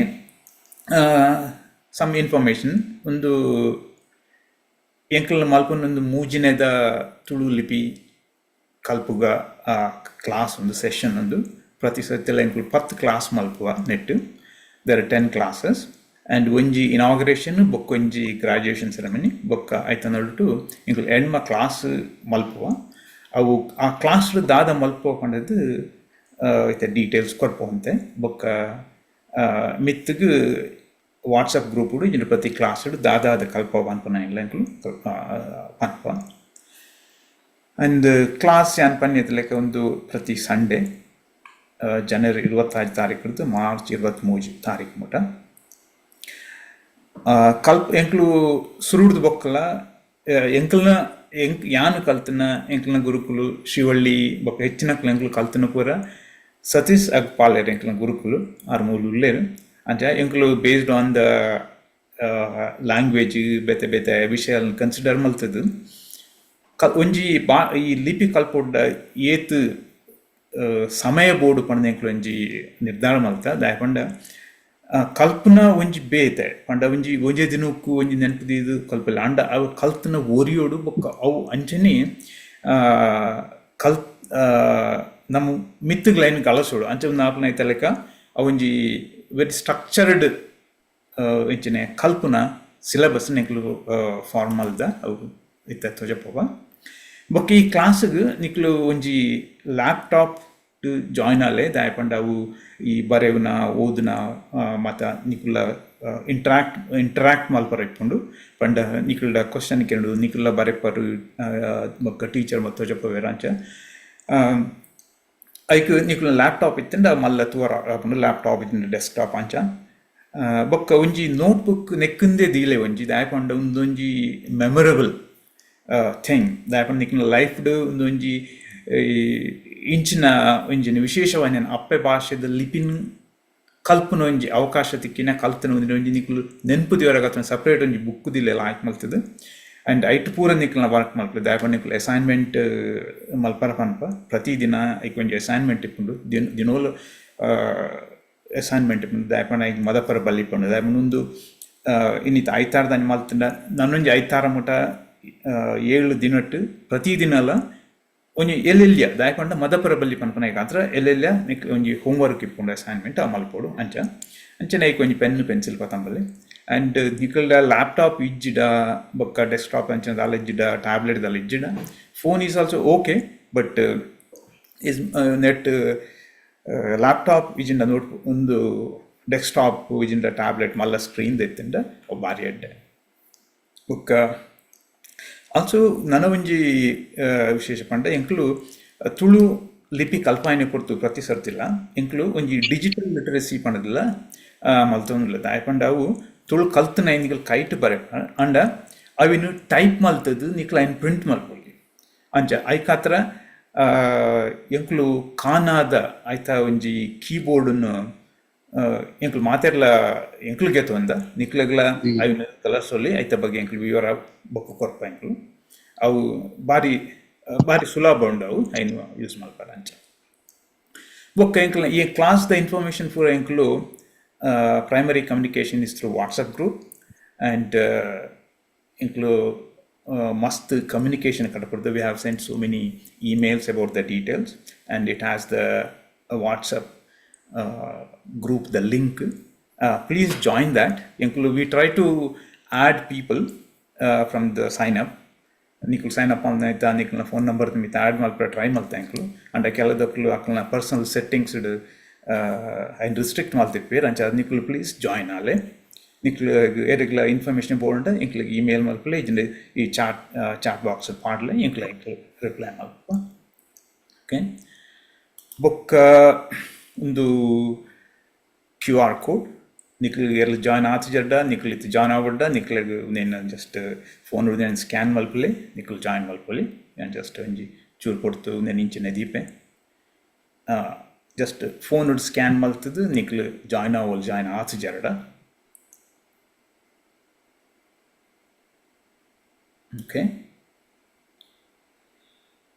ಸಮ್ ಇನ್ಫಾರ್ಮೇಶನ್, ಉಂದು ಎಂಕಲ್ನ ಮಲ್ಪುನ ಮೂಜಿನೆದ ತುಳು ಲಿಪಿ ಕಲ್ಪುಗ ಕ್ಲಾಸ್ ಒಂದು ಸೆಷನ್ ಉಂದು. ಪ್ರತಿ ಸರ್ತಿಲ ಎಂಕುಲು 10 ಕ್ಲಾಸ್ ಮಲ್ಪುವ ನೆಟ್. There are 10 classes and ಒಂಜಿ ಇನಾಗ್ರೇಷನ್ ಬೊಕ್ಕೊಂಜಿ ಗ್ರಾಜುಯೇಷನ್ ಸೆರೆಮನಿ. ಬೊಕ್ಕ ಐತ ನಡುಟು ಎಂಕುಲು 8 ಕ್ಲಾಸ್ ಮಲ್ಪುವ. ಅವು ಆ ಕ್ಲಾಸ್ ದಾದ ಮಲ್ಪುವ ಪಂಡದು ಇತ್ತೆ ಡೀಟೇಲ್ಸ್ ಕೊರ್ಪುವಂತೆ. ಬೊಕ್ಕ ಮಿತ್ತ್ಗ್ ವಾಟ್ಸಪ್ ಗ್ರೂಪ್ ಇಜ್ಜಿಂಡ ಪ್ರತಿ ಕ್ಲಾಸ್ ದಾದಾದ ಕಲ್ಪವ ಪನ್ಪುನ ಎಂಕುಲು ಪನ್ಪ. ಅಂಡ್ ಕ್ಲಾಸ್ ಯಾನ್ ಪನ್ಯದ ಲೆಕ್ಕ ಒಂದು ಪ್ರತಿ ಸಂಡೇ, ಜನವರಿ 26 ತಾರೀಕು ಮಾರ್ಚ್ 23 ತಾರೀಕು ಮುಟ. ಕಲ್ಪ ಎಂಕ್ಲು ಸುರುಡ್ದು ಬೊಕ್ಕಲ ಎಂಕಲ್ನ ಎಂಕ್ ಯಾನ್ ಕಲ್ತಿನ ಎಂಕಲ್ನ ಗುರುಕುಲು ಶಿವಳ್ಳಿ ಬೊಕ್ಕ ಹೆಚ್ಚಿನಕ್ಲು ಎಂಕ್ಲು ಕಲ್ತಿನ ಪೂರ ಸತೀಶ್ ಅಗ್ಪಾಲೆರ್ ಎಂಕಲ್ನ ಗುರುಕುಲು, ಆರ್ ಮೂಲು ಉಲ್ಲೆರ್. ಅಂಚ ಎಂಕುಲು ಬೇಸ್ಡ್ ಆನ್ the language ಬೇತೆ ಬೇತೆ ವಿಷಯ ಕನ್ಸಿಡರ್ ಮಲ್ತದು ಒಂಜಿ ಬಾ ಈ ಲಿಪಿ ಕಲ್ಪೊಡ್ಡ ಏತ್ ಸಮಯ ಬೋಡು ಪಂಡ ಎಂಕುಲು ಒಂಜಿ ನಿರ್ಧಾರ ಮಲ್ತ. ದಾಯೆ ಪಂಡ ಕಲ್ಪನ ಒಂಜಿ ಬೇತೆ ಪಂಡ ಒಂಜಿ ಒಂಜೇ ದಿನಕ್ಕೂ ಒಂಜಿ ನೆನಪು ದೀದ್ ಕಲ್ಪಲ್ಲ. ಅಂಡ ಅವು ಕಲ್ತನ ಒರಿಯೋಡು ಬೊಕ್ಕ ಅವು ಅಂಚನೆ ಕಲ್ ನಮ್ಮ ಮಿತ್ತುಗ್ಲೈನ್ ಗಳಸೋಡು. ಅಂಚ ಒಂದು ಆಪುನ ಐತ ಲೆಕ್ಕ ಅವೊಂಜಿ ವೆರಿ ಸ್ಟ್ರಕ್ಚರ್ಡ್ ಇಂಚಿನೆ ಕಲ್ಪುನ ಸಿಲೆಬಸ್ ನಿಕ್ಲು ಫಾರ್ಮಲ್ದ ಅವು ಇತ್ತೆ ತೋಜಪೋವ. ಬೊಕ್ಕ ಈ ಕ್ಲಾಸ್ಗ್ ನಿಕ್ಲು ಒಂಜಿ ಲ್ಯಾಪ್ಟಾಪ್ ಜಾಯ್ನ್ ಆಲೆ. ದಾಯೆ ಪಂಡ ಅವು ಈ ಬರೆಯುನ ಓದುನ ಮತ ನಿಕುಲ ಇಂಟ್ರಾಕ್ಟ್ ಇಂಟ್ರಾಕ್ಟ್ ಮಲ್ಪರ ಇಪ್ಪುಂಡು. ಪಂಡ ನಿಕುಲ್ಡ ಕ್ವಶನ್ ಕೇಂಡು ನಿಕುಲ ಬರೆಪರು, ಬೊಕ್ಕ ಟೀಚರ್ ಮತ್ತ ತೋಜಪವೇರ್. ಅಂಚ ಐಕ್ ನಿಕುಲ್ನ ಲ್ಯಾಪ್ಟಾಪ್ ಇತ್ತಂಡ ಮಲ್ಲ ತೂವರ ಆಪುಂಡು, ಲ್ಯಾಪ್ಟಾಪ್ ಇತ್ತಂಡ ಡೆಸ್ಕ್ಟಾಪ್ ಅಂಚ. ಬೊಕ್ಕ ಒಂಜಿ ನೋಟ್ಬುಕ್ ನೆಕ್ಕುಂದೇ ದೀಲೆ ಒಂಜಿ. ದಾಯೆ ಪಂಡ ಉಂದೊಂಜಿ ಮೆಮೊರೇಬಲ್ ಥಿಂಗ್. ದಾಯೆ ಪಂಡ ನಿಕ್ಲ್ನ ಲೈಫ್ಡ್ ಉಂದೊಂಜಿ ಇಂಚಿನ ಒಂಜಿನ ವಿಶೇಷವಾಯಿನ ಅಪ್ಪೆ ಭಾಷೆದ ಲಿಪಿನ್ ಕಲ್ಪುನ ಒಂಜಿ ಅವಕಾಶ ತಿಕ್ಕಿನ ಕಲ್ತನ ಒಂಜಿ ಒಂಜಿ ನಿಕ್ಲು ನೆನ್ಪು ದಿವರಗತ್ತನ ಸಪ್ರೇಟ್ ಒಂಜಿ ಬುಕ್ ದಿಲ್ಲೆಲ್ಲ ಆಯ್ಕೆ ಮಲ್ತದು. ಆ್ಯಂಡ್ ಐಟ್ ಪೂರ ನಿಕ್ಲ್ನ ವರ್ಕ್ ಮಲ್ಪುಲೆ. ದಾಯೆ ಪಂಡ ನಿಕ್ಲು ಅಸೈನ್ಮೆಂಟ್ ಮಲ್ಪರ ಪನ್ಪ. ಪ್ರತಿದಿನ ಐಕ್ ಒಂಜಿ ಅಸೈನ್ಮೆಂಟ್ ಇಪ್ಪುಂಡು, ದಿನ ದಿನೋಲು ಅಸೈನ್ಮೆಂಟ್ ಇಪ್ಪುಂಡು. ದಾಯೆ ಪಂಡ ಐಕ್ ಮದಪರ ಬಲ್ಲಿ ಇಪ್ಪುಂಡು. ದಾಯೆ ಪಂಡ ಉಂದು ಇನ್ನಿತ ಐತಾರದಾನಿ ಮಲ್ತಂಡ ನನೊಂಜಿ ಐತಾರ ಮುಟ 7 ದಿನಟ್ ಪ್ರತಿದಿನಲ ಒಂಜಿ ಎಲ್ಲೆಲ್ಯ. ದಾಯೆ ಪಂಡ ಮದಪರ ಬಲ್ಲಿ ಪನ್ಪುನ ಐಕಾತ್ರ ಎಲ್ಲೆಲ್ಯ ನಿಕ್ ಒಂಜಿ ಹೋಮ್ವರ್ಕ್ ಇಪ್ಪುಂಡು, ಅಸೈನ್ಮೆಂಟ್ ಆ ಮಲ್ಪೊಡು. ಅಂಚ ಅಂಚನೆ ಐಕ್ ಒಂಜಿ ಪೆನ್ ಪೆನ್ಸಿಲ್ ಪತಂಬಲ್ಲಿ. ಆ್ಯಂಡ್ ನಿಕಲ್ಡ ಲ್ಯಾಪ್ಟಾಪ್ ಇಜ್ಜಿಡ ಬೊಕ್ಕ ಡೆಸ್ಕ್ಟಾಪ್ ಅಂಚಿನ ದಾಲ ಇಜ್ಜಿಡ, ಟ್ಯಾಬ್ಲೆಟ್ ದಾಲ ಇಜ್ಜಿಡ, phone is also okay, but is net laptop ಇಜ್ಜಿಂಡ note ಒಂದು ಡೆಸ್ಕ್ಟಾಪ್ ಇಜ್ಜಿಂಡ ಟ್ಯಾಬ್ಲೆಟ್ ಮಲ್ಲ ಸ್ಕ್ರೀನ್ ಇತ್ತಿಂಡ ಅವು ಭಾರಿ ಎಡ್ಡೆ. ಬೊಕ್ಕ ಆಲ್ಸೋ ನನ ಒಂಜಿ ವಿಶೇಷ ಪಂಡ ಎಂಕುಲು ತುಳು ಲಿಪಿ ಕಲ್ಪಾಯಿನ ಪೊರ್ತು ಪ್ರತಿ ಸರ್ತಿಲ್ಲ ಎಂಕುಲು ಒಂಜಿ ಡಿಜಿಟಲ್ ಲಿಟರಸಿ ಪಂಡದಿಲ್ಲ ಮಲ್ತೊಂದುಲ್ಲ. ದಾಯೆ ಪಂಡ ಅವು ತುಳು ಕಲ್ತನ ನಿಕಲ್ ಕೈಟ್ ಬರೆಪ ಅಂಡ ಅವಿನು ಟೈಪ್ ಮಲ್ತದು ನಿಕ್ಲು ಐನ್ ಪ್ರಿಂಟ್ ಮಲ್ಪೊಲಿ. ಅಂಚ ಐಕಾತ್ರ ಎಂಕುಲು ಕಾನಾದ ಐತ ಒಂಜಿ ಕೀಬೋರ್ಡ್ನು ಎಂಕುಲು ಮಾತೆರ್ಲ ಎಂಕುಲು ಗೆತೊಂದ ನಿಕ್ಲೆಗ್ಲ ಅವಿನ ಕಲರ್ಸೊಲಿ. ಐತ ಬಗ್ಗೆ ಎಂಕುಲು ವಿವರ ಬೊಕ್ಕ ಕೊರ್ಪ ಎಂಕುಲು. ಅವು ಬಾರಿ ಬಾರಿ ಸುಲಭ ಉಂಡು ಅವು ಐನ್ ಯೂಸ್ ಮಲ್ಪರ. ಅಂಚ ಬೊಕ್ಕ ಎಂಕಲ್ನ ಈ ಕ್ಲಾಸ್ the information ಪೂರ ಎಂಕುಲು primary communication is through WhatsApp group and ಎಂಕುಲು ಮಸ್ತ್ communication ಕಡಪಡ್ದು. We have sent so many emails about the details and it has the WhatsApp group, the link. Please join that. ಎಂಕುಲು we try to add people from the sign up. ನಿಕ್ಲು sign up ಆಯ್ತಾ ನಿಕ್ಲ್ನ phone number ಮಿತ್ತ add ಮಲ್ಪರೆ try ಮಲ್ತ ಎಂಕುಲು. ಅಂಡ ಕೆಲದಕ್ಲು ಅಕ್ಲ್ನ ಪರ್ಸನಲ್ ಸೆಟ್ಟಿಂಗ್ಸ್ ಐನ್ ರಿಸ್ಟ್ರಿಕ್ಟ್ ಮಲ್ತಿಪ್ಪೇರ್. ಅಂಚ ನಿಕ್ಲು ಪ್ಲೀಸ್ ಜಾಯ್ನ್ ಆಲೆ. ನಿಕ್ಲು ಏರೆಗ್ಲ ಇನ್ಫಾರ್ಮೇಷನ್ ಬೋಂಡ ಎಂಕ್ಲಿಗೆ ಇಮೇಲ್ ಮಲ್ಪಲೆ, ಇಜ್ಜಿಂಡ ಈ ಚಾಟ್ ಚಾಟ್ ಬಾಕ್ಸ್ ಪಾಡ್ಲೆ, ಎಂಕ್ಲು ಎಂಕ್ಲು ರಿಪ್ಲೈ ಮಲ್ಪ. ಓಕೆ, ಬೊಕ್ಕ ಒಂದು ಕ್ಯೂ ಆರ್ ಕೋಡ್. ನಿಕ್ಲು ಎರ್ಲು ಜಾಯ್ನ್ ಆತಿಜಡ್ಡ, ನಿಕ್ಲು ಇತ್ತು ಜಾಯ್ನ್ ಆವಡ್ಡ, ನಿಕ್ಲೆಗ್ ನೇನು ಜಸ್ಟ್ ಫೋನ್ నేను ಸ್ಕ್ಯಾನ್ ಮಲ್ಪಲೆ, ನಿಕ್ಲು ಜಾಯ್ನ್ ಮಲ್ಪೊಲಿ. ಯಾನ್ ಜಸ್ಟ್ ಒಂಜಿ ಚೂರು ಕೊಡ್ತು నేను ಇಂಚಿನ ದೀಪೆ. ಜಸ್ಟ್ ಫೋನ್ ಸ್ಕ್ಯಾನ್ ಮಲ್ತದು ನಿಕ್ಲು ಜಾಯ್ನ್ ಆವಲ್ ಜಾಯ್ನ್ ಆತಿಜರಡ. Okay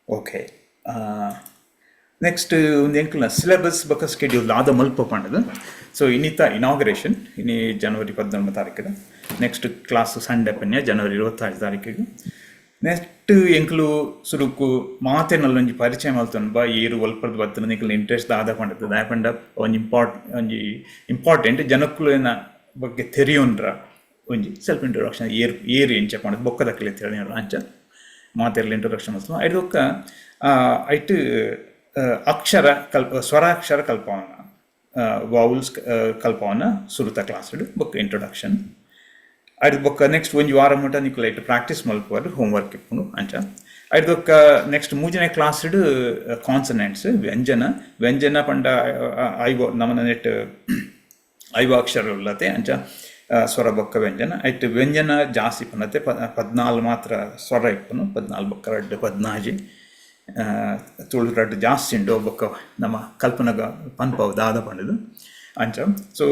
okay. Next ಒಂದು ಎಂಕಲ್ನ ಸಿಲೆಬಸ್ ಬೊಕ್ಕ ಸ್ಕೆಡ್ಯೂಲ್ ದಾದ ಮಲ್ಪ ಪಂಡದು. ಸೊ ಇನ್ನಿತ ಇನಾಗ್ರೇಷನ್ ಇನಿ ಜನವರಿ 14 ತಾರೀಕಿದ. ನೆಕ್ಸ್ಟ್ ಕ್ಲಾಸ್ ಸಂಡೆ ಪನ್ಯ ಜನವರಿ 26 ತಾರೀಕಿಗೆ. ನೆಕ್ಸ್ಟ್ ಎಂಕ್ಲು ಸುರುಕು ಮಾತೆನಲ್ಲೊಂಜಿ ಪರಿಚಯ ಮಲ್ತೊಂದು ಬಾ, ಏರು ಒಲ್ಪರ್ದು ಬತ್ತನ, ನಿಕ್ಲು ಇಂಟ್ರೆಸ್ಟ್ ದಾದ ಪಂಡದು. ದಾಯ ಪಂಡ ಒಂಜಿ ಒಂಜಿ ಇಂಪಾರ್ಟೆಂಟ್ ಜನಕ್ಕುಲೆನ ಬಗ್ಗೆ ತೆರಿಯೊನ್ರ ಒಂಜಿ ಸೆಲ್ಫ್ ಇಂಟ್ರೊಡಕ್ಷನ್, ಏರ್ ಏರು ಎಂಚ ಪಂಡದು ಬೊಕ್ಕದಕ್ಲೆ ತಿಳಿಯೋಣ ಅಂಚ ಮಾತೆರ್ಲ ಇಂಟ್ರೊಡಕ್ಷನ್ ಮಲ್ತೊಂದು. ಐದು ಬೊಕ್ಕ ಐಟ್ ಅಕ್ಷರ ಕಲ್ಪ, ಸ್ವರಾಕ್ಷರ ಕಲ್ಪವನ, ವೌಲ್ಸ್ ಕಲ್ಪವನ ಸುರುತ ಕ್ಲಾಸ್ಡ್ ಬೊಕ್ಕ ಇಂಟ್ರೊಡಕ್ಷನ್. ಐದು ಬೊಕ್ಕ ನೆಕ್ಸ್ಟ್ ಒಂಜಿ ವಾರ ಮುಟ ನಿಕುಲು ಐಟ್ ಪ್ರಾಕ್ಟೀಸ್ ಮಲ್ಪುವರು, ಹೋಮ್ವರ್ಕ್ ಇಪ್ಪುಂಡು ಅಂಚ. ಐದು ಬೊಕ್ಕ ನೆಕ್ಸ್ಟ್ ಮೂಜನೇ ಕ್ಲಾಸ್ಡ್ ಕಾನ್ಸನೆಂಟ್ಸ್, ವ್ಯಂಜನ. ವ್ಯಂಜನ ಪಂಡ ಐವ ನಮನ ನೆಟ್ ಐವ ಅಕ್ಷರ ಉಲ್ಲತೆ ಅಂಚ, ಸ್ವರ ಬೊಕ್ಕ ವ್ಯಂಜನ. ಐಟ್ ವ್ಯಂಜನ ಜಾಸ್ತಿ ಪನ್ನತೆ, 14 ಮಾತ್ರ ಸ್ವರ ಇಪ್ಪುನು. 14 ಬೊಕ್ಕ ರಡ್ಡ್ 16. ತುಳು ರಡ್ಡ್ ಜಾಸ್ತಿ ಉಂಡು. ಬೊಕ್ಕ ನಮ್ಮ ಕಲ್ಪನಗ ಪನ್ಪವು ದಾದ ಪಂಡುದು ಅಂಚ. ಸೊ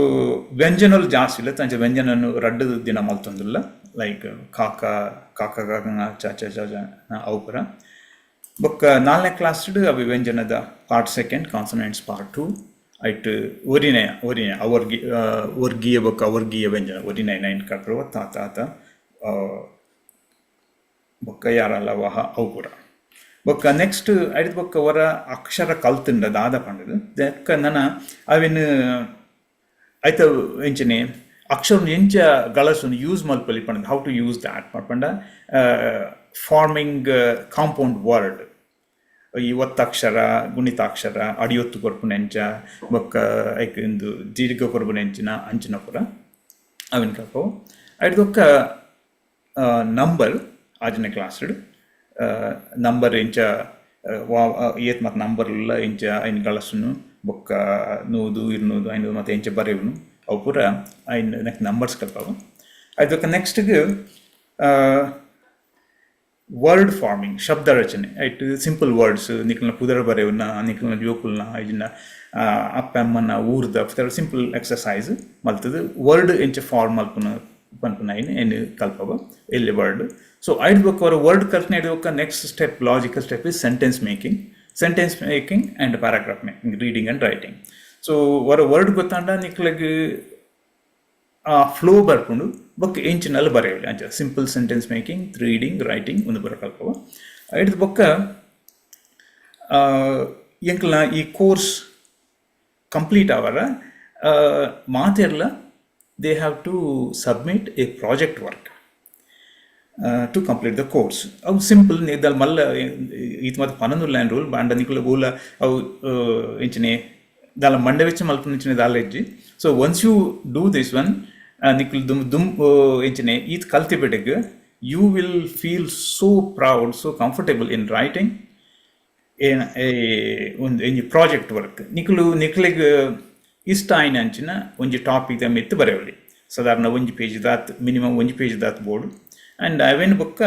ವ್ಯಂಜನಲು ಜಾಸ್ತಿ ಇಲ್ಲ ಅಂಚ, ವ್ಯಂಜನನು ರಡ್ಡ್ ದಿನ ಮಲ್ತೊಂದುಲ್ಲ, ಲೈಕ್ ಕಾಕ ಕಾಕ ಗ ಚ ಚ ಚ ಚ ಅವು ಪೂರ. ಬೊಕ್ಕ ನಾಲ್ನೇ ಕ್ಲಾಸ್ಡ್ ಅವು ವ್ಯಂಜನದ part second, consonants part two. ಐಟ್ ಒರಿನೆ ಒರಿನೆ ಅವರ್ಗಿ ವರ್ಗೀಯ ಬೊಕ್ಕ ಅವರ್ಗೀಯ ವ್ಯಂಜನ, ಒರಿನೆ ನೈನ್ ಕಟ್ರುವ ತ ತ ತ ಬೊಕ್ಕ ಯಾರಲ್ಲ ವಹ ಅವು ಪೂರ. ಬೊಕ್ಕ ನೆಕ್ಸ್ಟ್ ಐದು ಬೊಕ್ಕ ವರ ಅಕ್ಷರ ಕಲ್ತುಂಡ ದಾದ ಪಂಡದು ದೆಕ್ಕ ನನ ಅವಿನ ಐತ ಎಂಚನೆ ಅಕ್ಷರ ಎಂಚ ಗಳಸುನು, ಯೂಸ್ ಮಲ್ಪಲಿ ಪಂಡದು, how to use that ಪಂಡ ಫಾರ್ಮಿಂಗ್ ಕಾಂಪೌಂಡ್ ವರ್ಡ್. ಈ ಒತ್ತಕ್ಷರ, ಗುಣಿತಾಕ್ಷರ, ಅಡಿಯೊತ್ತು ಕೊರ್ಪುನೆಂಚ, ಬೊಕ್ಕ ಐಕ್ ಇಂದು ದೀರ್ಘ ಕೊರ್ಪುನೆಂಚಿನ ಅಂಚಿನ ಪೂರ ಅವಿನ ಕಲ್ಪವು. ಐಡ್ ಬೊಕ್ಕ ನಂಬರ್, ಆಜನೇ ಕ್ಲಾಸ್ಡ್ ನಂಬರ್ ಇಂಚ ವಾ ಏತ್ ಮತ್ತು ನಂಬರ್ ಉಲ್ಲ, ಇಂಚ ಐನ್ ಗಳಸುನು, ಬೊಕ್ಕ 100, 200, 500 ಮತ್ತು ಎಂಚ ಬರೆಯುನು, ಅವು ಪೂರ ಐನ್ ನೆಕ್ಸ್ಟ್ ನಂಬರ್ಸ್ ಕಲ್ಪವು. ಐದು ನೆಕ್ಸ್ಟ್ಗೆ ವರ್ಡ್ ಫಾರ್ಮಿಂಗ್, ಶಬ್ದ ರಚನೆ. ಐಟ್ ಸಿಂಪಲ್ ವರ್ಡ್ಸ್, ನಿಕ್ಲನ ಪುದರ್ ಬರೆಯುನ, ನಿಕ್ಲನ ಜೋಕುಲ್ನ ಐಜಿನ ಅಪ್ಪ ಅಮ್ಮನ ಊರ್ದ ಸಿಂಪಲ್ ಎಕ್ಸಸೈಸ್ ಮಲ್ತದು ವರ್ಡ್ ಎಂಚ ಫಾರ್ಮ್ ಮಲ್ಪುನ ಪನ್ಪುನ ಐನ್ ಏನು ಕಲ್ಪವ ಎಲ್ಲಿ ವರ್ಡ್. ಸೊ ಐದು ಬೊಕ್ಕ ಅವರ ವರ್ಡ್ ಕಲ್ಪನೆ ಬೊಕ್ಕ next step, logical step is sentence making, sentence making and paragraph making, reading and writing. So ಅವರ ವರ್ಡ್ ಗೊತ್ತಾಂಡ ನಿಕ್ಲಗ್ ಆ ಫ್ಲೋ ಬರ್ಪುಂಡು, ಬೊಕ್ಕ ಎಂಚಿನಲ್ಲಿ ಬರೆಯಲಿ ಅಂಚ simple sentence making, reading, writing ಒಂದು ಬರ ಕಲ್ಪವ. ಐಡ್ದು ಬೊಕ್ಕ ಎಂಕ್ಲ ಈ ಕೋರ್ಸ್ ಕಂಪ್ಲೀಟ್ ಆವರ ಮಾತೆರ್ಲ they have to submit a project work to complete the course. ಅವು ಸಿಂಪಲ್ ದಾಲ್ ಮಲ್ಲ ಈತ್ ಮಾತ ಪನೊಂದುಲ್ಲ ರೂಲ್ ಬಾಂಡ ನಿಕುಲು ಊಲ ಅವು ಇಂಚಿನೆ ದಾಲ ಮಂಡೆ ವೆಚ್ಚ ಮಲ್ಪುನ ದಾಲ ಇಜ್ಜಿ. So once you do this one, ನಿಕುಲು ದುಮ್ ದುಮ್ ಇಂಚಿನೆ ಈತ್ ಕಲ್ತಿ ಬಿಡಗ್ you will feel so proud, so comfortable in writing ಒಂದು ಒಂಜಿ ಪ್ರಾಜೆಕ್ಟ್ ವರ್ಕ್. ನಿಕುಲು ನಿಕ್ಲೆಗ್ ಇಷ್ಟ ಆಯಿನ ಅಂಚಿನ ಒಂಜಿ ಟಾಪಿಕ್ ದ ಮಿತ್ತ್ ಬರೆಯೊಲಿ. ಸಾಧಾರಣ ಒಂಜಿ ಪೇಜ್ ದಾತ್, ಮಿನಿಮಮ್ ಒಂಜಿ ಪೇಜ್ ದಾತ್ ಬೋಡು. ಆ್ಯಂಡ್ ಅವೆನ್ ಬೊಕ್ಕ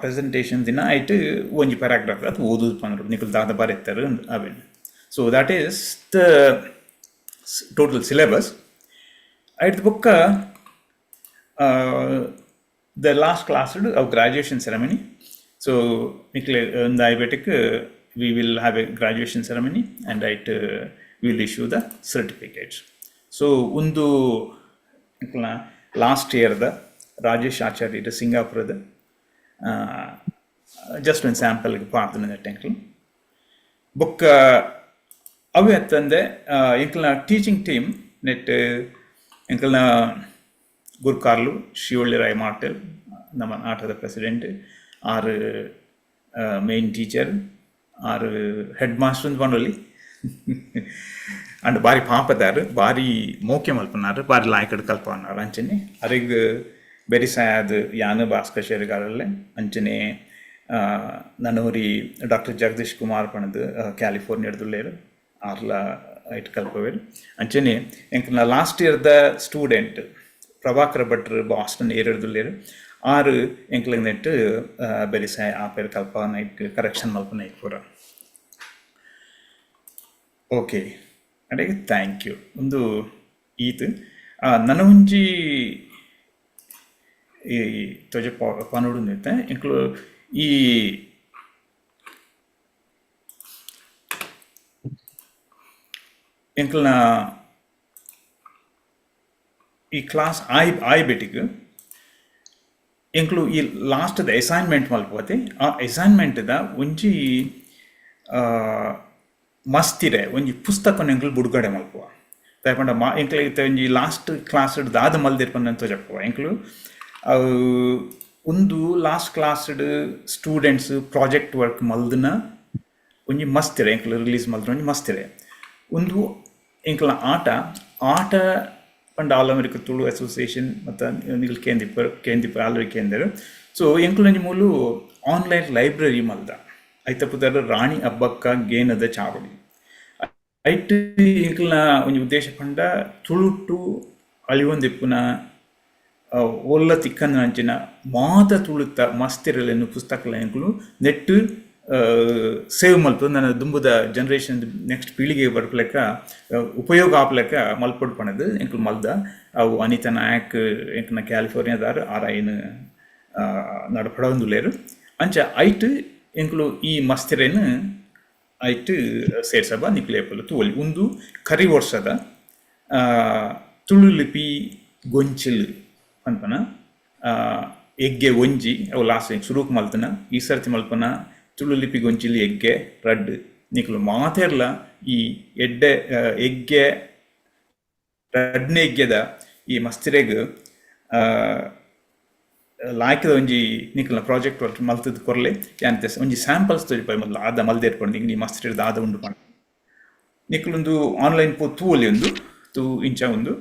ಪ್ರೆಸೆಂಟೇಷನ್ ದಿನ ಐಟ್ ಒಂಜಿ ಪ್ಯಾರಾಗ್ರಾಫ್ ದಾತ್ ಓದುದು ಪಂದ್ರು ನಿಕುಲು ದಾದ ಬರೆತಾರೆ ಅವೆನ್. So that is the total syllabus. ಐಡ್ದು ಬೊಕ್ಕ the last class of graduation ceremony. So ನಿಕ್ಲೆ ಒಂದು ಐಬೇಟಿಕ್ we will have a graduation ceremony and it will issue the certificates. So ಒಂದು ಲಾಸ್ಟ್ ಇಯರ್ದ ರಾಜೇಶ್ ಆಚಾರ್ಯ ಸಿಂಗಾಪುರದ ಜಸ್ಟ್ ಒಂದು ಸ್ಯಾಂಪಲ್ಗೆ ಪಾಡ್ದು ಎಂಕ್ಲು. ಬೊಕ್ಕ ಅವೆ ಅತ್ತಂದೆ ಎಂಕಲ್ನ ಟೀಚಿಂಗ್ ಟೀಮ್ ನೆಟ್ ಎಂಕಲ್ನ ಗುರ್ಕಾರ್ಲು ಶಿವಳ್ಳಿ ರಾಯ್ ಮಾರ್ಟೆಲ್, ನಮ್ಮ ಆಟದ ಪ್ರೆಸಿಡೆಂಟ್, ಆರು ಮೇನ್ ಟೀಚರ್, ಆರು ಹೆಡ್ ಮಾಸ್ಟರ್ ಅಂತ ಪಂಡೊಲಿ. ಅಂಡ್ ಬಾರಿ ಪಾಪದಾರು, ಬಾರಿ ಮೋಕೆ ಮಲ್ಪನಾರು, ಬಾರಿ ಲಾಯ್ಕಡ್ ಕಲ್ಪನಾರು. ಅಂಚನೆ ಅರೆಗ್ ಬೆರಿಸಾಯದ್ ಯಾನ್ ಭಾಸ್ಕರ್ ಶೇರಿಗಾರಲ್ಲೇ. ಅಂಚನೆ ನನೋರಿ ಡಾಕ್ಟರ್ ಜಗದೀಶ್ ಕುಮಾರ್ ಪಣದು ಕ್ಯಾಲಿಫೋರ್ನಿಯಾದುಲ್ಲೇರು, ಆರ್ಲ ಐಟ್ ಕಲ್ಪವೇರು. ಅಂಚನೆ ಎಂಕ್ಲ ಲಾಸ್ಟ್ ಇಯರ್ದ ಸ್ಟೂಡೆಂಟ್ ಪ್ರಭಾಕರ ಭಟ್ರು ಬಾಸ್ಟನ್ ಏರಿಯದುಲ್ಲೇರು, ಆರು ಎಂಕ್ಲೆಗ್ ನೆಟ್ ಬೆರಿಸಾಯ ಆಪೇರ್ ಕಲ್ಪ ನೈಟ್ ಕರೆಕ್ಷನ್ ಮಲ್ಪನ ಪೂರ. ಓಕೆ ಅಡೆಗೆ thank you. ಒಂದು ಈತ್ ನನ್ನ ಒಂಜಿ ಈ ತೊಜ ಪನೊಡು ಎಂಕುಲು ಈ ಎಂಕಲ್ನ ಈ ಕ್ಲಾಸ್ ಆಯ್ ಆಯ್ ಬೆಟಿಗ್ ಎಂಕುಲು ಈ ಲಾಸ್ಟ್ ದ ಅಸೈನ್ಮೆಂಟ್ ಮಲ್ಪುವತೆ ಆ ಅಸೈನ್ಮೆಂಟ್ ದ ಒಂಜಿ ಮಸ್ತಿರೆ ಒಂಜಿ ಪುಸ್ತಕನ್ ಎಂಕುಲು ಬುಡುಗಡೆ ಮಲ್ಪುವ. ದಾಯೆ ಪಂಡ ಮಾ ಎಂಕ್ಲೆ ಇತ್ತೆ ಒಂಜಿ ಲಾಸ್ಟ್ ಕ್ಲಾಸ್ ದಾದ ಮಲ್ದೆರ್ ಪಂದ್ ತೋಜಪ್ಪುವ ಎಂಕುಲು. ಉಂದು last class students project work ಮಲ್ದಿನ ಒಂಜಿ ಮಸ್ತಿರೆ ಎಂಕುಲು ರಿಲೀಸ್ ಮಲ್ದಿನ ಒಂಜಿ ಮಸ್ತಿರೆ. ಉಂದು ಎಂಕಲ್ನ ಆಟ ಆಟ ಪಂಡ ಆಲ್ ಅಮೆರಿಕ ತುಳು ಅಸೋಸಿಯೇಷನ್ ಮತ್ತು ನಿಕುಲು ಕೇಂದಿಪ್ಪರ್ ಕೇಂದಿಪ್ಪರ್ ಆಲ್ರೆಡಿ ಕೇಂದೆರ್. ಸೊ ಎಂಕುಲು ಒಂಜಿ ಮೂಲು ಆನ್ಲೈನ್ ಲೈಬ್ರರಿ ಮಲ್ದ ಐತ ಪುದರ್ ರಾಣಿ ಅಬ್ಬಕ್ಕ ಗೇನದ ಚಾವಡಿ. ಐಟ್ ಎಂಕಲ್ನ ಒಂಜಿ ಉದ್ದೇಶ ಪಂಡ ತುಳುಟು ಅಳಿವೊಂದಿಪ್ಪುನ ಒಲ್ಲ ತಿಕ್ಕಂದಿನಂಚಿನ ಮಾತ ತುಳುತ ಮಸ್ತಿರೆಲೆನ್ ಪುಸ್ತಕಲೆನ್ ಎಂಕುಲು ನೆಟ್ ಸೇವ್ ಮಲ್ಪು ನನ್ನ ದುಂಬುದ ಜನರೇಷನ್ ನೆಕ್ಸ್ಟ್ ಪೀಳಿಗೆ ಬರ್ಪಲೆಕ್ಕ ಉಪಯೋಗ ಆಪಲೆಕ್ಕ ಮಲ್ಪೊಡು ಪಣದು ಎಂಕುಲು ಮಲ್ದ. ಅವು ಅನಿತಾ ನಾಯಕ್ ಎಂಕಲ್ನ ಕ್ಯಾಲಿಫೋರ್ನಿಯಾದಾರ್ ಆರ್ ಐನ್ ನಡಪಡೊಂದುಲ್ಲೆರ್. ಅಂಚ ಐಟ್ ಎಂಕುಲು ಈ ಮಸ್ತಿರೆನ್ ಐಟ್ ಸೇರ್ಸಬ ನಿಕ್ಲೆ ಏಪಲ ತೂವೊಲಿ. ಉಂದು ಕರಿ ವರ್ಷದ ತುಳು ಲಿಪಿ ಗೊಂಚಿಲ್ ಪನ್ಪನ ಎಗ್ಗೆ ಒಂಜಿ ಅವು ಲಾಸ್ಟ್ ಸುರುಕು ಮಲ್ತನ ಈ ಸರ್ತಿ ಮಲ್ಪನ ತುಳು ಲಿಪಿ ಗೊಂಚಿಲ್ ಎಗ್ಗೆ ರಡ್ಡ್ ನಿಕುಲು ಮಾತೆರ್ಲ ಈ ಎಡ್ಡೆ ಎಗ್ಗೆ ರಡ್ನೇ ಎಗ್ಗೆದ ಈ ಮಸ್ತಿರೆಗ್ ಲಾಯ್ಕದ ಒಂಜಿ ನಿಕಲ್ನ ಪ್ರಾಜೆಕ್ಟ್ ವರ್ಕ್ ಮಲ್ತದ್ ಕೊರ್ಲೆ. ಯಾನ್ ಒಂಜಿ ಸ್ಯಾಂಪಲ್ಸ್ ತೋಜಿಪಾಯ್ ಮೊದಲು ಆದ ಮಲ್ದೇರ್ ಪಂಡ್ ಈ ಮಸ್ತಿರೆಡ್ ದಾದ ಉಂಡು ಪಂಡ್ ನಿಕುಲೊಂದು ಆನ್ಲೈನ್ ಪೋ ತೂವೊಲಿ ಉಂದು ತೂ ಇಂಚ ಉಂದು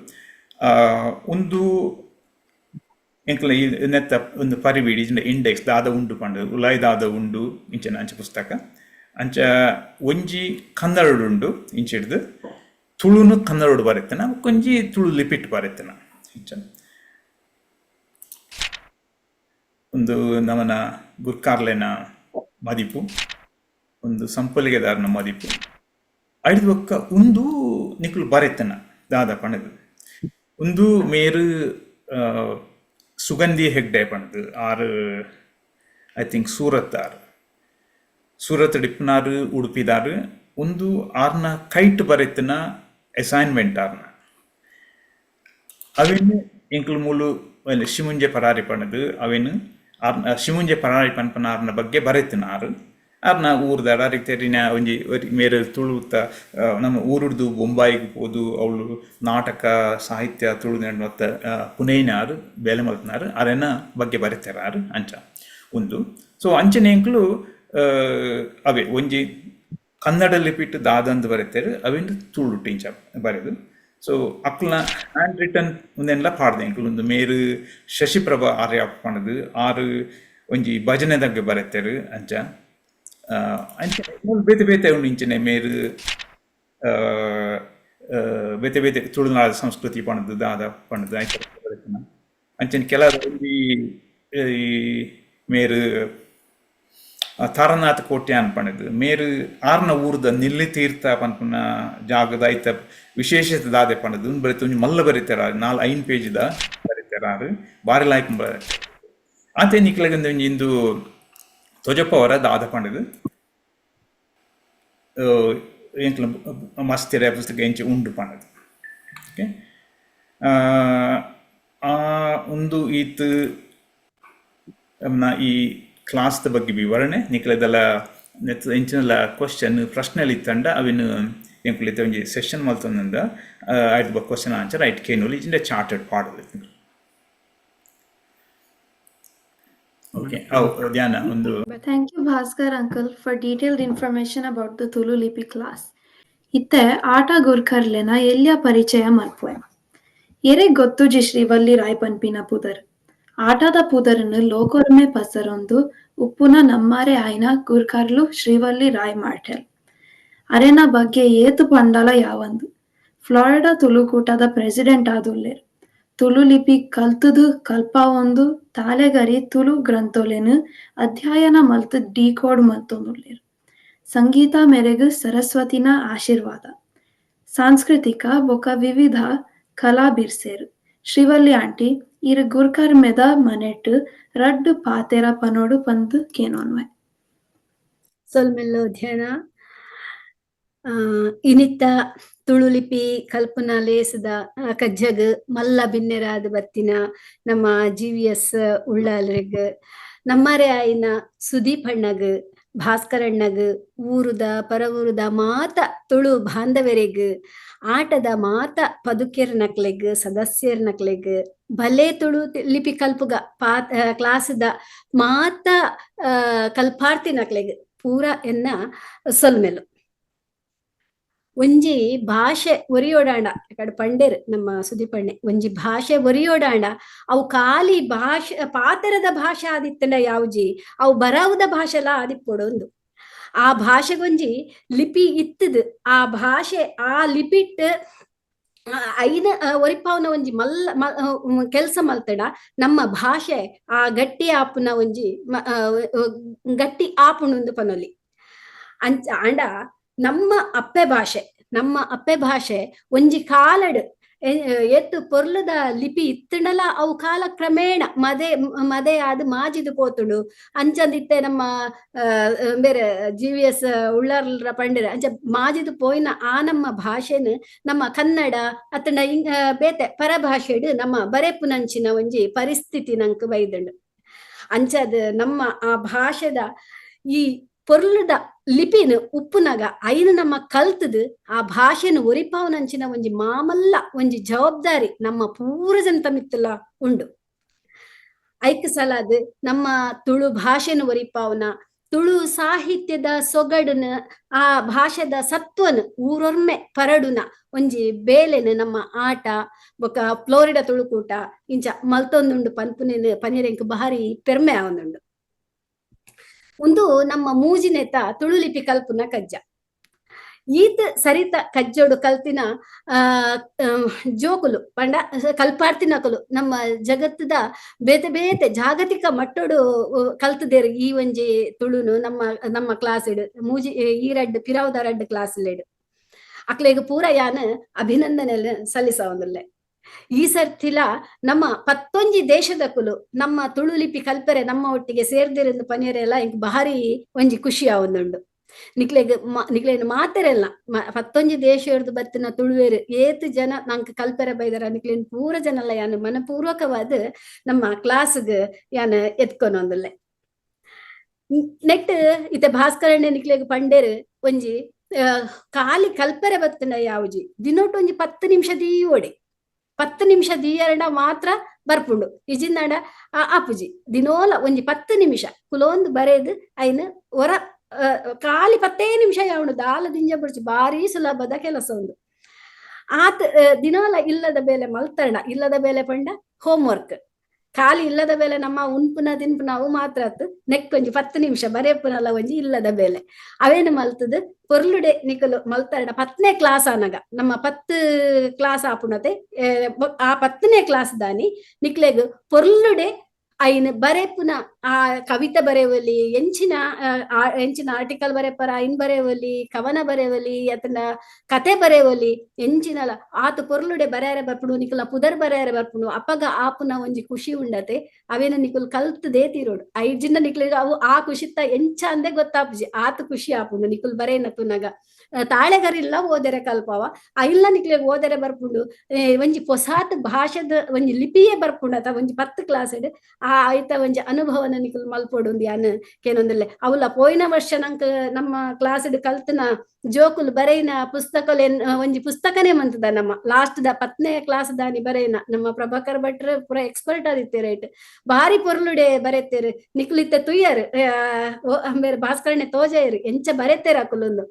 ಉಂದು ಎಂಕಲ್ನ ಈ ನೆತ್ತ ಒಂದು ಪರಿವಿಡಿ ಇಜ್ಜಿಂಡ ಇಂಡೆಕ್ಸ್ ದಾದ ಉಂಡು ಪಂಡ್ ಉಲಾಯಿ ದಾದ ಉಂಡು ಇಂಚಿನ ಅಂಚ ಪುಸ್ತಕ ಅಂಚ ಒಂಜಿ ಕನ್ನಡಡ್ ಉಂಡು ಇಂಚಿಡ್ದ್ ತುಳುನು ಕನ್ನಡಡ್ ಬರೆತನ ಬೊಕೊಂಜಿ ತುಳು ಲಿಪಿಟ್ ಬರೆತನ ಇಂಚ ಉಂದು ನಮನ ಗುರ್ಕಾರ್ಲೆನ ಮದಿಪು ಉಂದು ಸಂಪೊಲಿಗೆದಾರನ ಮದಿಪು ಐಡ್ದ್ ಬೊಕ್ಕ ಉಂದು ನಿಕುಲು ಬರೆತನ ದಾದ ಪಂಡುದು ಉಂದು ಮೇರ್ ಸುಗಂಧಿ ಹೆಗ್ಡೆ ಪಂಡ್ದ್ ಆರ್ I think Surat R Surat ಡಿಪ್ನಾರ್ ಉಡುಪಿದಾರ್ ಉಂದು ಆರ್ನ ಕೈಟ್ ಬರೆತಿನ ಅಸೈನ್ಮೆಂಟ್ ಆರ್ನ ಅವೆನ್ ಎಂಕುಲು ಮೂಲು ಶಿಮುಂಜೆ ಪರಾರಿ ಪಂಡ್ದ್ ಅವೆನ್ ಆರ್ನ ಶಿಮುಂಜೆ ಪರಾರಿ ಪನ್ಪನ ಆರ್ನ ಬಗ್ಗೆ ಬರೆತಿನ ಆರ್ ಆರ್ನ ಊರ್ದಾರ್ ಆರೆಗ್ ತೆರಿನ ಒಂಜಿ ಮೇರ್ ತುಳುತ ನಮ್ಮ ಊರುಡ್ದು ಬೊಂಬಾಯಿಗ್ ಪೋದು ಅವ್ಲು ನಾಟಕ ಸಾಹಿತ್ಯ ತುಳುನಾಡ್ ಮತ್ತ ಪುಣೆಯಿನಾರ್ ಬೇಲೆ ಮಲ್ತಿನಾರ್ ಅರೆನ ಬಗ್ಗೆ ಬರೆತೆರ್ ಆರ್ ಅಂಚ ಉಂದು. ಸೊ ಅಂಚನೆ ಎಂಕುಲು ಅವೇ ಒಂಜಿ ಕನ್ನಡ ಲಿಪಿಟ್ ದಾದಂದ್ ಬರೆತೆರ್ ಅವೆನ್ ತುಳುಟು ಇಂಚ ಬರೆದು. ಸೊ ಅಕ್ಲ್ನ ಹ್ಯಾಂಡ್ ರಿಟನ್ ಉಂದೆನ್ಲ ಪಾಡ್ದೆ ಎಂಕುಲು. ಉಂದು ಮೇರ್ ಶಶಿಪ್ರಭಾ ಆರ್ಯ ಪಂಡ್ದ್ ಆರ್ ಒಂಜಿ ಭಜನೆದಂಗೆ ಬರೆತೆರ್ ಅಂಚ. ಅಂಚ ಮೂಲು ಬೇತೆ ಬೇತೆ ಉಂಡು ಇಂಚನೆ ಮೇರ್ ಬೇತೆ ಬೇತೆ ತುಳುನಾಡ ಸಂಸ್ಕೃತಿ ಪಂಡ್ದ್ ದಾದ ಪಂಡ್ದ್ ಐತ ಬರೆತಿನ. ಅಂಚನೆ ಕೆಲವು ಒಂಜಿ ಈ ಮೇರ್ ತಾರನಾಥ ಕೋಟ್ಯಾನ್ ಪಂಡ್ದ್ ಮೇರ್ ಆರ್ನ ಊರುದ ನಿಲ್ಲಿ ತೀರ್ಥ ಪನ್ಪುನ ಜಾಗದ ಐತ ವಿಶೇಷತೆ ದಾದೆ ಪಂಡ್ದ್ ಉಂದು ಬರೆತ ಒಂಜಿ ಮಲ್ಲ ಬರೆತೆರ್ ಆರ್ 4-5 ಪೇಜ್ದ ಬರೆತೆರ್ ಆರ್ ಬಾರಿ ಲಾಯ್ಕ್ ಬರೆತೆರ್. ಆತೆ ನಿಕ್ಲೆಗ್ ಒಂಜಿ ಇಂದು ತೊಜಪವರ ದಾದ ಪಂಡ್ದ್ ಎಂಕ್ಲ ಮಸ್ತಿರೆ ಪುಸ್ತಕ ಎಂಚ ಉಂಡು ಪಂಡ್ದ್. ಓಕೆ ಉಂದು ಈತ್ ಈ ಕ್ಲಾಸ್ದ ಬಗ್ಗೆ ವಿವರಣೆ. ನಿಕ್ಲೆದೆಲ್ಲ ನೆತ್ತ ಎಂಚಿನಲ ಕ್ವಶನ್ ಪ್ರಶ್ನೆಲು ಇತ್ತಂಡ ಅವೆನ್ ಎಂಕುಲು ಇತ್ತೆ ಒಂಜಿ ಸೆಷನ್ ಮಲ್ತೊಂದುಂಡ ಐಟ್ ಬೊಕ್ಕ ಕ್ವಶನ್ ಆನ್ಸರ್ ಐಟ್ ಕೇನೊಲಿ ಇಜ್ಜಿಂಡ ಚಾರ್ಟೆಡ್ ಪಾಡೊಲಿ. ಓಕೆ ಅವು ಧ್ಯಾನ ಒಂದು. Thank you Bhaskar uncle for detailed information about the Tulu Lipi class. ಇತ್ತೆ ಆಟ ಗುರ್ಕರ್ಲೆನ ಎಲ್ಯ ಪರಿಚಯ ಮಲ್ಪುವೆ. ಎರೆಗ್ ಗೊತ್ತುಜಿ ಶ್ರೀವಲ್ಲಿ ರಾಯ್ ಪನ್ಪಿನ ಪುದರ್. ಆಟದ ಪುದರ್ನ್ ಲೋಕೊರ್ಮೆ ಪಸರೊಂದು ಉಪ್ಪುನ ನಮ್ಮಾರೆ ಆಯಿನ ಗುರ್ಕಾರ್ಲು ಶ್ರೀವಲ್ಲಿ ರಾಯ್ ಮಾರ್ಟೆಲ್. ಅರೆನ ಬಗ್ಗೆ ಏತ್ ಪಂಡಲ ಯಾವಂದ್. ಫ್ಲಾರಿಡಾ ತುಳುಕೂಟದ ಪ್ರೆಸಿಡೆಂಟ್ ಆದುಲ್ಲೆರ್. ತುಳು ಲಿಪಿ ಕಲ್ತುದು ಕಲ್ಪಾವೊಂದು ತಾಲೆಗರಿ ತುಳು ಗ್ರಂಥೊಲೆನ್ ಅಧ್ಯಯನ ಮಲ್ತ್ ಡಿಕೋಡ್ ಮಲ್ತೊಂದುಲ್ಲೆರ್. ಸಂಗೀತ ಮೆರೆಗ್ ಸರಸ್ವತಿನ ಆಶೀರ್ವಾದ. ಸಾಂಸ್ಕೃತಿಕ ಬೊಕ ವಿವಿಧ ಕಲಾ ಬಿರ್ಸೆರ್. ಶ್ರೀವಲ್ಲಿ ಆಂಟಿ ಈರ್ ಗುರ್ಕಾರ್ಮೆದ ಮನೆಟ್ ರಡ್ಡ್ ಪಾತೆರ ಪನೊಡು ಪಂದ್ ಕೇನೊನ್ವೆ. ಸೊಲ್ಮೆಲ್ಲು ಧ್ಯಾನ. ಇನಿತ್ತ ತುಳು ಲಿಪಿ ಕಲ್ಪನಾ ಲೇಸದ ಕಜ್ಜಗ್ ಮಲ್ಲ ಬಿನ್ನೆರಾದ್ ಬತ್ತಿನ ನಮ್ಮ ಜಿವಿಎಸ್ ಉಳ್ಳಾಲ್ರೆಗ್, ನಮ್ಮರೆ ಆಯಿನ ಸುದೀಪ್ ಅಣ್ಣಗ್, ಭಾಸ್ಕರಣ್ಣಗ್, ಊರುದ ಪರವೂರುದ ಮಾತ ತುಳು ಬಾಂಧವರೆಗ್, ಆಟದ ಮಾತ ಪದುಕೆರ್ ನಕ್ಲೆಗ್, ಸದಸ್ಯರ್ ನಕ್ಲೆಗ್, ಭಲೆ ತುಳು ಲಿಪಿ ಕಲ್ಪುಗ ಪಾ ಕ್ಲಾಸ್ದ ಮಾತ ಕಲ್ಪಾರ್ಥಿ ನಕ್ಲೆಗ್ ಪೂರ ಎನ್ನ ಸೊಲ್ಮೆಲು. ಒಂಜಿ ಭಾಷೆ ಒರಿಯೋಡಾಂಡ ಕಡೆ ಪಂಡೇರ್ ನಮ್ಮ ಸುದೀಪಣ್ಣೆ, ಒಂಜಿ ಭಾಷೆ ಒರಿಯೋಡಾಂಡ ಅವು ಖಾಲಿ ಭಾಷೆ ಪಾತೆರದ ಭಾಷೆ ಆದಿತ್ತಂಡ ಯಾವ್ಜಿ, ಅವು ಬರವುದ ಭಾಷೆಲಾ ಆದಿಪ್ಪೊಡು ಒಂದು. ಆ ಭಾಷೆಗೊಂಜಿ ಲಿಪಿ ಇತ್ತದು, ಆ ಭಾಷೆ ಆ ಲಿಪಿಟ್ ಐನ ಒರಿಪಾವನ ಒಂಜಿ ಮಲ್ಲ ಕೆಲಸ ಮಲ್ತಡ ನಮ್ಮ ಭಾಷೆ ಆ ಗಟ್ಟಿ ಆಪುನ ಒಂಜಿ ಗಟ್ಟಿ ಆಪುಣಂದು ಪನೊಲಿ. ಅಂಚ ಆಂಡ ನಮ್ಮ ಅಪ್ಪೆ ಭಾಷೆ, ನಮ್ಮ ಅಪ್ಪೆ ಭಾಷೆ ಒಂಜಿ ಕಾಲಡ್ ಎತ್ತು ಪೊರ್ಲುದ ಲಿಪಿ ಇತ್ತಂಡಲ ಅವು ಕಾಲ ಕ್ರಮೇಣ ಮದೆ ಮದೆ ಆದ್ ಮಾಜಿದು ಪೋತುಂಡು. ಅಂಚಂದಿತ್ತೆ ನಮ್ಮ ಬೇರೆ ಜಿವಿಎಸ್ ಉಳ್ಳಾರ್ರ ಪಂಡೆರ್ ಅಂಚ ಮಾಜಿದು ಪೋಯಿನ ಆ ನಮ್ಮ ಭಾಷೆನ್ ನಮ್ಮ ಕನ್ನಡ ಅತ್ತಂಡ ಬೇತೆ ಪರಭಾಷೆಡ್ ನಮ್ಮ ಬರೆಪುನಂಚಿನ ಒಂಜಿ ಪರಿಸ್ಥಿತಿ ನಂಕ್ ಬೈದುಂಡು. ಅಂಚದ್ ನಮ್ಮ ಆ ಭಾಷೆದ ಈ ಪೊರ್ಲುದ ಲಿಪಿನ ಉಪ್ಪುನಗ ಐನ ನಮ್ಮ ಕಲ್ತದು ಆ ಭಾಷೆನ ಒರಿಪಾವನಂಚಿನ ಒಂಜಿ ಮಾಮಲ್ಲ ಒಂಜಿ ಜವಾಬ್ದಾರಿ ನಮ್ಮ ಪೂರ ಜನತ ಮಿತ್ತಲ ಉಂಡು. ಐಕ್ ಸಲಾದ್ ನಮ್ಮ ತುಳು ಭಾಷೆನ ಒರಿಪಾವನ, ತುಳು ಸಾಹಿತ್ಯದ ಸೊಗಡನ, ಆ ಭಾಷೆದ ಸತ್ವನ ಊರೊರ್ಮೆ ಪರಡುನ ಒಂಜಿ ಬೇಲೆನ ನಮ್ಮ ಆಟ ಬೊಕ ಫ್ಲೋರಿಡಾ ತುಳುಕೂಟ ಇಂಚ ಮಲ್ತೊಂದುಂಡು ಪನ್ಪುನೇನು ಪನಿರೆಂಕ್ ಭಾರಿ ಪೆರ್ಮೆ ಆವೊಂದುಂಡು. ಒಂದು ನಮ್ಮ ಮೂಜಿನೆತ ತುಳು ಲಿಪಿ ಕಲ್ಪುನ ಕಜ್ಜ. ಈತ್ ಸರಿತ ಕಜ್ಜೋಡು ಕಲ್ತಿನ ಜೋಕುಲು ಪಂಡ ಕಲ್ಪಾರ್ತಿನಕುಲು ನಮ್ಮ ಜಗತ್ತದ ಬೇತೆ ಬೇತೆ ಜಾಗತಿಕ ಮಟ್ಟೋಡು ಕಲ್ತದೇರು ಈ ಒಂಜಿ ತುಳುನು ನಮ್ಮ ನಮ್ಮ ಕ್ಲಾಸ್ ಇಡು ಮೂಜಿ ಈ ರಡ್ಡ್ ಪಿರಾವುದ ರಡ್ಡ್ ಕ್ಲಾಸ್ ಲೇಡು ಅಕ್ಲೆಗ್ ಪೂರ ಯಾನ್ ಅಭಿನಂದನೆ ಸಲ್ಲಿಸವೊಂದುಲ್ಲೆ. ಈ ಸರ್ತಿಲ ನಮ್ಮ 11 ದೇಶದ ಕುಲು ನಮ್ಮ ತುಳು ಲಿಪಿ ಕಲ್ಪರೆ ನಮ್ಮ ಒಟ್ಟಿಗೆ ಸೇರ್ದಿರಂದು ಪನಿಯರೆಲ್ಲ ಇಂಕ್ ಭಾರಿ ಒಂಜಿ ಖುಷಿ ಆವೊಂದುಂಡು. ನಿಕ್ಲೆಗ್ ನಿಕ್ಲೆನ್ ಮಾತೆರೆಲ್ಲ 11 ದೇಶರ್ದು ಬತ್ತಿನ ತುಳುವೇರು ಏತ್ ಜನ ನಂಕ್ ಕಲ್ಪರೆ ಬೈದರ ನಿಕ್ಲೆನ್ ಪೂರ ಜನಲ ಯಾನ್ ಮನಪೂರ್ವಕವಾದ ನಮ್ಮ ಕ್ಲಾಸ್ಗ್ ಯಾನ್ ಎತ್ಕೊನೊಂದುಲ್ಲೆ. ನೆಟ್ ಇತ್ತೆ ಭಾಸ್ಕರಣ್ಣೆ ನಿಕ್ಲೆಗ್ ಪಂಡೇರು ಒಂಜಿ ಖಾಲಿ ಕಲ್ಪರೆ ಬತ್ತಿನ ಯಾವುಜಿ ದಿನೊಟ್ಟು ಒಂಜಿ 10 ನಿಮಿಷ ದೀವೊಡೆ, 10 ನಿಮಿಷ ದೀಯರಣ ಮಾತ್ರ ಬರ್ಪುಂಡು ಇಜಿಂದಾಂಡ ಆಪುಜಿ. ದಿನೋಲ ಒಂಜಿ 10 ನಿಮಿಷ ಕುಲೊಂದು ಬರೇದು ಐನ್ ಒರ ಖಾಲಿ 10 ನಿಮಿಷ ಯಾವಣು ದಾಲ ದಿಂಜ ಬುಡ್ಚಿ ಭಾರಿ ಸುಲಭದ ಕೆಲಸ ಉಂಡು. ಆತ್ ದಿನೋಲ ಇಲ್ಲದ ಬೇಲೆ ಮಲ್ತರಣ, ಇಲ್ಲದ ಬೇಲೆ ಪಂಡ ಹೋಮ್ ವರ್ಕ್, ಖಾಲಿ ಇಲ್ಲದ ಬೇಲೆ ನಮ್ಮ ಉನ್ಪುನ ತಿನ್ಪುನ ಅವು ಮಾತ್ರ ಆತು ನೆಕ್ಕೊಂಜಿ 10 ನಿಮಿಷ ಬರೆಪುನಲ ಒಂಜಿ ಇಲ್ಲದ ಬೇಲೆ ಅವೇನು ಮಲ್ತದು ಪೊರ್ಲುಡೆ ನಿಕಲು ಮಲ್ತರಣ. 10ನೇ ಕ್ಲಾಸ್ ಆನಗ ನಮ್ಮ 10 ಕ್ಲಾಸ್ ಆಪುಣತೆ ಆ 10ನೇ ಕ್ಲಾಸ್ ದಾನಿ ನಿಕ್ಲೆಗ್ ಪೊರ್ಲುಡೆ ಐನ್ ಬರೆಪುನ ಆ ಕವಿತೆ ಬರೆವಲಿ, ಎಂಚಿನ ಎಂಚಿನ ಆರ್ಟಿಕಲ್ ಬರೆಪರ ಐನ್ ಬರೆವಲಿ, ಕವನ ಬರೆವಲಿ, ಅತನ ಕತೆ ಬರೆವಲಿ, ಎಂಚಿನಲ ಆತ ಪೊರ್ಲುಡೆ ಬರೆಯರೆ ಬರ್ಪುಡು ನಿಕುಲ ಪುದರ್ ಬರೆಯರೆ ಬರ್ಪುಡು ಅಪಗ ಆಪುನ ಒಂಜಿ ಖುಷಿ ಉಂಡತೆ ಅವೇನ ನಿಕುಲ್ ಕಲ್ತದೇ ತೀರೋಡು. ಐಜಿಂದ ನಿಕ್ಲೆಗ್ ಅವು ಆ ಖುಷಿತ್ತ ಎಂಚ ಅಂದೆ ಗೊತ್ತಾಪುಜಿ, ಆತ ಖುಷಿ ಆಪುಂಡು ನಿಕುಲ್ ಬರೇನ ತುನಗ. ತಾಳೆಗರಿಲ್ಲ ಓದೆರೆ ಕಲ್ಪವ ಇಲ್ಲ ನಿಕ್ಲೆಗ್ ಓದೆರೆ ಬರ್ಪುಂಡು ಒಂಜಿ ಪೊಸಾತ್ ಭಾಷೆದ ಒಂಜಿ ಲಿಪಿಯೇ ಬರ್ಪುಂಡು ಅತ ಒಂಜಿ 10 ಕ್ಲಾಸ್ ಆ ಆಯ್ತ ಒಂಜಿ ಅನುಭವನ ನಿಕುಲ್ ಮಲ್ಪೊಡು ಯಾನ್ ಕೇನೊಂದಿಲ್ಲೆ. ಅವಲ ಪೋಯಿನ ವರ್ಷ ನಂಕ್ ನಮ್ಮ ಕ್ಲಾಸ್ ಕಲ್ತನ ಜೋಕುಲು ಬರೆಯಿನ ಪುಸ್ತಕಲೇನ್ ಒಂಜಿ ಪುಸ್ತಕನೇ ಮಂತದ ನಮ್ಮ ಲಾಸ್ಟ್ ದ 10ನೇ ಕ್ಲಾಸ್ ದಾನಿ ಬರೆಯಿನ ನಮ್ಮ ಪ್ರಭಾಕರ್ ಭಟ್ರು ಪೂರ ಎಕ್ಸ್ಪರ್ಟ್ ಆದಿತ್ತೆ ರೈಟ್, ಭಾರಿ ಪೊರ್ಲುಡೆ ಬರೆತೇರು ನಿಕುಲಿತ್ತೆ ತುಯ್ಯರ್ ಬೇರೆ ಭಾಸ್ಕರಣ್ಣೆ ತೋಜಾಯರು ಎಂಚ ಬರೆತೇರು ಅಕುಲೊಂದು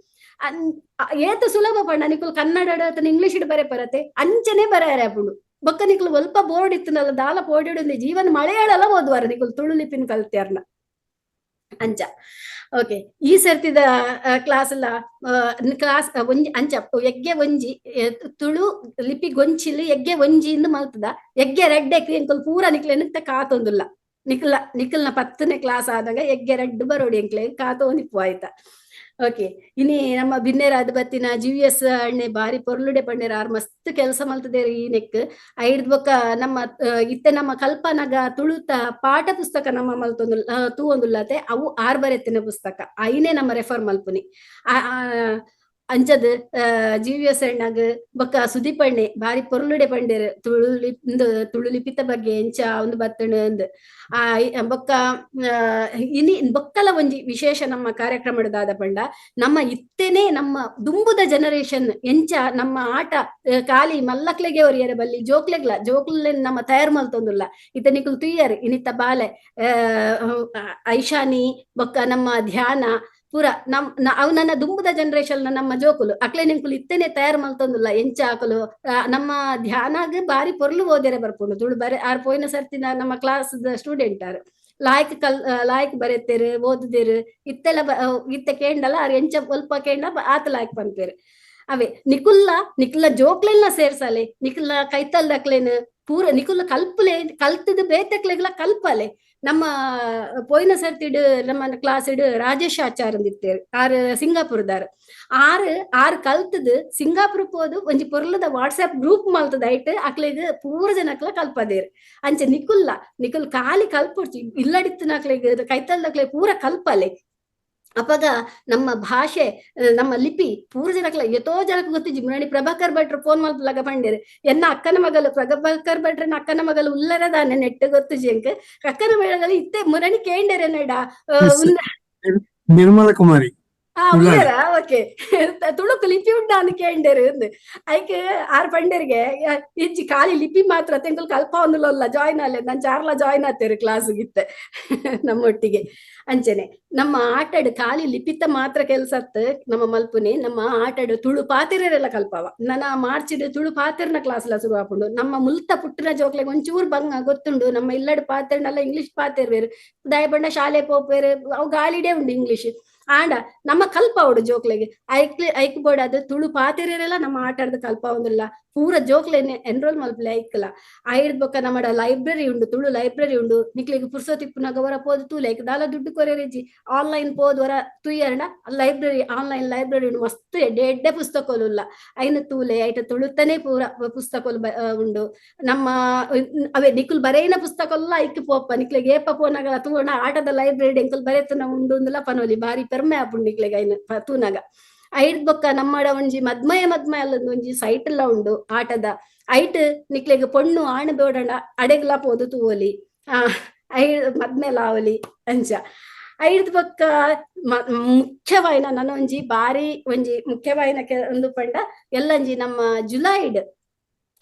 ಏತ ಸುಲಭ ಪಂಡ ನಿಕುಲು ಕನ್ನಡ ಅಥವಾ ಇಂಗ್ಲಿಷ್ ಬರೆ ಪರತೆ ಅಂಚನೆ ಬರೆಯರೆ ಅಪುಂಡು. ಬೊಕ್ಕ ನಿಕುಲು ಒಲ್ಪ ಬೋರ್ಡ್ ಇತ್ತನಲ್ಲ ದಾಲ ಪೋಡಿಡುಂದು ಜೀವನ ಮಲಯಾಳಲ ಓದುವಾರ ನಿಕುಲು ತುಳು ಲಿಪಿನ್ ಕಲ್ತ್ಯಾರ್ನ ಅಂಚ. ಓಕೆ, ಈ ಸರ್ತಿದ ಕ್ಲಾಸ್ ಎಲ್ಲ ಕ್ಲಾಸ್ ಒಂಜಿ ಅಂಚ ಎಗ್ಗೆ ಒಂಜಿ ತುಳು ಲಿಪಿ ಗೊಂಚಿಲು ಎಗ್ಗೆ ಒಂಜಿ ಇಂದು ಮಲ್ತದ ಎಗ್ಗೆ ರಡ್ಡೆ ಎಂಕುಲು ಪೂರ ನಿಕ್ಲೆನ್ ಕಾತೊಂದುಲ್ಲ ನಿಕಲ್ನ 10ನೇ ಕ್ಲಾಸ್ ಆದಾಗ ಎಗ್ಗೆ ರಡ್ಡು ಬರೋಡಿ ಎಂಕ್ಲೆ ಕಾತೋನಿಪ್ಪು ಆಯ್ತಾ. ಓಕೆ, ಇನಿ ನಮ್ಮ ಬಿನ್ನೆರಾದ್ ಬತ್ತಿನ ಜಿವಿಎಸ್ ಅಣ್ಣೆ ಬಾರಿ ಪೊರ್ಲುಡೆ ಪಂಡೆರ್. ಆರ್ ಮಸ್ತ್ ಕೆಲಸ ಮಲ್ತದೇರ್ ಈ ನೆಕ್. ಐಡ್ದ್ ಬೊಕ್ಕ ನಮ್ಮ ಇತ್ತೆ ನಮ್ಮ ಕಲ್ಪನಗ ತುಳುತ ಪಾಠ ಪುಸ್ತಕ ನಮ್ಮ ಮಲ್ತೊಂದು ತೂವೊಂದುಲ್ಲತೆ, ಅವು ಆರ್ ಬರೆತಿನ ಪುಸ್ತಕ, ಐನೇ ನಮ್ಮ ರೆಫರ್ ಮಲ್ಪುನಿ. ಅಂಚದ್ ಜಿವಿಎಸ್ ಅಣ್ಣಗ್ ಬೊಕ್ಕ ಸುದೀಪ್ ಅಣ್ಣೆ ಬಾರಿ ಪೊರ್ಲುಡೆ ಪಂಡೆರ್ ತುಳು ತುಳು ಲಿಪಿತ ಬಗ್ಗೆ ಎಂಚ ಒಂದು ಬತ್ತಣ್ ಅಂದ್. ಬೊಕ್ಕ ಇನಿ ಬೊಕ್ಕಲ ಒಂಜಿ ವಿಶೇಷ ನಮ್ಮ ಕಾರ್ಯಕ್ರಮದ ಪಂಡ, ನಮ್ಮ ಇತ್ತೆನೆ ನಮ್ಮ ದುಂಬುದ ಜನರೇಷನ್ ಎಂಚ ನಮ್ಮ ಆಟ ಖಾಲಿ ಮಲ್ಲಕ್ಲೆಗೆ ಒರಿಯರೆ ಬಲ್ಲಿ, ಜೋಕ್ಲೆಗ್ಲ ಜೋಕ್ಲೆ ನಮ್ಮ ತಯಾರು ಮಲ್ತೊಂದುಲ್ಲ. ಇತ್ತೆ ನಿಕುಲು ತುಯ್ಯರ್ ಇನಿತ್ತ ಬಾಲೆ ಐಶಾನಿ ಬೊಕ್ಕ ನಮ್ಮ ಧ್ಯಾನ ಪೂರ ನಮ್ ಅವು ನನ್ನ ದುಂಬುದ ಜನರೇಷನ್ ನಮ್ಮ ಜೋಕುಲು ಅಕ್ಲೆ ನಿಂಕುಲು ಇತ್ತೆನೆ ತಯಾರು ಮಲ್ತೊಂದುಲ್ಲ ಎಂಚ ಆಕಲು. ನಮ್ಮ ಧ್ಯಾನಾಗ ಬಾರಿ ಪೊರ್ಲು ಓದೆರೆ ಬರ್ಪುಂಡು ತುಳು ಬರೆ. ಆರ್ ಪೋಯಿನ ಸರ್ತಿನ ನಮ್ಮ ಕ್ಲಾಸ್ ಸ್ಟೂಡೆಂಟ್ ಆರ್ ಲಾಯ್ಕ್ ಕಲ್ ಲಾಯ್ಕ್ ಬರೆತೇರು ಓದುದೇರು. ಇತ್ತೆಲ್ಲ ಇತ್ತೆ ಕೇಂಡಲ ಆರ್ ಎಂಚ ಒಲ್ಪ ಕೇಂಡ ಆತ ಲಾಯ್ಕ್ ಪನ್ಪೇರು. ಅವೇ ನಿಕುಲ್ಲ ನಿಕುಲ್ಲ ಜೋಕ್ಲೆಲ್ಲ ಸೇರ್ಸಾಲೆ, ನಿಕುಲ್ಲ ಕೈತಲ್ದಕ್ಲೇನ್ ಪೂರ ನಿಕುಲ್ಲ ಕಲ್ಪುಲೆ, ಕಲ್ತದ ಬೇತಕ್ಲೆಗ್ಲ ಕಲ್ಪಲೆ. ನಮ್ಮ ಪೋಯಿನ ಸರ್ತಿಡ್ ನಮ್ಮ ಕ್ಲಾಸ್ ಇಡ್ ರಾಜೇಶ್ ಆಚಾರ್ ಇತ್ತೇರು, ಆರ್ ಸಿಂಗಾಪುರದಾರ್. ಆರ್ ಆರ್ ಕಲ್ತದ್ ಸಿಂಗಾಪುರ ಪೋದು ಒಂಜಿ ಪೊರ್ಲದ ವಾಟ್ಸ್ಆಪ್ ಗ್ರೂಪ್ ಮಲ್ತದ, ಐಟ್ ಅಕ್ಲೆಗ್ ಪೂರ ಜನಕ್ಲ ಕಲ್ಪದೇರ್. ಅಂಚೆ ನಿಕುಲ್ಲ ನಿಕುಲ್ ಖಾಲಿ ಕಲ್ಪೊಡ್ಚಿ, ಇಲ್ಲಡಿತ್ತಿನಕ್ಲೆಗ್ ಕೈತಲ್ದಕ್ಲೆ ಪೂರ ಕಲ್ಪಲೆ. ಅಪಗ ನಮ್ಮ ಭಾಷೆ ನಮ್ಮ ಲಿಪಿ ಪೂರ ಜನಕ್ಲ ಎತೋ ಜನಕ್ಕೆ ಗೊತ್ತಿಜ್ಜಿ. ಮುರಣಿ ಪ್ರಭಾಕರ್ ಭಟ್ರು ಫೋನ್ ಮಲ್ಪಲಾಗ ಪಂಡೇರು, ಎನ್ನ ಅಕ್ಕನ ಮಗಲು ಪ್ರಭಾಕರ್ ಭಟ್ರನ ಅಕ್ಕನ ಮಗಲು ಉಲ್ಲರದಾನೆ ನೆಟ್ಟ ಗೊತ್ತುಜಿ ಎಂಕ್. ಅಕ್ಕನ ಮಗಲು ಇತ್ತೆ ಮುರಣಿ ಕೇಂಡೇರೆ ನಡ. ನಿರ್ಮಲ ಕುಮಾರಿ. ಉಲ್ಲೇರಾ? ಓಕೆ. ತುಳುಕು ಲಿಪಿ ಉಂಡಾನು ಕೇಂಡೇರು ಅಂದ್. ಐಕ್ ಆರ್ ಪಂಡೇರಿಗೆ ಇಜ್ಜಿ, ಖಾಲಿ ಲಿಪಿ ಮಾತ್ರ ತೆಂಕುಲು ಕಲ್ಪ ಒಂದುಲಲ್ಲ, ಜಾಯ್ನ್ ಅಲ್ಲೇ ನನ್ ಚಾರ್ಲ ಜಾಯ್ನ್ ಆತೇರು ಕ್ಲಾಸ್ ಇತ್ತೆ ನಮ್ಮೊಟ್ಟಿಗೆ. ಅಂಚನೆ ನಮ್ಮ ಆಟಡ್ ಖಾಲಿ ಲಿಪಿತ ಮಾತ್ರ ಕೆಲ್ಸತ್ ನಮ್ಮ ಮಲ್ಪುನಿ, ನಮ್ಮ ಆಟಡ್ ತುಳು ಪಾತಿರೆಲ್ಲ ಕಲ್ಪವ. ನನ್ನ ಮಾರ್ಚಿಡ್ ತುಳು ಪಾತಿರ್ನ ಕ್ಲಾಸ್ ಎಲ್ಲ ಶುರು ಆಪುಂಡು. ನಮ್ಮ ಮುಲ್ತ ಪುಟ್ಟಿನ ಜೋಕ್ಲೆಗ್ ಒಂಚೂರು ಬಂಗ ಗೊತ್ತುಂಡು, ನಮ್ಮ ಇಲ್ಲಡ್ ಪಾತೆರ್ನಲ್ಲ ಇಂಗ್ಲಿಷ್ ಪಾತೆರ್ವೇರು, ದಯಪಂಡ ಶಾಲೆ ಪೋಪೇರು, ಅವು ಗಾಳಿಡೇ ಉಂಡು ಇಂಗ್ಲಿಷ್. ಆಂಡ ನಮ್ಮ ಕಲ್ಪ ಅವಡು ಜೋಕ್ಲೆಗ್ ಐಕ್ ಐಕ್ ಬೋಡಾದ್ ತುಳು ಪಾತೆರೆಲ್ಲ ನಮ್ಮ ಆಟ ಕಲ್ಪ ಒಂದಿಲ್ಲ. ಪೂರ ಜೋಕ್ಲೆನೆ ಎನ್ರೋಲ್ ಮಲ್ಪಲೆ ಐಕ್ಲ. ಐಡ್ ಬೊಕ್ಕ ನಮ್ಮ ಲೈಬ್ರರಿ ಉಂಡು, ತುಳು ಲೈಬ್ರರಿ ಉಂಡು. ನಿಕ್ಲೆಗ್ ಪುರ್ಸೊತ್ ಇಪ್ಪುನಗ ಒರ ಪೋದು ತೂಲೆ, ಐಕ್ ದಾಲ ದುಡ್ಡು ಕೊರೆರಿಜ್ಜಿ. ಆನ್ಲೈನ್ ಪೋದು ಒರ ತುಯ್ಯರ್ಡ ಲೈಬ್ರರಿ, ಆನ್ಲೈನ್ ಲೈಬ್ರರಿ ಉಂಡು, ಮಸ್ತ್ ಎಡ್ಡೆ ಎಡ್ಡೆ ಪುಸ್ತಕಲು ಉಲ್ಲ, ಐನ ತೂಲೆ. ಐಟ ತುಳುತ್ತನೇ ಪೂರ ಪುಸ್ತಕಲು ಉಂಡು. ನಮ್ಮ ಅವೇ ನಿಕುಲ್ ಬರೇನ ಪುಸ್ತಕ ಐಕ್ ಪೋಪ. ನಿಕ್ಲೆಗ್ ಏಪ ಪೋನಾಗ ತೂವಣ ಆಟದ ಲೈಬ್ರರಿ ಎಂಕುಲ್ ಬರೆತನ ಉಂಡು ಅಂದಲ ಪನೋಲಿ. ಬಾರಿ ಪೆರ್ಮೆ ಆಪುಂಡು ನಿಕ್ಲೆಗ್ ಐನ ತೂನಾಗ. ಐಡ್ ಬೊಕ್ಕ ನಮ್ಮಡ ಒಂಜಿ ಮದ್ಮಯ ಮದ್ಮಯ ಅಲ್ಲೊಂದು ಒಂಜಿ ಸೈಟ್ ಎಲ್ಲ ಉಂಡು ಆಟದ. ಐಟ್ ನಿಕ್ಲೆಗ್ ಪೊಣ್ಣು ಆಣ್ ಬೋಡಂಡ ಅಡೆಗ್ಲಾ ಪೋದು ತೂವೊಲಿ, I ಮದ್ಮೆಲ ಆವಲಿ ಅಂಚ. ಐಡ್ದ್ ಬೊಕ್ಕ ಮುಖ್ಯವಾಯಿನ ನನ ಒಂಜಿ ಬಾರಿ ಒಂಜಿ ಮುಖ್ಯವಾಯಿನ ಒಂದು ಪಂಡ ಎಲ್ಲಂಜಿ ನಮ್ಮ ಜುಲೈಡ್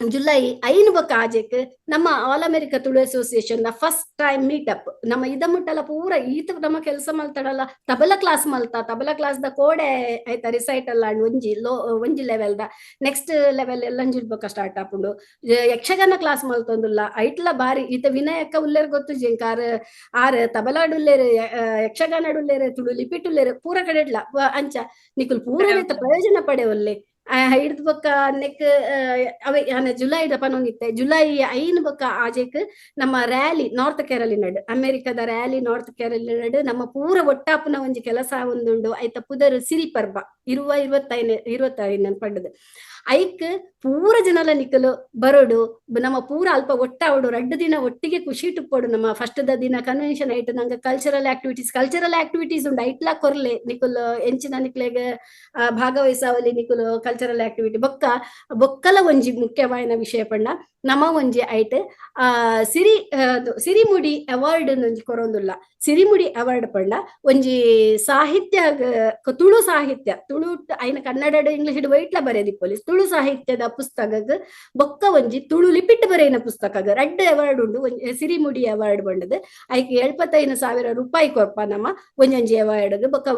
ಜುಲೈ 5 ಬೊಕ್ಕ ಆಜೆಕ್ ನಮ್ಮ all America Tulu association first time meetup. ನಮ್ಮ ಇದ ಮುಟ್ಟಲ ಪೂರ ಈತ ನಮ್ಮ ಕೆಲಸ ಮಲ್ತಡಲ್ಲ, ತಬಲ ಕ್ಲಾಸ್ ಮಲ್ತ, ತಬಲ ಕ್ಲಾಸ್ ದ ಕೋಡೆ ಆಯ್ತಾ ರಿಸೈಟಲ್ ಒಂಜಿ ಲೋ ಒಂಜಿ ಲೆವೆಲ್ ದ ನೆಕ್ಸ್ಟ್ ಲೆವೆಲ್ ಎಲ್ಲಂಜಿ ಬೊಕ್ಕ ಸ್ಟಾರ್ಟ್ ಆಪುಂಡು. ಯಕ್ಷಗಾನ ಕ್ಲಾಸ್ ಮಲ್ತೊಂದುಲ್ಲ, ಐಟ್ಲ ಬಾರಿ ಈತ ವಿನಯಕ್ಕ ಉಲ್ಲೇರ್ ಗೊತ್ತು ಜಿಂಕ ಆರ್ ಆರ್ ತಬಲಾಡುಲ್ಲೇರು, ಯಕ್ಷಗಾನಡುಲ್ಲೇರು, ತುಳು ಲಿಪಿಟುಲ್ಲೇರು, ಪೂರ ಕಡೆ ಇಡ್ಲ ಅಂಚ ನಿಕುಲ್ ಪೂರ ಪ್ರಯೋಜನ ಪಡೆವಲ್ಲೆ. ಹಿಡ್ದು ಬೊಕ್ಕ ನೆಕ್ ಅವೆ ಜುಲೈ ಪನೊಂದಿತ್ತೆ, ಜುಲೈ 5 ಬೊಕ್ಕ ಆಜೆಕ್ ನಮ್ಮ ರ್ಯಾಲಿ ನಾರ್ತ್ ಕೆರಳಿನಡ್, ಅಮೆರಿಕದ ರ್ಯಾಲಿ ನಾರ್ತ್ ಕೆರಳಿನಡ್ ನಮ್ಮ ಪೂರ ಒಟ್ಟಾಪುನ ಒಂಜಿ ಕೆಲಸ ಒಂದುಂಡು. ಐತ ಪುದರ್ ಸಿರಿ ಪರ್ಬ ಇರುವ 25 25 ಪಂಡದು. ಐಕ್ ಪೂರ ಜನಲ ನಿಕಲು ಬರೋಡು, ನಮ್ಮ ಪೂರ ಅಲ್ಪ ಒಟ್ಟಾವಡು, 2 ದಿನ ಒಟ್ಟಿಗೆ ಖುಷಿ ಟುಪ್ಪೋಡು. ನಮ್ಮ ಫಸ್ಟ್ the ದಿನ ಕನ್ವೆನ್ಷನ್ ಐಟ್ ನಂಗೆ ಕಲ್ಚರಲ್ ಆಕ್ಟಿವಿಟೀಸ್, ಕಲ್ಚರಲ್ ಆಕ್ಟಿವಿಟೀಸ್ ಉಂಡು, ಐಟ್ಲಾ ಕೊರ್ಲೆ ನಿಕುಲ್ ಎಂಚಿನ ನಿಕ್ಲೆಗ್ ಭಾಗವಹಿಸಾವಲಿ ನಿಕುಲು ಕಲ್ಚರಲ್ ಆಕ್ಟಿವಿಟಿ. ಬೊಕ್ಕ ಬೊಕ್ಕಲ ಒಂಜಿ ಮುಖ್ಯವಾಯಿನ ವಿಷಯ ಪಂಡ ನಮ್ಮ ಒಂಜಿ ಐಟ್ ಸಿರಿ ಸಿರಿಮುಡಿ ಅವಾರ್ಡ್ ಒಂಜಿ ಕೊರೊಂದುಲ್ಲ. ಸಿರಿಮುಡಿ ಅವಾರ್ಡ್ ಪಂಡ ಒಂಜಿ ಸಾಹಿತ್ಯ, ತುಳು ಸಾಹಿತ್ಯ, ತುಳು ಐನ ಕನ್ನಡ ಇಂಗ್ಲಿಷ್ ವೈಟ್ಲ ಬರೆದಿಪ್ಪೊಲಿ ತುಳು ಸಾಹಿತ್ಯದ ಪುಸ್ತಕಗ್ ಬೊಕ್ಕ ಒಂಜಿ ತುಳು ಲಿಪಿಟ್ ಬರೆಯಿನ ಪುಸ್ತಕಗ್ 2 ಅವಾರ್ಡ್ ಉಂಡು. ಒಂಜಿ ಸಿರಿಮುಡಿ ಅವಾರ್ಡ್ ಬಂಡದು ಐಕ್ 75,000 ರೂಪಾಯಿ ಕೊರ್ಪ ನಮ್ಮ ಒಂಜೊಂಜಿ ಅವಾರ್ಡ್. ಬೊಕ್ಕ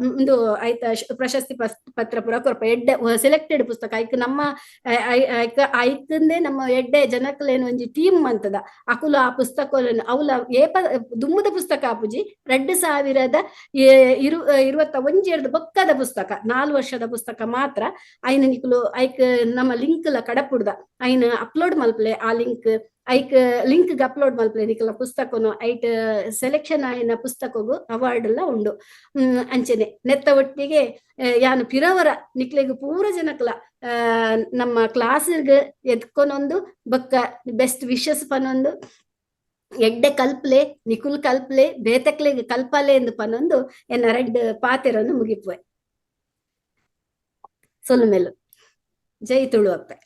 ಒಂದು ಐತ ಪ್ರಶಸ್ತಿ ಪತ್ರ ಪೂರ ಕೊರ್ಪ ಎಡ್ಡೆ ಸೆಲೆಕ್ಟೆಡ್ ಪುಸ್ತಕ. ಐಕ್ ನಮ್ಮ ಐಕಂದೆ ನಮ್ಮ ಎಡ್ಡೆ ಜನಕ್ಲೇನು ಒಂಜಿ ಟೀಮ್ ಅಂತದ ಅಕುಲು ಆ ಪುಸ್ತಕ ಅವಲ ಏಪ ದುಮ್ಮದ ಪುಸ್ತಕ ಆಪುಜಿ, 2021 ಬೊಕ್ಕದ ಪುಸ್ತಕ, 4 ವರ್ಷದ ಪುಸ್ತಕ ಮಾತ್ರ. ಐನ ನಿಕುಲು ಐಕ್ ನಮ್ಮ ಲಿಂಕ್ ಲ ಕಡಪುಡ್ದ ಐನ ಅಪ್ಲೋಡ್ ಮಲ್ಪಲೆ ಆ ಲಿಂಕ್. ಐಕ್ ಲಿಂಕ್ ಅಪ್ಲೋಡ್ ಮಲ್ಪಲೆ ನಿಕಲ್ನ ಪುಸ್ತಕನು. ಐಟ್ ಸೆಲೆಕ್ಷನ್ ಆಯಿನ ಪುಸ್ತಕಗು ಅವಾರ್ಡ್ ಎಲ್ಲ ಉಂಡು. ಅಂಚನೆ ನೆತ್ತ ಒಟ್ಟಿಗೆ ಯಾನು ಪಿರವರ ನಿಕ್ಲೆಗ್ ಪೂರ ಜನಕ್ಲ ನಮ್ಮ ಕ್ಲಾಸ್ಗ್ ಎತ್ಕೊನೊಂದು ಬೊಕ್ಕ ಬೆಸ್ಟ್ ವಿಶಸ್ ಪನೊಂದು ಎಡ್ಡೆ ಕಲ್ಪ್ಲೆ, ನಿಕುಲ್ ಕಲ್ಪ್ಲೆ, ಬೇತಕ್ಲೆಗ್ ಕಲ್ಪಾಲೆ ಎಂದು ಪನೊಂದು ಎನ್ನ ರಡ್ಡ್ ಪಾತೆರನ್ನು ಮುಗಿಪುವೆ. ಸೊಲ್ಮೆಲು. ಜೈ ತುಳುವಪ್ಪೆ.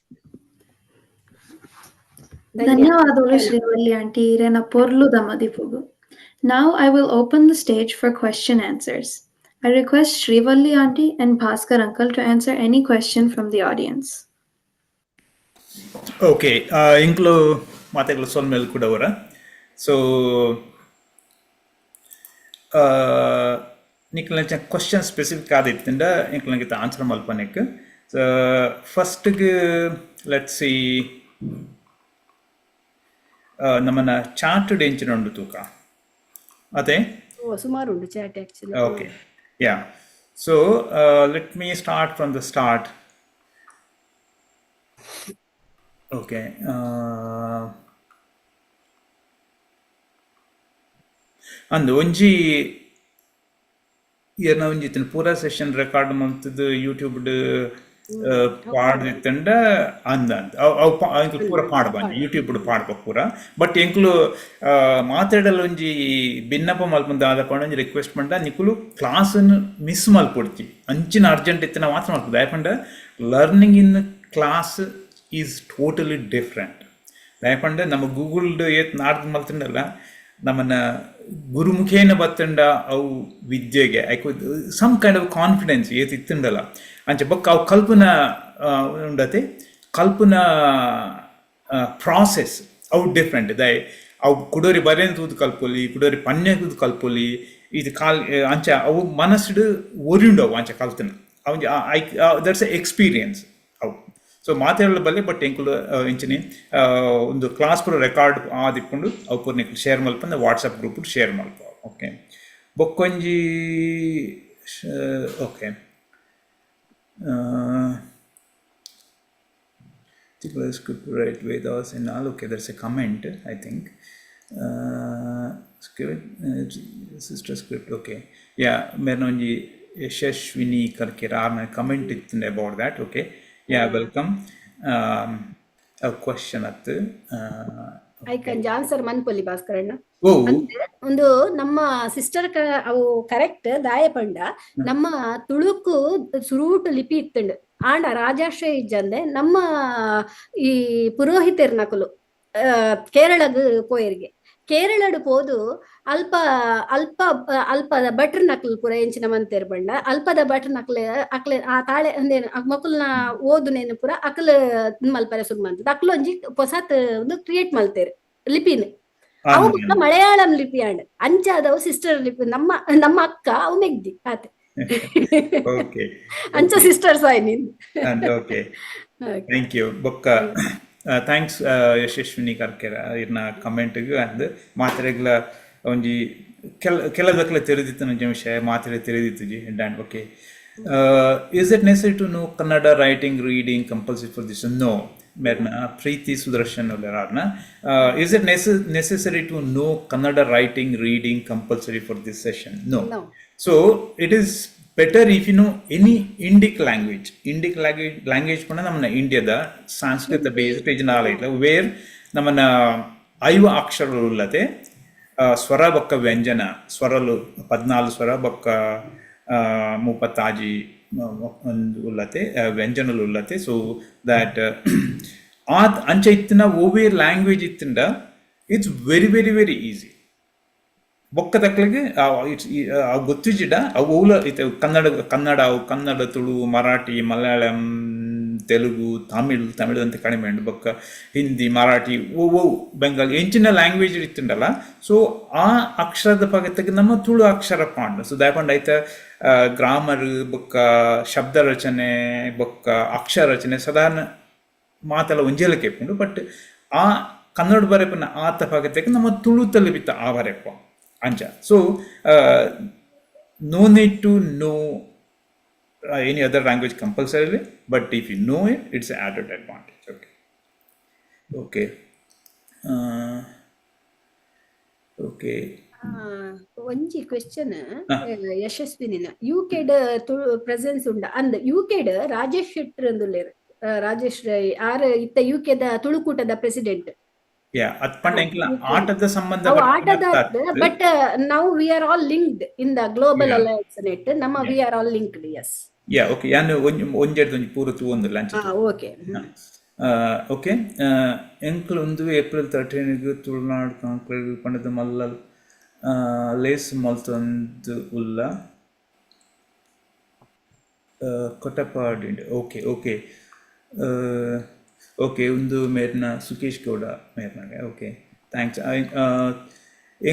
ಧನ್ಯವಾದಗಳು ಶ್ರೀವಲ್ಲಿ ಆಂಟಿ ಇರೆನ ಪೊರ್ಲುದ ಮದಿಪುಗು. Now I will open the stage for question answers. I request Srivalli aunty and Bhaskar uncle to answer any question from the audience. Okay, ಇಂಕ್ಲು ಮಾತೆಗಳು ಸೊಲ್ಮೆಲ್ ಕೂಡ ಅವರ. ಸೊ ನಿಕ್ಲ ಕ್ವಶನ್ ಸ್ಪೆಸಿಫಿಕ್ ಆದಿತ್ತಿಂಡ ಇಂಕ್ಲಂಗಿತ ಆನ್ಸರ್ ಮಲ್ಪನೆಕ್. ಸೊ ಫಸ್ಟ್ಗೆ let see, ನಮ್ಮನ್ನ ಚಾರ್ಟೆಡ್ ಎಂಚಿನ ಉಂಡು ತೂಕ ಅದೇ. ಓ, ಸುಮಾರು ಉಂಡು chat actually. Okay, yeah. So let me start from the start. Okay. ಅಂದು ಒಂಜಿ ಏರ್ನ ಒಂಜಿ ಇತ್ತಿನ ಪೂರಾ ಸೆಷನ್ ರೆಕಾರ್ಡ್ ಮಂತದ್ದು ಯೂಟ್ಯೂಬ್ ಪಾಡ್ದಿತ್ತಂಡ ಅಂದ ಅಂದ್ ಅವು ಅವು ಎಂಕ್ಲು ಪೂರ ಪಾಡ್ಬಂಜಿ ಯೂಟ್ಯೂಬ್ ಪಾಡ್ಪ ಪೂರ. ಬಟ್ ಎಂಕ್ಲು ಮಾತಾಡಲು ಒಂಜಿ ಬಿನ್ನಪ ಮಲ್ಪುನ ದಾದ ಪಂಡ ಒಂಜಿ ರಿಕ್ವೆಸ್ಟ್ ಪಂಡ ನಿಕುಲು ಕ್ಲಾಸನ್ನು ಮಿಸ್ ಮಲ್ಪೊಡ್ಚಿ. ಅಂಚಿನ ಅರ್ಜೆಂಟ್ ಇತ್ತಿನ ಮಾತ್ರ ಮಲ್ಪುದು. ದಾಯೆ ಪಂಡ learning in class is totally different. ದಾಯೆ ಪಂಡ ನಮ್ಮ ಗೂಗಲ್ಡ್ ಏತ್ ನಾಡ್ದು ಮಲ್ತಂಡಲ್ಲ ನಮ್ಮನ್ನ ಗುರುಮುಖೇನ ಬತ್ತಂಡ ಅವು ವಿದ್ಯೆಗೆ ಐಕ್ ಸಮ್ ಕೈಂಡ್ ಆಫ್ ಕಾನ್ಫಿಡೆನ್ಸ್ ಏತ್ ಇತ್ತಂಡಲ್ಲ. ಅಂಚ ಬೊಕ್ಕ ಅವು ಕಲ್ಪನ ಉಂಡತೆ ಕಲ್ಪನ ಪ್ರಾಸೆಸ್ ಅವು ಡಿಫ್ರೆಂಟ್. ದಾಯೆ ಅವು ಕುಡೋರಿ ಬರೇನ್ ತೂದು ಕಲ್ಪೊಲಿ, ಕುಡೋರಿ ಪನ್ಯ ತೂದು ಕಲ್ಪೊಲಿ, ಇದು ಕಾಲ್ ಅಂಚ ಅವು ಮನಸ್ಸುಡು ಒರಿಯುಂಡು ಅವು ಅಂಚ ಕಲ್ತನ ಅವು I that's A experience ಅವು. ಸೊ ಮಾತಾಡಲು ಬಲ್ಲೆ, ಬಟ್ ಎಂಕುಲು ಇಂಚಿನಿ ಒಂದು ಕ್ಲಾಸ್ ಪೂರ ರೆಕಾರ್ಡ್ ಆದಿಪ್ಪುಂಡು. ಅವು ಪೂರ ನಿಕುಲು ಶೇರ್ ಮಲ್ಪಂದ ವಾಟ್ಸಪ್ ಗ್ರೂಪ್ ಶೇರ್ ಮಲ್ಪ. ಓಕೆ, ಬೊಕ್ಕೊಂಜಿ okay. Script right Vedas and all. Okay, there's a comment, I think. Script, sister script. Okay, yeah, ಮೇರ್ನ ಒಂಜಿ ಯಶಸ್ವಿನಿ ಕರ್ಕೆರ ಆರ್ನ ಕಮೆಂಟ್ ಇತ್ತು about that. Okay, yeah, welcome. A question ಅತ್ತು. ಐಕಂಜ ಆನ್ಸರ್ ಮನ್ಪೊಲಿ ಭಾಸ್ಕರಣ್ಣ. ಓ. ಒಂದು ನಮ್ಮ sister ಅವು correct. ದಾಯ ಪಂಡ ನಮ್ಮ ತುಳುಕು ಸುರೂಟು ಲಿಪಿ ಇತ್ತಂಡು. ಆಂಡ ರಾಜಾಶ್ರಯ ಇಜ್ಜಂದೆ ನಮ್ಮ ಈ ಪುರೋಹಿತೆರ್ನಕುಲು ಕೇರಳಗ್ ಪೋಯೆರ್ಗೆ. ಕೇರಳಡ್ ಪೋದು ಅಲ್ಪ ಅಲ್ಪ ಅಲ್ಪ ಭಟ್ರ್ ನಕಲು ಪೂರ ಎಂಚಿನ ಮಂತೆರ್ ಪಂಡ ಅಲ್ಪದ ಭಟ್ರ್ ನಕ್ಲೆ ಅಕ್ಲೆ ಆ ತಾಳೆ ಅಂದೇನು ಮೊಕುಲ್ನ ಓದುನೇನು ಪೂರ ಅಕಲ್ ಮಲ್ಪರೆ ಸುರು ಮಂತದ. ಅಕ್ಲು ಒಂಜಿ ಪೊಸತ್ ಒಂದು ಕ್ರಿಯೇಟ್ ಮಲ್ತೇರ್ ಲಿಪಿನ್. ಅವು ಬೊಕ್ಕ ಮಲಯಾಳಂ ಲಿಪಿ ಆಂಡ್. ಅಂಚಾದವು ಸಿಸ್ಟರ್ ಲಿಪಿ. ನಮ್ಮ ನಮ್ಮ ಅಕ್ಕ ಅವು ಮೆಗ್ದಿ ಆತೆ. ಓಕೆ. ಅಂಚ ಸಿಸ್ಟರ್ಸ್ ಆಯ್ನಿನ್. Okay, thank you. ಬೊಕ್ಕ thanks Yashasvini Karkera ಇರ್ನ ಕಮೆಂಟ್ಗ್. ಅಂದ್ ಮಾತ್ರೆಗ್ಲ ಒಂಜಿ ಕೆಲ ಕೆಲದಕ್ಲೆ ತೆರೆದಿತ್ತು ಒಂಜಿ ವಿಷಯ ಮಾತ್ರೆ ತೆರೆದಿತ್ತುಜಿ. And okay, is it necessary to know Kannada writing, reading compulsory for this? No. ಮೇರ್ನ Preethi Sudarshan ಉಲ್ಲೆರಾರ್ನ. Is it necessary to know Kannada writing, reading compulsory for this session? No. No. So it is better if you know any Indic language. Indic language ಪಂಡ ನಮ್ಮನ ಇಂಡಿಯಾದ ಸಂಸ್ಕೃತ based ಇಲ್ಲ ವೇರ್ ನಮ್ಮನ ಐವ ಅಕ್ಷರಗಳು ಉಲ್ಲತೆ, ಸ್ವರ ಬೊಕ್ಕ ವ್ಯಂಜನ. ಸ್ವರಲು 14 ಸ್ವರ ಬೊಕ್ಕ 36 ಒಂದು ಉಲ್ಲತೆ, ವ್ಯಂಜನಲು ಉಲ್ಲತೆ. ಸೊ that ಆತ್ ಅಂಚ ಇತ್ತಿನ ಓವೇ language ಇತ್ತಿಂಡ it's very very very easy. ಬೊಕ್ಕ ತಕ್ಲಿಗೆ it's ಗೊತ್ತಿಜ್ಜಿಡ ಅವು ಓಲ ಇತ್ತೆ ಕನ್ನಡ ಕನ್ನಡ ಅವು ಕನ್ನಡ, ತುಳು, ಮರಾಠಿ, ಮಲಯಾಳಂ, ತೆಲುಗು, ತಮಿಳ್, ತಮಿಳ್ ಅಂತ ಕಡಿಮೆ ಉಂಡು. ಬೊಕ್ಕ ಹಿಂದಿ, ಮರಾಠಿ, ಓ ಓ ಬೆಂಗಾಲಿ ಎಂಚಿನ ಲ್ಯಾಂಗ್ವೇಜ್ ಇತ್ತುಂಡಲ್ಲ. ಸೊ ಆ ಅಕ್ಷರದ ಪಗತೆಗೆ ನಮ್ಮ ತುಳು ಅಕ್ಷರ ಪಾಂಡು. ಸೊ ದಾಯಪಂಡ ಐತ ಗ್ರಾಮರ್ ಬೊಕ್ಕ ಶಬ್ದ ರಚನೆ ಬೊಕ್ಕ ಅಕ್ಷರ ರಚನೆ ಸಾಧಾರಣ ಮಾತೆಲ್ಲ ಒಂಜೇಲಕ್ಕೆ ಇಪ್ಪುಂಡು. ಬಟ್ ಆ ಕನ್ನಡ ಬರೆಪುನ ಆತ ಪಗತೆಗೆ ನಮ್ಮ ತುಳುತಲ್ಲಿ ಬಿತ್ತ ಆ ಬರೆಪ ಅಂಚ. So no need to know any other language compulsorily, but if you know it, it's an added advantage. Okay. Okay. Okay. ಒಂಜಿ ಕ್ವೆಶ್ಚನ್ ಯಶಸ್ವಿನಿನ, ಯುಕೆಡ್ ತುಳು ಪ್ರೆಸೆನ್ಸ್ ಉಂಡ ಅಂದ್? ಯುಕೆಡ್ ರಾಜೇಶ್ ಶೆಟ್ಟರ್ ಅಂದುಲ್ಲೆರ್. ರಾಜೇಶ್ ರೈ ಆರ್ ಇತ್ತ ಯುಕೆದ ತುಳುಕೂಟದ ಪ್ರೆಸಿಡೆಂಟ್. ಯಾ, ಅತ್ ಪಂಡ ಎಂಕ್ಲ ಆಟದ ಸಂಬಂಧ. ಅವು ಆಟದ, but now we are all linked in the global alliance net. ನಮ್ಮ we are all linked, yes. Yeah, okay. ಯಾನ್ ಒಂಜಿ ಒಂಜೆಡ್ದ್ ಒಂಜಿ ಪೂರ ತೂವೊಂದುಲ್ಲ ಅಂಚ. ಓಕೆ. ಓಕೆ, ಎಂಕ್ಲು ಒಂದು ಏಪ್ರಿಲ್ 13ಗ್ ತುಳುನಾಡ್ ಕಾಂಕ್ಲೇವ್ ಪಂಡದ ಮಲ್ಲ ಲೇಸ್ ಮಲ್ತೊಂದು ಉಲ್ಲ ಕೊಟಪಾಡಿಂಡ್. ಓಕೆ ಓಕೆ ಓಕೆ, ಉಂದು ಮೇರ್ನ ಸುಕೇಶ್ ಗೌಡ ಮೇರ್ನಾಗೆ. Okay, thanks.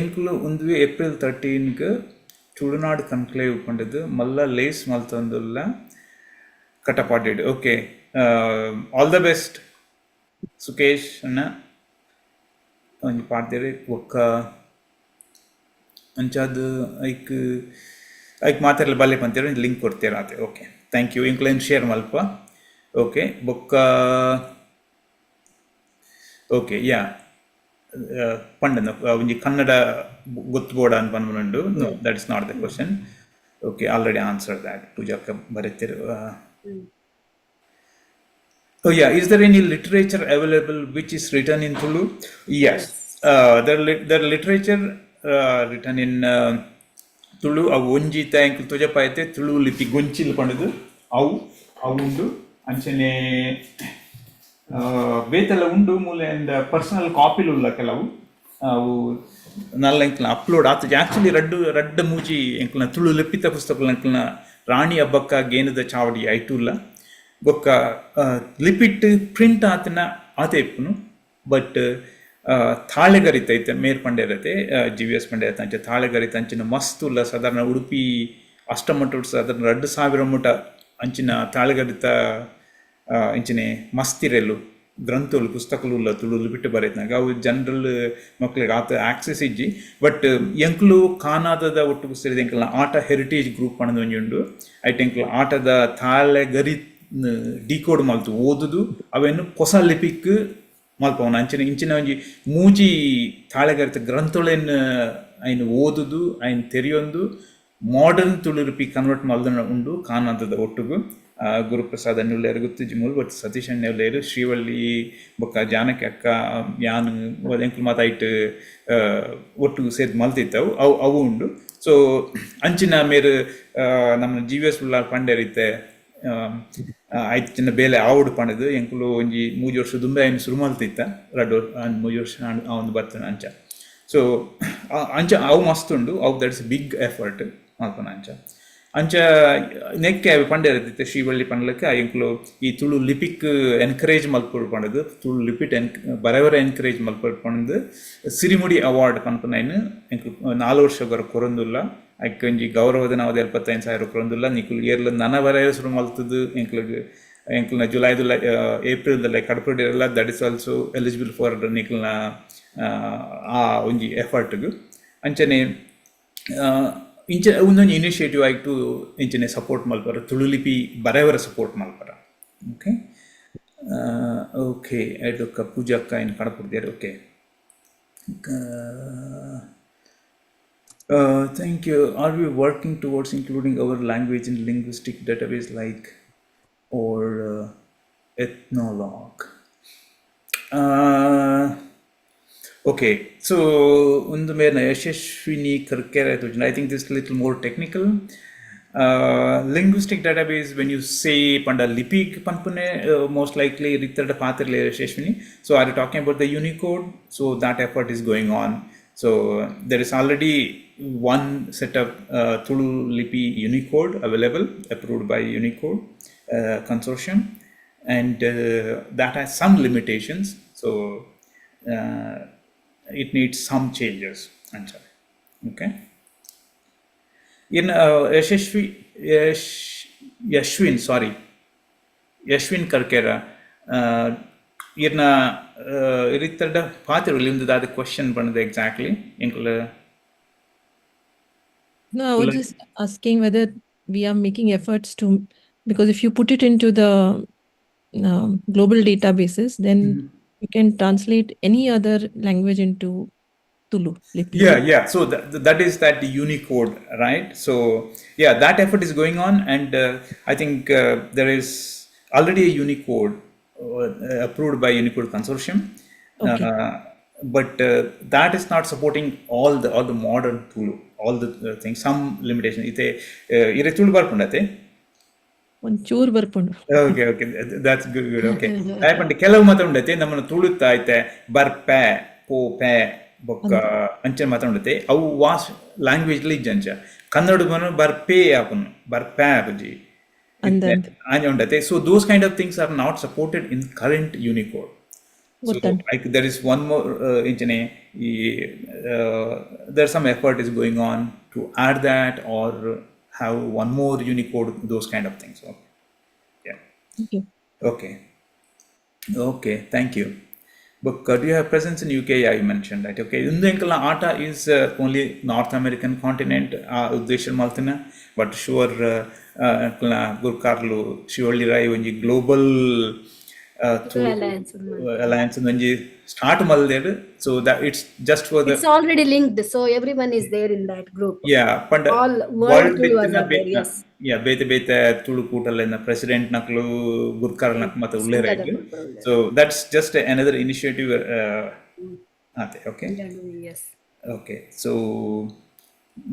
ಎಂಕ್ಲು ಉಂದುವೆ ಏಪ್ರಿಲ್ 13ಗ್ ತುಳುನಾಡ್ ಕನ್ಕ್ಲೇವ್ ಪಂಡದು ಮಲ್ಲ ಲೇಸ್ ಮಲ್ತೊಂದುಲ್ಲ ಕಟಪಾಡಿಡ್. Okay, all the best Sukesh ಅಣ್ಣ. ಒಂಜಿ ಪಾಡ್ದೇರು ಬೊಕ್ಕ ಅಂಚಾದ್ ಐಕ್ ಐಕ್ ಮಾತೆರ್ಲ ಬಲ್ಲೆ ಪಂತೇರ್, ಒಂಜಿ ಲಿಂಕ್ ಕೊಡ್ತೇರು ಆತೆ. Okay, thank you. ಎಂಕ್ಲೇನ್ ಶೇರ್ ಮಲ್ಪ. ಓಕೆ, ಬೊಕ್ಕ ಓಕೆ, ಯಾ, ಪಂಡನ ಒಂಜಿ ಕನ್ನಡ ಗೊತ್ತು ಬೋಡ ಅಂತ ಪನ್ಪುನುಂಡು. No, that is not the question. Okay, already answer that. ಪೂಜಾಕ್ಕ ಬರೆತಿರು. Oh yeah, is there any literature available which is written in Tulu? Yes, there literature written in Tulu. ಅವು ಒಂಜಿ ಎಂಕುಲು ತೊಜಪಾಯ್ತೆ ತುಳು ಲಿಪಿ ಗೊಂಚಿಲ್ ಪಂಡುದು, ಅವು ಅವು ಉಂಡು. ಅಂಚನೆ ಬೇತೆಲ್ಲ ಉಂಡು ಮೂಲೆ ಪರ್ಸನಲ್ ಕಾಪಿಲು ಉಲ್ಲ ಕೆಲವು. ಅವು ನಲ್ಲ ಎಂಕ್ಲ ಅಪ್ಲೋಡ್ ಆತು. ಆಕ್ಚುಲಿ ರಡ್ಡು ರಡ್ಡ ಮೂಜಿ ಎಂಕ್ಲನ ತುಳು ಲಿಪಿತ ಪುಸ್ತಕ ಎಂಕ್ಲನ ರಾಣಿ ಅಬ್ಬಕ್ಕ ಗೇನದ ಚಾವಡಿ ಐಟುಲ್ಲ. ಬೊಕ್ಕ ಲಿಪಿಟ್ ಪ್ರಿಂಟ್ ಆತನ ಆತೆ ಇಪ್ಪುನು. ಬಟ್ ತಾಳೆಗರಿತ ಐತೆ ಮೇರ್ ಪಂಡೇರತೆ, ಜಿ ವಿ ಎಸ್ ಪಂಡೇರತೆ, ಅಂಚ ತಾಳೆಗರಿತ ಅಂಚಿನ ಮಸ್ತ್ ಉಲ್ಲ. ಸಾಧಾರಣ ಉಡುಪಿ ಅಷ್ಟಮಠ ಸಾಧಾರಣ 2000 ಮುಟ ಅಂಚಿನ ತಾಳೆಗರಿತ ಇಂಚಿನೆ ಮಸ್ತಿರೆಲು ಗ್ರಂಥಲು ಪುಸ್ತಕಲು ಉಲ್ಲ ತುಳು ಲಿಪಿಟ್ ಬರೆತ್ನಾಗ. ಅವು ಜನರಲ್ ಮಕ್ಳಿಗೆ ಆತ ಆಕ್ಸೆಸ್ ಇಜ್ಜಿ. ಬಟ್ ಎಂಕ್ಲು ಕಾನಾದದ ಒಟ್ಟುಗು ಸೇರಿದ ಎಂಕ್ಲ ಆಟ ಹೆರಿಟೇಜ್ ಗ್ರೂಪ್ ಪಂದ್ ಒಂಜಿ ಉಂಡು. ಐಟ್ ಎಂಕ್ಲ ಆಟದ ತಾಳೆಗರಿ ಡಿಕೋಡ್ ಮಲ್ತು ಓದುದು ಅವೆನ್ ಪೊಸ ಲಿಪಿಕ್ ಮಲ್ಪವನ. ಅಂಚಿನ ಇಂಚಿನ ಒಂಜಿ ಮೂಜಿ ತಾಳೆಗರಿತ ಗ್ರಂಥೊಳೆನ್ ಐನ್ ಓದುದು ಐನ್ ತೆರಿಯೊಂದು ಮಾಡರ್ನ್ ತುಳು ಲಿಪಿ ಕನ್ವರ್ಟ್ ಮಲ್ದನ ಉಂಡು ಕಾನಾದದ ಒಟ್ಟುಗು. ಗುರುಪ್ರಸಾದ್ ಅಣ್ಣುಲ್ಲೇರ್ ಗುತ್ತುಜಿ ಮೂಲು, ಬಟ್ ಸತೀಶ್ ಅಣ್ಣುಲ್ಲೇರ್, ಶ್ರೀವಳ್ಳಿ ಬೊಕ್ಕ ಜಾನಕಿ ಅಕ್ಕ, ಯಾನ್, ಎಂಕುಲು ಮಾತ ಐಟ್ ಒಟ್ಟುಗು ಸೇರ್ದ್ ಮಲ್ತಿತ್ತವು. ಅವು ಅವು ಉಂಡು. ಸೊ ಅಂಚಿನ ಮೇರ್ ನಮ್ಮ ಜಿ ವಿ ಎಸ್ ಉಳ್ಳಾಲ್ ಪಂಡೇರ್ ಇತ್ತೆ ಐತ್ ಚಿನ್ನ ಬೇಲೆ ಆವೊಡು ಪಂಡುದು ಎಂಕುಲು ಒಂಜಿ ಮೂಜಿ ವರ್ಷ ದುಂಬೆ ಐನ್ ಸುರು ಮಲ್ತಿತ್ತ, ರಡ್ಡ್ ಮೂಜಿ ವರ್ಷ ಆವೊಂದು ಬರ್ತದೆ ಅಂಚ. ಸೊ ಅಂಚ ಅವು ಮಸ್ತ್ ಉಂಡು. ಅವು that is big effort ಮಲ್ಪುನ. ಅಂಚ ಅಂಚ ನೆಕ್ಕೆ ಪಂಡೇರ್ ಶ್ರೀವಳ್ಳಿ ಪನ್ಲಕ್ಕೆ ಎಂಕುಲು ಈ ತುಳು ಲಿಪಿಕ್ ಎನ್ಕರೇಜ್ ಮಲ್ಪೊಡು ಪಂಡುದು, ತುಳು ಲಿಪಿಟ್ ಎನ್ ಬರೆವರೆ ಎನ್ಕರೇಜ್ ಮಲ್ಪೊಡು ಪಂಡುದು ಸಿರಿಮುಡಿ ಅವಾರ್ಡ್ ಪನ್ಪುನೈನ್ ಎಂಕುಲು 4 ವರ್ಷ ಕೊರೊಂದುಲ್ಲ. ಐಕ್ ಒಂಜಿ ಗೌರವದ ನಾವು 75,000 ಕೊರೊಂದುಲ್ಲ. ನಿಕುಲು ಏರ್ಲ ನನ ಬರೆಯ ಸುರು ಮಲ್ತದು ಎಂಕ್ಲಗ್ ಎಂಕ್ಲನ ಜುಲೈದ ಏಪ್ರಿಲ್ ದ ಕಡಪುಡಿರಲ್ಲ, that is also eligible for ನಿಕ್ಲ್ನ ಆ ಒಂಜಿ ಎಫರ್ಟ್ಗ್. ಅಂಚನೆ ಇಂಚ ಒಂದೊಂಜಿ ಇನಿಷಿಯೇಟಿವ್ ಆಯ್ತು ಇಂಚನೆ ಸಪೋರ್ಟ್ ಮಲ್ಪರ, ತುಳು ಲಿಪಿ ಬರೆವರ ಸಪೋರ್ಟ್ ಮಲ್ಪರ. ಓಕೆ ಓಕೆ, ಐಟೊಕ್ಕ ಪೂಜಾಕ್ಕ ಇನ್ ಕಡಪುಡ್ದೇರು. Okay, thank you. Are we working towards including our language in linguistic database like or Ethnologue? Okay, so ಒಂದು ಮೇರ್ನ Yashasvini ಕರ್ಕೆರೆ, I think this little more technical. Linguistic database when you say ಪಂಡ ಲಿಪಿ ಪನ್ಪುನೆ most likely ರಿತ್ತಡ ಪಾತಿರ್ಲೆ Yashaswini. So are you talking about the Unicode? So that effort is going on. So there is already one set of Tulu Lipi Unicode available, approved by Unicode consortium, and that has some limitations. So it needs some changes. Okay. In Yashashvi, Yash, Yashwin, sorry, Yashwin Karkera, ಇರ್ನ ಇರಿತ್ತಡ ಪಾತಿರು ಲಿಂದು ದಾದ question ಬಂದದೆ exactly ಎಂಕುಲ? No, I was just asking whether we are making efforts to, because if you put it into the global databases, then You can translate any other language into Tulu Lipi. Yeah. So that is that Unicode, right? So yeah, that effort is going on, and I think there is already a Unicode approved by Unicode Consortium. Okay. But that is not supporting all the modern Tulu, all the things. Some limitation. ಇತ್ತೆ ಇರೆ ತುಳು ಬರ್ಪುಂಡತೆ? ಒಂಚೂರು ಬರ್ಪುಂಡು. Okay, that's good, good. Okay, ಪಂಡ ಕೆಲವು ಮಾತ ಉಂಡತೆ, ನಮ್ಮನ್ನ ತುಳುತ್ತ ಐತೆ ಬರ್ಪೆ, ಪೋಪೆ, ಬೊಕ್ಕ ಅಂಚನೆ ಮಾತ ಉಂಡತೆ. ಅವು ವಾಸ್ ಲ್ಯಾಂಗ್ವೇಜ್ ಇಜ್ಜಂಚ. ಕನ್ನಡ ಬನ ಬರ್ಪೇ ಆಪುನು, ಬರ್ಪೆ ಆಪುಜಿ. ಅಂದ್ ಅಂದ್. ಅಂಚ ಉಂಡತೆ. So those kind of things are not supported in current Unicode. So ಗೊತ್ತುಂಟು. Like there is one more ಇಂಚನೆ ಈ there some effort is going on to add that or have one more Unicode, those kind of things. Yeah. Okay. Okay, thank you. But do you have presence in UK? Yeah, you mentioned that. Okay. ಇಂದು ಎಂಕಲ್ನ ಆಟ is only North American continent ಉದ್ದೇಶ ಮಲ್ತಿನ. But sure, ಎಂಕಲ್ನ ಗುರ್ಕಾರ್ಲು ಶಿವಳ್ಳಿ ರಾಯ್ ಒಂಜಿ global Alliance. Alliance ಒಂಜಿ start ಮಲ್ದೇಡ್. So that it's just for the It's already linked, so everyone is there in that group. Yeah, ಪಂಡ All world world Tuluvas are there, yes. ಯಾ, ಬೇತೆ ಬೇತೆ Tulu ಕೂಟಲೆನ president ನಕ್ಲು, ಗುರ್ಕಾರ್ ನಕ್ ಮತ್ತೆ ಉಲ್ಲೇರ. So that's just another initiative ಆತೆ. Okay. S. Okay, ಸೊ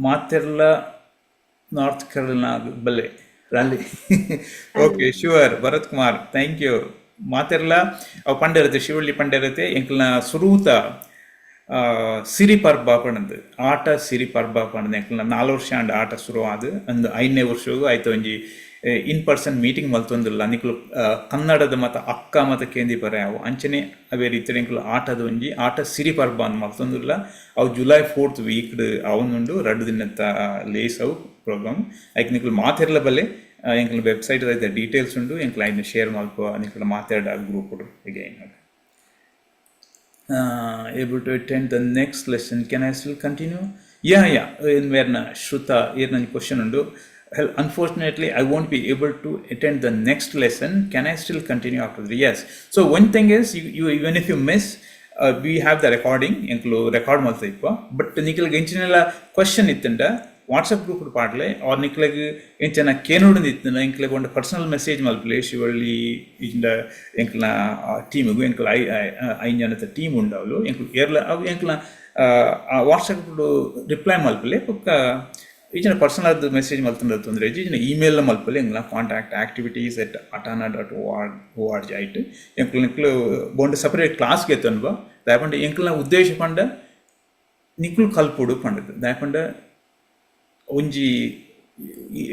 ಮಾತೆರ್ಲ north ಕೆರೋಲಿನಾ ಬಲ್ಲೆ rally. Okay, sure, Bharat Kumar, thank you. ಮಾತೆರ್ಲ ಅವು ಪಂಡೆರತೆ, ಶಿವಳ್ಳಿ ಪಂಡೆರತೆ, ಎಂಕಲ್ನ ಸುರೂತ ಸಿರಿ ಪರ್ಬ ಪಂಡದು, ಆಟ ಸಿರಿ ಪರ್ಬ ಪಂಡದು. ಎಂಕಲ್ನ 4 ವರ್ಷ ಆಂಡ್ ಆಟ ಶುರು ಆದ್. ಒಂದು 5ನೇ ವರ್ಷಗು ಆಯ್ತು ಒಂಜಿ ಇನ್ ಪರ್ಸನ್ ಮೀಟಿಂಗ್ ಮಲ್ತೊಂದುಲ್ಲ. ನಿಕ್ಲು ಕನ್ನಡದ ಮತ ಅಕ್ಕ ಮತ ಕೇಂದಿ ಪರೆ ಅವು ಅಂಚನೆ ಅವೇ ರೀತಿ ಎಂಕುಲು ಆಟದ ಒಂಜಿ ಆಟ ಸಿರಿ ಪರ್ಬ ಅಂದ್ ಮಲ್ತೊಂದುಲ್ಲ. ಅವು ಜುಲೈ 4th week ಅವನುಂಡು, 2 ದಿನದ ಲೇಸ್ ಅವು ಪ್ರೋಗ್ರಾಮ್. ಐಕ್ ನಿಕ್ಲು ಮಾತೆರ್ಲ ಬಲ್ಲೆ. ಎಂಕಲ್ನ ವೆಬ್ಸೈಟ್ ಐತೆ ಡೀಟೇಲ್ಸ್ ಉಂಡು. ಎಂಕಲ್ ಐನ ಶೇರ್ ಮಲ್ಪ ನಿಕ್ಲು ಮಾತಾಡ group. Again, able to attend the next lesson, can I still continue? Yeah. In where Shruta ನನ್ನ ಕ್ವಶನ್ ಉಂಡು. Well, unfortunately, I won't be able to attend the next lesson. Can I still continue after the? Yes. So one thing is, you even if you miss, we have the recording. ಎಂಕ್ಲು record ಮಲ್ತ ಇಪ್ಪ. But ನಿಕ್ಲಿಗೆ ಎಂಚಿನೆಲ್ಲ question ಇತ್ತಂಡ WhatsApp group ಪಾಡ್ಲೆ, ಆರ್ ನಿಕ್ಲೆಗ್ ಎಂಚನ ಕೇನೋಡು ಇತ್ತಂಡ ಎಂಕ್ಲೆಗ್ ಒಂದು personal message ಮಲ್ಪಲೆ. Shivalli ಇಂಡ ಎಂಕ್ಲ ಟೀಮಿಗೂ, ಎಂಕ್ಲ 5 ಜನದ team ಉಂಡವಳು. ಎಂಕ್ಲು ಏರ್ಲ ಅವು ಎಂಕ್ಲ WhatsApp reply ಮಲ್ಪಲೆ. ಬೊಕ್ಕ ಈಚಿನ personal ಆದ message ಮಲ್ತಂಡ ತೊಂದರೆ ಇಜ್ಜಿ. ಈಚಿನ ಇಮೇಲ್ ಮಲ್ಪಲೆ. ಎಂಕ್ಲ contact activities@atana.org ಐಟ್ ಎಂಕ್ಲು ನಿಕ್ಲು ಬೋಂಡು ಸಪರೇಟ್ ಕ್ಲಾಸ್ ಗೆತ್ತೊನ್ಬ. ದಾಯಪಂಡ ಎಂಕ್ಲನ ಉದ್ದೇಶ ಪಂಡ ನಿಕ್ಲು ಕಲ್ಪೊಡು ಪಂಡದು. ದಾಯಪಂಡ ಒಂಜಿ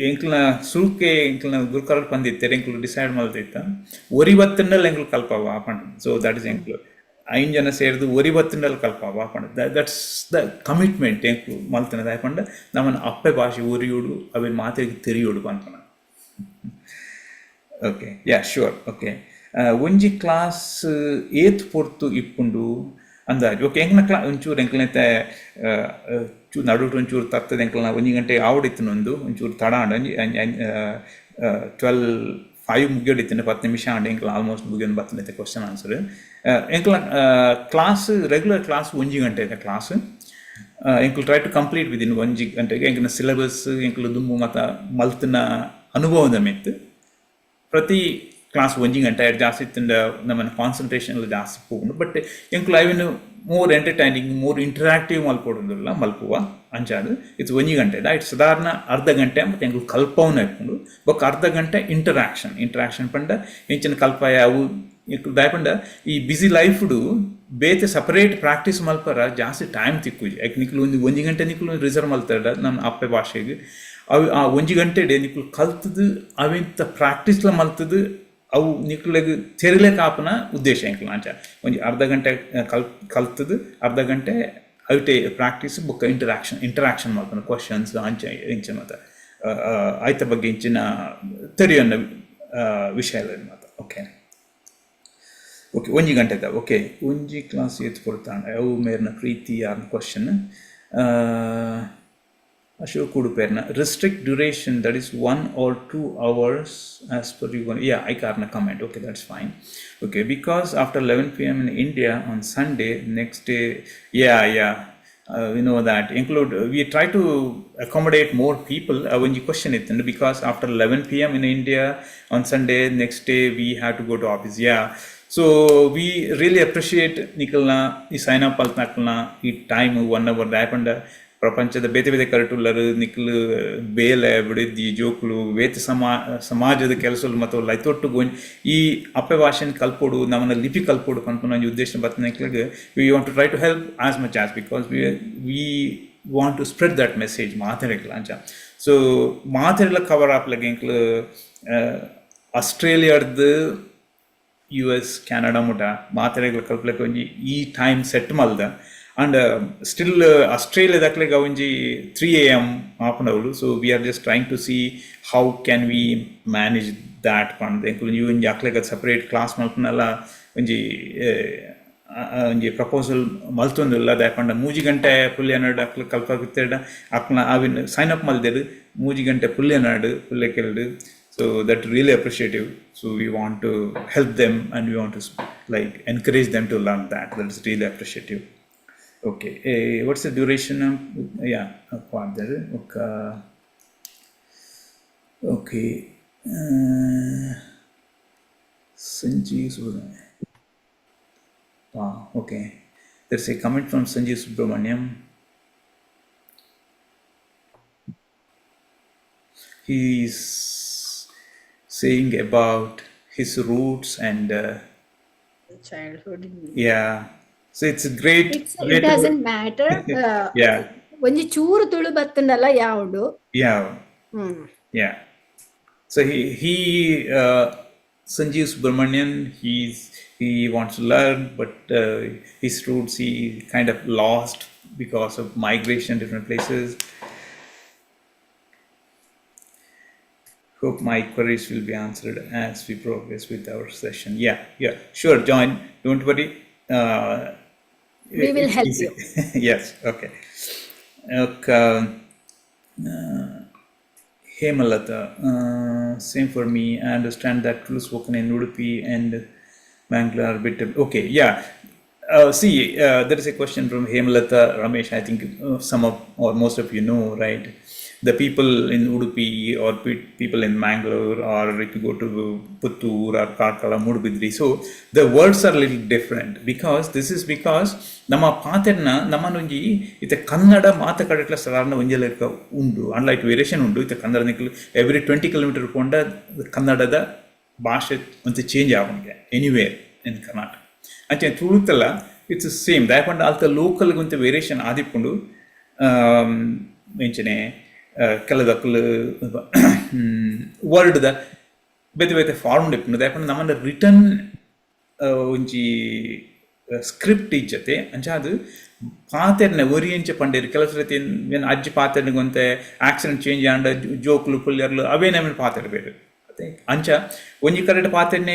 ಎಂಕ್ಲನ ಸುರುಕೆ ಎಂಕ್ಲನ ಗುರುಕಾರ್ ಪಂದಿತ್ತೆರ್, ಎಂಕ್ಲು ಡಿಸೈಡ್ ಮಲ್ತಿತ್ತ, ಒರಿ ಬತ್ತಂಡಲ್ ಎಂಕ್ಲು ಕಲ್ಪವ ಪಂಡ. ಸೊ that is ಎಂಕ್ಲು 5 ಜನ ಸೇರ್ದು ಒರಿ ಬತ್ತಂಡಲ್ ಕಲ್ಪವ ಪಂಡ. That's the commitment ಎಂಕ್ಲು ಮಲ್ತನ. ದಾಯಪಂಡ ನಮ್ಮನ ಅಪ್ಪೆ ಭಾಷೆ ಒರಿಯೋಡು, ಅವೆನ್ ಮಾತೆಗ್ ತೆರಿಯೋಡು ಪನ್ಪನ. ಓಕೆ, ಯಾ, ಶೂರ್. ಓಕೆ, ಒಂಜಿ ಕ್ಲಾಸ್ ಏತ್ ಪೊರ್ತು ಇಪ್ಪುಂಡು ಅಂದಾಜು? ಓಕೆ, ಎಂಕ್ನ ಕ್ಲಾ ಒಂಚೂರು ಎಂಕ್ಲನೈತೆ ಚೂ ನಡುಟು ಒಂಚೂರು ತತ್ತದ. ಎಂಕ್ಲನ 1 ಗಂಟೆ ಆವಡಿತ್ತು, ಒಂಚೂರು ತಡ ಆಂಡ್. 12:05 ಮುಗಿಯೋಡಿತ್ತು, 10 ನಿಮಿಷ ಆಂಡ್. ಎಂಕ್ಲ ಆಲ್ಮೋಸ್ಟ್ ಮುಗಿಯೋದು ಬತ್ತನೈತೆ. ಕ್ವಶನ್ ಆನ್ಸರ್, ಎಂಕ್ಲ ಕ್ಲಾಸ್, ರೆಗ್ಯುಲರ್ ಕ್ಲಾಸ್ 1 ಗಂಟೆ ಇದೆ ಕ್ಲಾಸ್. ಎಂಕ್ಲು ಟ್ರೈ ಟು ಕಂಪ್ಲೀಟ್ ವಿದಿನ್ 1 ಗಂಟೆಗೆ. ಎಂಕ್ಲ ಸಿಲೆಬಸ್, ಎಂಕ್ಲು ದುಂಬು ಮತ ಮಲ್ತಿನ ಅನುಭವದ ಮಿತ್ತು ಪ್ರತಿ ಕ್ಲಾಸ್ 1 ಗಂಟೆ. ಎರಡು ಜಾಸ್ತಿ ಇತ್ತಂಡ ನಮ್ಮನ್ನ ಕಾನ್ಸಂಟ್ರೇಷನ್ ಜಾಸ್ತಿ ಹೋಗುಂಡು. ಬಟ್ ಎಂಕ್ಲು even more entertaining, more interactive ಮಲ್ಪೊಡುಂದುಲ್ಲ ಮಲ್ಪುವ ಅಂಚಾದ್ it's 1 ಗಂಟೆ. It's ಸಾಧಾರಣ ಅರ್ಧ ಗಂಟೆ ಮತ್ತು ಎಂಕ್ಲು ಕಲ್ಪವನ ಇಪ್ಪುಂಡು, ಬೊಕ್ಕ ಅರ್ಧ ಗಂಟೆ ಇಂಟರಾಕ್ಷನ್. ಇಂಟರಾಕ್ಷನ್ ಪಂಡ ಎಂಚಿನ ಕಲ್ಪಾಯ ಅವು ದಾಯಪಂಡ ಈ ಬ್ಯುಸಿ ಲೈಫ್ಡು ಬೇತೆ ಸಪರೇಟ್ ಪ್ರಾಕ್ಟೀಸ್ ಮಲ್ಪರ ಜಾಸ್ತಿ ಟೈಮ್ ತಿಕ್ಕುಜಿ. ಯಾಕೆ ನಿಕ್ಲು ಒಂದು 1 ಗಂಟೆ ನಿಕ್ಲು ರಿಸರ್ವ್ ಮಲ್ತಾಡ ನಮ್ಮ ಅಪ್ಪೆ ಭಾಷೆಗೆ. ಅವು ಆ 1 ಗಂಟೆ ನಿಕ್ಲು ಕಲ್ತದು ಅವಿಂತ ಪ್ರಾಕ್ಟೀಸ್ಲ ಮಲ್ತದು ಅವು ನಿಕ್ಲೆಗ್ ತೆರಿಲೆಕ್ ಆಪುನ ಉದ್ದೇಶ ಎಂಕ್ಲ. ಅಂಚ ಒಂಜಿ ಅರ್ಧ ಗಂಟೆ ಕಲ್ತದು, ಅರ್ಧ ಗಂಟೆ ಅವಿಟೆ ಪ್ರಾಕ್ಟೀಸ್, ಬೊಕ್ಕ ಇಂಟರಾಕ್ಷನ್. ಇಂಟರಾಕ್ಷನ್ ಮಲ್ಪುನ ಕ್ವಶನ್ಸ್ ಅಂಚ ಇಂಚ ಮಾತ ಐತ ಬಗ್ಗೆ ಇಂಚಿನ ತೆರಿಯೊನ್ನ ವಿಷಯ ಮಾತ. Okay okay, 1 ಗಂಟೆದ. ಓಕೆ, ಒಂಜಿ ಕ್ಲಾಸ್ ಏತ್ ಕೊಡ್ತಾಂಡ ಅವು ಮೇರ್ನ ಪ್ರೀತಿ ಯಾರ್ನ question. Ashok Uduperna. Restrict duration, that is 1 or 2 hours as per you. Yeah, I can't comment. Okay, that's fine. Okay, because after 11 p.m. in India on Sunday, next day, yeah, yeah. We know that include we try to accommodate more people when you question it, and because after 11 p.m. in India on Sunday, next day we have to go to office. Yeah, so we really appreciate ನಿಕಲ್ನ ಈ sign up ಅಲ್ತನಕ್ಲ್ನ ಈ time 1 hour ದಾಯಪಂಡ ಪ್ರಪಂಚದ ಬೇತೆ ಬೇತೆ ಕರಟುಲ್ಲರು ನಿಕ್ಲು ಬೇಲೆ ಬಿಡಿದ್ದಿ ಜೋಕುಲು ಬೇತೆ ಸಮಾಜದ ಕೆಲಸಲು ಮತ್ತು ಲೈತೊಟ್ಟು ಗೋಂಜ್ ಈ ಅಪ್ಪೆ ಭಾಷೆನ ಕಲ್ಪೊಡು, ನಮ್ಮನ್ನ ಲಿಪಿ ಕಲ್ಪೊಡು ಪನ್ಪುನ ಒಂಜಿ ಉದ್ದೇಶ ಬತ್ತಿನಕ್ಲೆಗ್ we want to try to help as much as, because we want to spread that message ಮಾತೆರೆಗ್ಲ ಅಂಚ. ಸೊ ಮಾತೆರೆಗ್ಲ ಕವರ್ ಆಪ್ಲಗ್ ಎಂಕ್ಲು ಆಸ್ಟ್ರೇಲಿಯಾಡ್ದು US Canada ಮುಟ ಮಾತೆರೆಗ್ಲ ಕಲ್ಪಲೆಗ್ ಒಂಜಿ ಈ ಟೈಮ್ ಸೆಟ್ ಮಲ್ದ. ಅಂಡ್ ಸ್ಟಿಲ್ ಆಸ್ಟ್ರೇಲಿಯಾದಕ್ಲೆಗ್ ಒಂಜಿ 3 a.m. ಆಪುನವ್ಲು. So we are just trying to see how can we manage that ಪಂದ್ ಎಂಕುಲು ಒಂಜಿ ಒಂಜಿ ಅಕ್ಲೆಗ್ ಸಪರೇಟ್ ಕ್ಲಾಸ್ ಮಲ್ಪುನಲ ಒಂಜಿ ಒಂಜಿ ಪ್ರಪೋಸಲ್ ಮಲ್ತೊಂದುಲ್ಲ. ದಾಯೆ ಪಂಡ 3 ಗಂಟೆ ಪುಲ್ಯನಾಡು ಅಕ್ಲು ಕಲ್ಪಾಗುತ್ತೇಡ ಅಕ್ನ ಅವಿನ್ ಸೈನ್ ಅಪ್ ಮಲ್ದೆರ್ 3 ಗಂಟೆ ಪುಲ್ಯನಾಡು ಪುಲ್ಯಕೆಲ್ಡ್. So that really appreciative. So we want to help them and we want to like encourage them to learn that. That is really appreciative. Okay, what's the duration? Yeah, father. Okay. Okay. Sanjeev Subramaniam. Wow, okay. There's a comment from Sanjeev Subramaniam. He's saying about his roots and childhood. Yeah. So it's a great. It doesn't matter. Yeah. ಒಂಜಿ ಚೂರು Tulu ಬತ್ತುಂಡಲ್ಲ ಯಾವುಂಡು. Yeah. Yeah. So he Sanjeev Subramanian, he wants to learn, but his roots he kind of lost because of migration different places. Hope my queries will be answered as we progress with our session. Yeah, yeah, sure, join. Don't worry. We will It's help easy. you. Yes, okay. Okay. Hemalata, same for me. I understand that Tulu spoken in Udupi and Mangalore bit. Okay, yeah. See, there is a question from Hemalata Ramesh. I think some of or most of you know, right? The people in Udupi or people in Mangalore, or if you go to Puttur or Karkala, Mudubidri, so the words are a little different because this is because ನಮ್ಮ ಪಾತೆರ್ನ ನಮ್ಮನೊಂಜಿ ಇತ್ತೆ ಕನ್ನಡ ಮಾತುಕಡೆಟ್ಲ ಸಾಧಾರಣ ಒಂಜೆಲ ಇರ್ಕ ಉಂಡು, unlike variation ಉಂಡು. ಇತ್ತೆ Kannada ನಿಕ್ಲು every 20 kilometre ಪೋಂಡ ಕನ್ನಡದ ಭಾಷೆ ಒಂತೆ change ಆವನ್ಗೆ anywhere in Karnataka. ಅಂಚೆ ತುಳುತಲ್ಲ it's same. ದಾಯಪಂಡ ಅಲ್ತ ಲೋಕಲ್ ಒಂತೆ ವೇರಿಯೇಷನ್ ಆದಿಪ್ಪುಂಡು. ಎಂಚನೆ ಕೆಲದಕ್ಕಲು ವರ್ಡ್ದ ಬೇತೆ ಬೇತೆ ಫಾರ್ಮ್ ಇಪ್ಪುಂಡು. ದಾಯಪಂಡ ನಮ್ಮನ್ನ ರಿಟರ್ನ್ ಒಂಜಿ ಸ್ಕ್ರಿಪ್ಟ್ ಇಜ್ಜತೆ. ಅಂಚ ಅದು ಪಾತೆರ್ನ ಒರಿಯಂಚ ಪಂಡೇರು ಕೆಲವು ಸರ್ತಿ ಏನು ಅಜ್ಜಿ ಪಾತೆರ್ನಿಗೆ ಒಂತೆ ಆಕ್ಸಿಡೆಂಟ್ ಚೇಂಜ್ ಆಂಡ ಜೋಕ್ಲು ಪುಲ್ಯರ್ಲು ಅವೇ ನಮ್ಮನ್ನು ಪಾತೆರ್ಬೇರು. ಅದೇ ಅಂಚ ಒಂಜಿ ಕಡೆ ಪಾತೆರ್ನ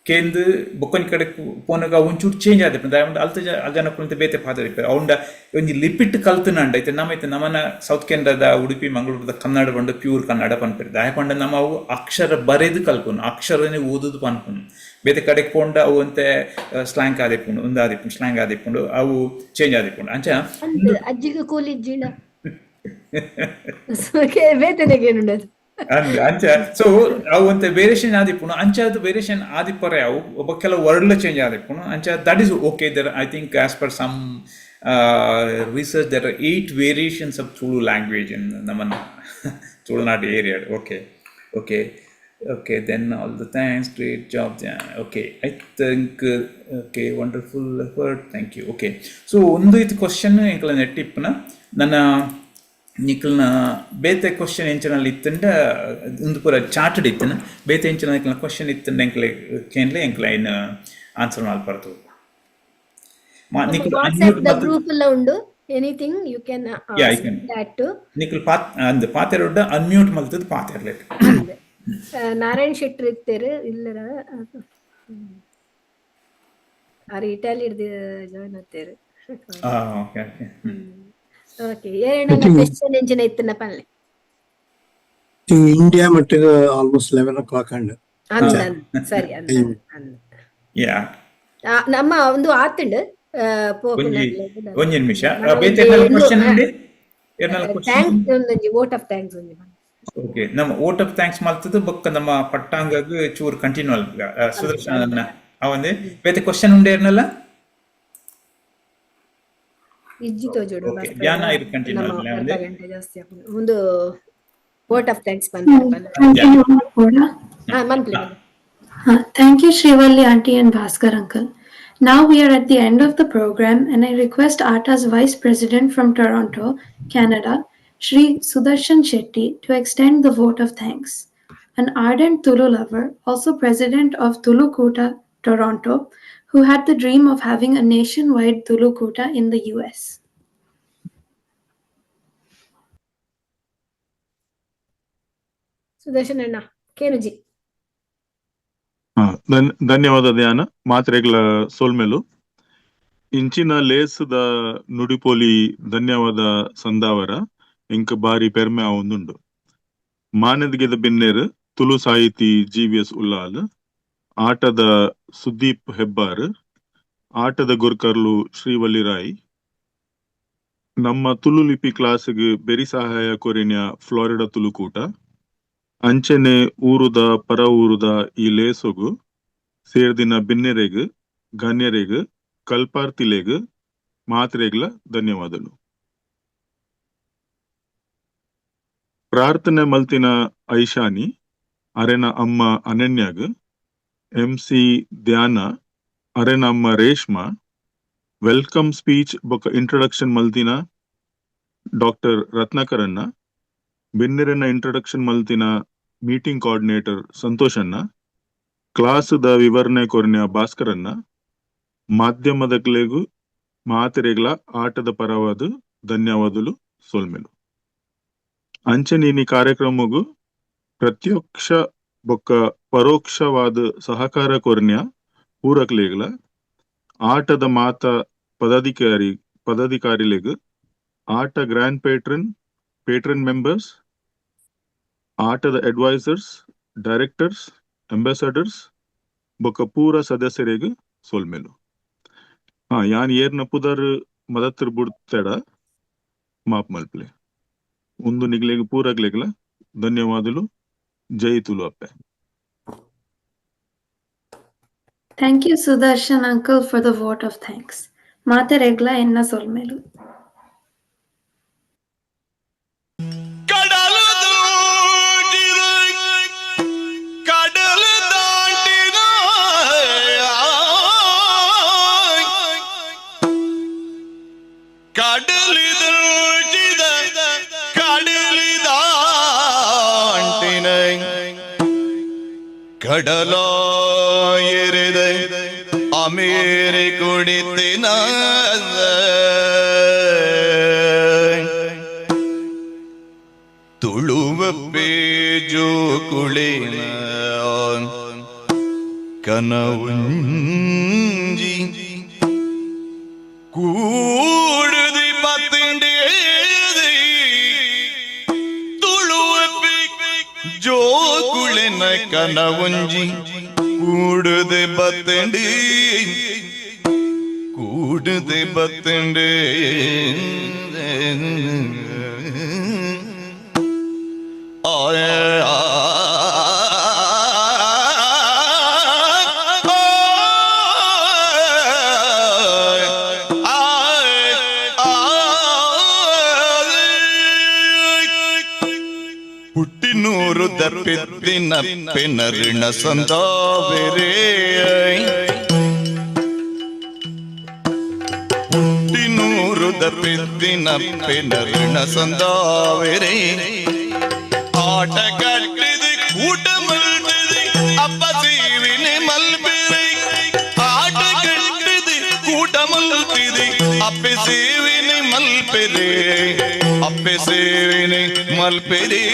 ಕೇಂದು ಬೊಕ್ಕೊಂಜಿ ಕಡೆ ಪೋನಗ ಒಂಚೂರು ಚೇಂಜ್ ಆದಿಪ್ಪುಂಡು. ದಾಯೆ ಅಲ್ತ ಜನಕ್ಕುಂತ ಬೇತೆ ಪಾತೆರ್ ಅವುಂಡ ಒಂಜಿ ಲಿಪಿಟ್ ಕಲ್ತುನಂಡ ಐತೆ ನಮ್ಮ ಐತೆ ನಮ್ಮನ ಸೌತ್ ಕೆನರಾದ ಉಡುಪಿ ಮಂಗಳೂರದ ಕನ್ನಡ ಪಂಡ ಪ್ಯೂರ್ ಕನ್ನಡ ಪನ್ಪೆರ್. ದಾಯೆ ಪಂಡ ನಮ್ಮ ಅವು ಅಕ್ಷರ ಬರೆದು ಕಲ್ಪುನು, ಅಕ್ಷರನೇ ಓದುದು ಪನ್ಪುನು. ಬೇತೆ ಕಡೆಗೆ ಪೋಂಡ ಅವು ಅಂತೆ ಸ್ಲ್ಯಾಂಗ್ ಆದಿಪ್ಪುಂಡು, ಒಂದು ಆದಿಪ್ಪುಂಡು, ಸ್ಲ್ಯಾಂಗ್ ಆದಿಪ್ಪುಂಡು, ಅವು ಚೇಂಜ್ ಆದಿಪ್ಪುಂಡು. ಅಂಚ ಅಂದ್ ಅಜ್ಜಿಗೆ ಕೂಲಿ ಇಜ್ಜಿಂಡ ಬೇತೆನೆಗೇನುಂಡದು. ಅಂದ್ ಅಂಚ ಸೊ ಅವು ಒಂತೆ ವೇರಿಯೇಷನ್ ಆದಿಪ್ಪುಂಡು. ಅಂಚ ಅದು ವೇರಿಯೇಷನ್ ಆದಿಪ್ಪರೆ ಅವು ಒಬ್ಬ ಕೆಲವು ವರ್ಡ್ ಚೇಂಜ್ ಆದಿಪ್ಪುಂಡು. ಅಂಚ that is okay. There I think as per some research there are 8 variations of Tulu language in ನಮ್ಮನ್ನ Tulunadu area. Okay, okay, okay. Then all the thanks, great job. Okay, I think okay, wonderful effort, thank you. Okay, so ಒಂದು ಇದು question ಎಂಕಲ ನೆಟ್ ಇಪ್ಪುನ ನನ್ನ ನಿಕಲ್ನ ಬೇತೆ question ಎಂಚನಲ್ಲಿ ಇತ್ತಂಡ ಒಂದು ಪೂರ chartered ಇತ್ತನ ಬೇತೆ ಎಂಚನ ನಿಕಲ್ನ question ಇತ್ತಂಡ ಎಂಕಲೆ ಕೇನ್ಲೆ ಎಂಕಲ ಐನ್ ಆನ್ಸರ್ ಮಲ್ಪರ್ತು. ನಿಕಲ್ ವಾಟ್ಸ್ಆಪ್ the group ಎಲ್ಲ ಉಂಡು. Anything you can Yeah, I ask can. That to. ನಿಕಲ್ ಪಾತ್ ಅಂದ್ ಪಾತೆರೊಡ್ಡ ಅನ್ಮ್ಯೂಟ್ ಮಲ್ತದ ಪಾತೆರ್ಲೆಟ್. ನಾರಾಯಣ್ ಶೆಟ್ರ್ ಇತ್ತೇರು ಇಲ್ಲರ ಆರ್ ಇಟಾಲಿ ಜಾಯ್ನ್ ಆಗ್ತೇರು. Okay okay. ಓಕೆ, ಏರೆನ ಕ್ವೆಶ್ಚನ್ ಎಂಚಿನ ಇತ್ತಿನ ಪನ್ಲೆ. ಇಂಡಿಯಾ ಮಟ್ಟಿಗೆ ಆಲ್ಮೋಸ್ಟ್ 11 o'clock and ಅಂದ ಸರಿ, ಅಂದ ಅಂದ. ಯಾ. ನಮ್ಮ ಒಂದು ಆತುಂಡು. ಒಂಜಿ ಒಂಜಿ ನಿಮಿಷ, ಬೇತೆ ಕ್ವಶನ್ ಉಂಡೆ? ಏರ್ನಲ ಕ್ವಶನ್? Thanks ಒಂದೊಂಜಿ, ವೋಟ್ ಆಫ್ thanks ಒಂಜಿ. ಓಕೆ, ನಮ್ಮ ವೋಟ್ ಆಫ್ thanks ಮಲ್ತದ್ದು ಬೊಕ್ಕ ನಮ್ಮ ಪಟ್ಟಾಂಗಗ್ ಚೂರು ಕಂಟಿನ್ಯೂ ಅಲ್ಪ ಸುದರ್ಶನ ಅವಂದೆ. ಬೇತೆ ಕ್ವಶನ್ ಉಂಡೆ ಏರ್ನಲ್ಲ? ಇಜ್ಜಿ ತೋಜುಡು. ಓಕೆ, ಧ್ಯಾನ ಇರು ಕಂಟಿನ್ಯೂ ನಮ್ಮ ಅವಂದೆ. ಅರ್ಧ ಗಂಟೆ ಜಾಸ್ತಿ ಆಪುಂಡು. ಒಂದು ವೋಟ್ ಆಫ್ thanks ಪನ್ಪೆ. Continue ಕೂಡ. ಹಾ, ಮನ್ಪ್ಲೆ. Thank you, Srivalli Auntie and Bhaskar Uncle. Now we are at the end of the program, and I request ATA's Vice President from Toronto, Canada, Shri Sudarshan Shetty, to extend the vote of thanks. An ardent Tulu lover, also president of Tulu Koota, Toronto, who had the dream of having a nationwide Tulu Koota in the US. Sudarshan ಅಣ್ಣ, ಕೇನುಜಿ. ಧನ್ಯವಾದ ಧ್ಯಾನ. ಮಾತ್ರೆಗಳ ಸೋಲ್ಮೇಲು ಇಂಚಿನ ಲೇಸದ ನುಡಿಪೋಲಿ ಧನ್ಯವಾದ ಸಂದಾವರ ink ಬಾರಿ ಪೆರ್ಮೆ ಆವೊಂದುಂಡು. ಮಾನದಿಗೆದ ಬಿನ್ನೆರ್ ತುಳು ಸಾಹಿತಿ GVS Ullal, ಆಟದ ಸುದೀಪ್ ಹೆಬ್ಬಾರ್, ಆಟದ ಗುರ್ಕರ್ಲು ಶ್ರೀವಲ್ಲಿ ರಾಯ್, ನಮ್ಮ ತುಳು ಲಿಪಿ ಕ್ಲಾಸ್ಗ್ ಬೆರಿ ಸಹಾಯ ಕೊರಿನ ಫ್ಲಾರಿಡಾ ತುಳುಕೂಟ, ಅಂಚನೆ ಊರುದ ಪರ ಊರುದ ಈ ಲೇಸೊಗು ಸೇರ್ದಿನ ಬಿನ್ನೆರೆಗ್, ಗಣ್ಯರೆಗ್, ಕಲ್ಪಾರ್ತಿಲೆಗ್ ಮಾತ್ರೆಗ್ಲ ಧನ್ಯವಾದಲು. ಪ್ರಾರ್ಥನೆ ಮಲ್ತಿನ ಐಶಾನಿ ಅರೆನ ಅಮ್ಮ ಅನನ್ಯಾಗ್, ಎಂಸಿ ಧ್ಯಾನ ಅರೆನ ಅಮ್ಮ ರೇಷ್ಮಾ, welcome speech ಬೊಕ ಇಂಟ್ರೊಡಕ್ಷನ್ ಮಲ್ತಿನ ಡಾಕ್ಟರ್ ರತ್ನಾಕರಣ್ಣ, ಬಿನ್ನೆರೆನ ಇಂಟ್ರೊಡಕ್ಷನ್ ಮಲ್ತಿನ ಮೀಟಿಂಗ್ ಕೋಆರ್ಡಿನೇಟರ್ ಸಂತೋಷಣ್ಣ, ಕ್ಲಾಸ್ದ ವಿವರಣೆ ಕೊರ್ನ ಭಾಸ್ಕರಣ್ಣ, ಮಾಧ್ಯಮದಕ್ಲೆಗು ಮಾತೆರೆಗ್ಲ ಆಟದ ಪರವಾದ ಧನ್ಯವಾದಲು ಸೊಲ್ಮೆಲು. ಅಂಚನೆ ಕಾರ್ಯಕ್ರಮಗು ಪ್ರತ್ಯಕ್ಷ ಬೊಕ್ಕ ಪರೋಕ್ಷವಾದ ಸಹಕಾರ ಕೊರ್ನ್ಯ ಪೂರಕ್ಲೆಗ್ಲ, ಆಟದ ಮಾತ ಪದಾಧಿಕಾರಿಲೆಗ್, ಆಟ ಗ್ರ್ಯಾಂಡ್ ಪೇಟ್ರನ್, ಪೇಟ್ರನ್ ಮೆಂಬರ್ಸ್, ಆಟದ ಅಡ್ವೈಸರ್ಸ್, ಡೈರೆಕ್ಟರ್ಸ್, ಅಂಬಾಸಡರ್ಸ್ ಬೊಕ್ಕ ಪೂರ ಸದಸ್ಯರಿಗೆ ಸೊಲ್ಮೆಲು. ಹಾ, ಯಾನ್ ಏರ್ನ ಪುದರ್ ಮದತ್ರ್ ಬುಡ್ತೆಡ ಮಾಪ್ ಮಲ್ಪ್ಲೆ. ಒಂದು ನಿಗ್ಲೆಗ್ ಪೂರಗ್ಲೆಗ್ಲ ಧನ್ಯವಾದಲು. ಜೈ ತುಳು ಅಪ್ಪೆ. Thank you, Sudarshan Uncle, for the vote of thanks. ಮಾತೆರೆಗ್ಲ ಎನ್ನ ಸೊಲ್ಮೆಲು. ಕಡಲ ದಾಟಿದ ಕಡಲ ದಾಟಿದ ಕಡಲಿದ ಕಡಲಿದಾಂಟಿನ ಕಡಲಾಯಿರಿದ ಅಮೇರಿ ಕುಡಿತಿನ ತುಳುವ ಪೇಜು ಕುಳಿನ ಕನವುಂಜಿ ಕೂಡುದಿ ಪತ್ತಿಂಡಿ ತುಳುವ ಜೋಕುಳಿನ ಕನವುಂಜಿ ಕೂಡುದೆ ಬತ್ತಂಡಿ ಕೂಡುದೆ ಬತ್ತಂಡಿ. ಆಯ ಹುಟ್ಟಿನೂರು ದಪ್ಪಿತ್ತಿನ ಪೆನರಿಣ ಸಂದಾವೆರೇ, ಹುಟ್ಟಿನೂರು ದಪ್ಪಿತ್ತಿನ ಪೆನರಿಣ ಸಂದಾವೆರೇ. ಆಟ ಕಟ್ಟಿದೆ ಕೂಟ ಮಲ್ತಿದೆ ಅಪ್ಪ ಸೇವಿನೆ ಮಲ್ಪಿರೆ, ಆಟ ಕಟ್ಟಿದೆ ಕೂಟ ಮಲ್ತಿದೆ ಅಪ್ಪೆ ಸೇವಿನೆ ಮಲ್ಪೆರೆ, ಅಪ್ಪೆ ಸೇವಿನೆ ಮಲ್ಪೆರೆ.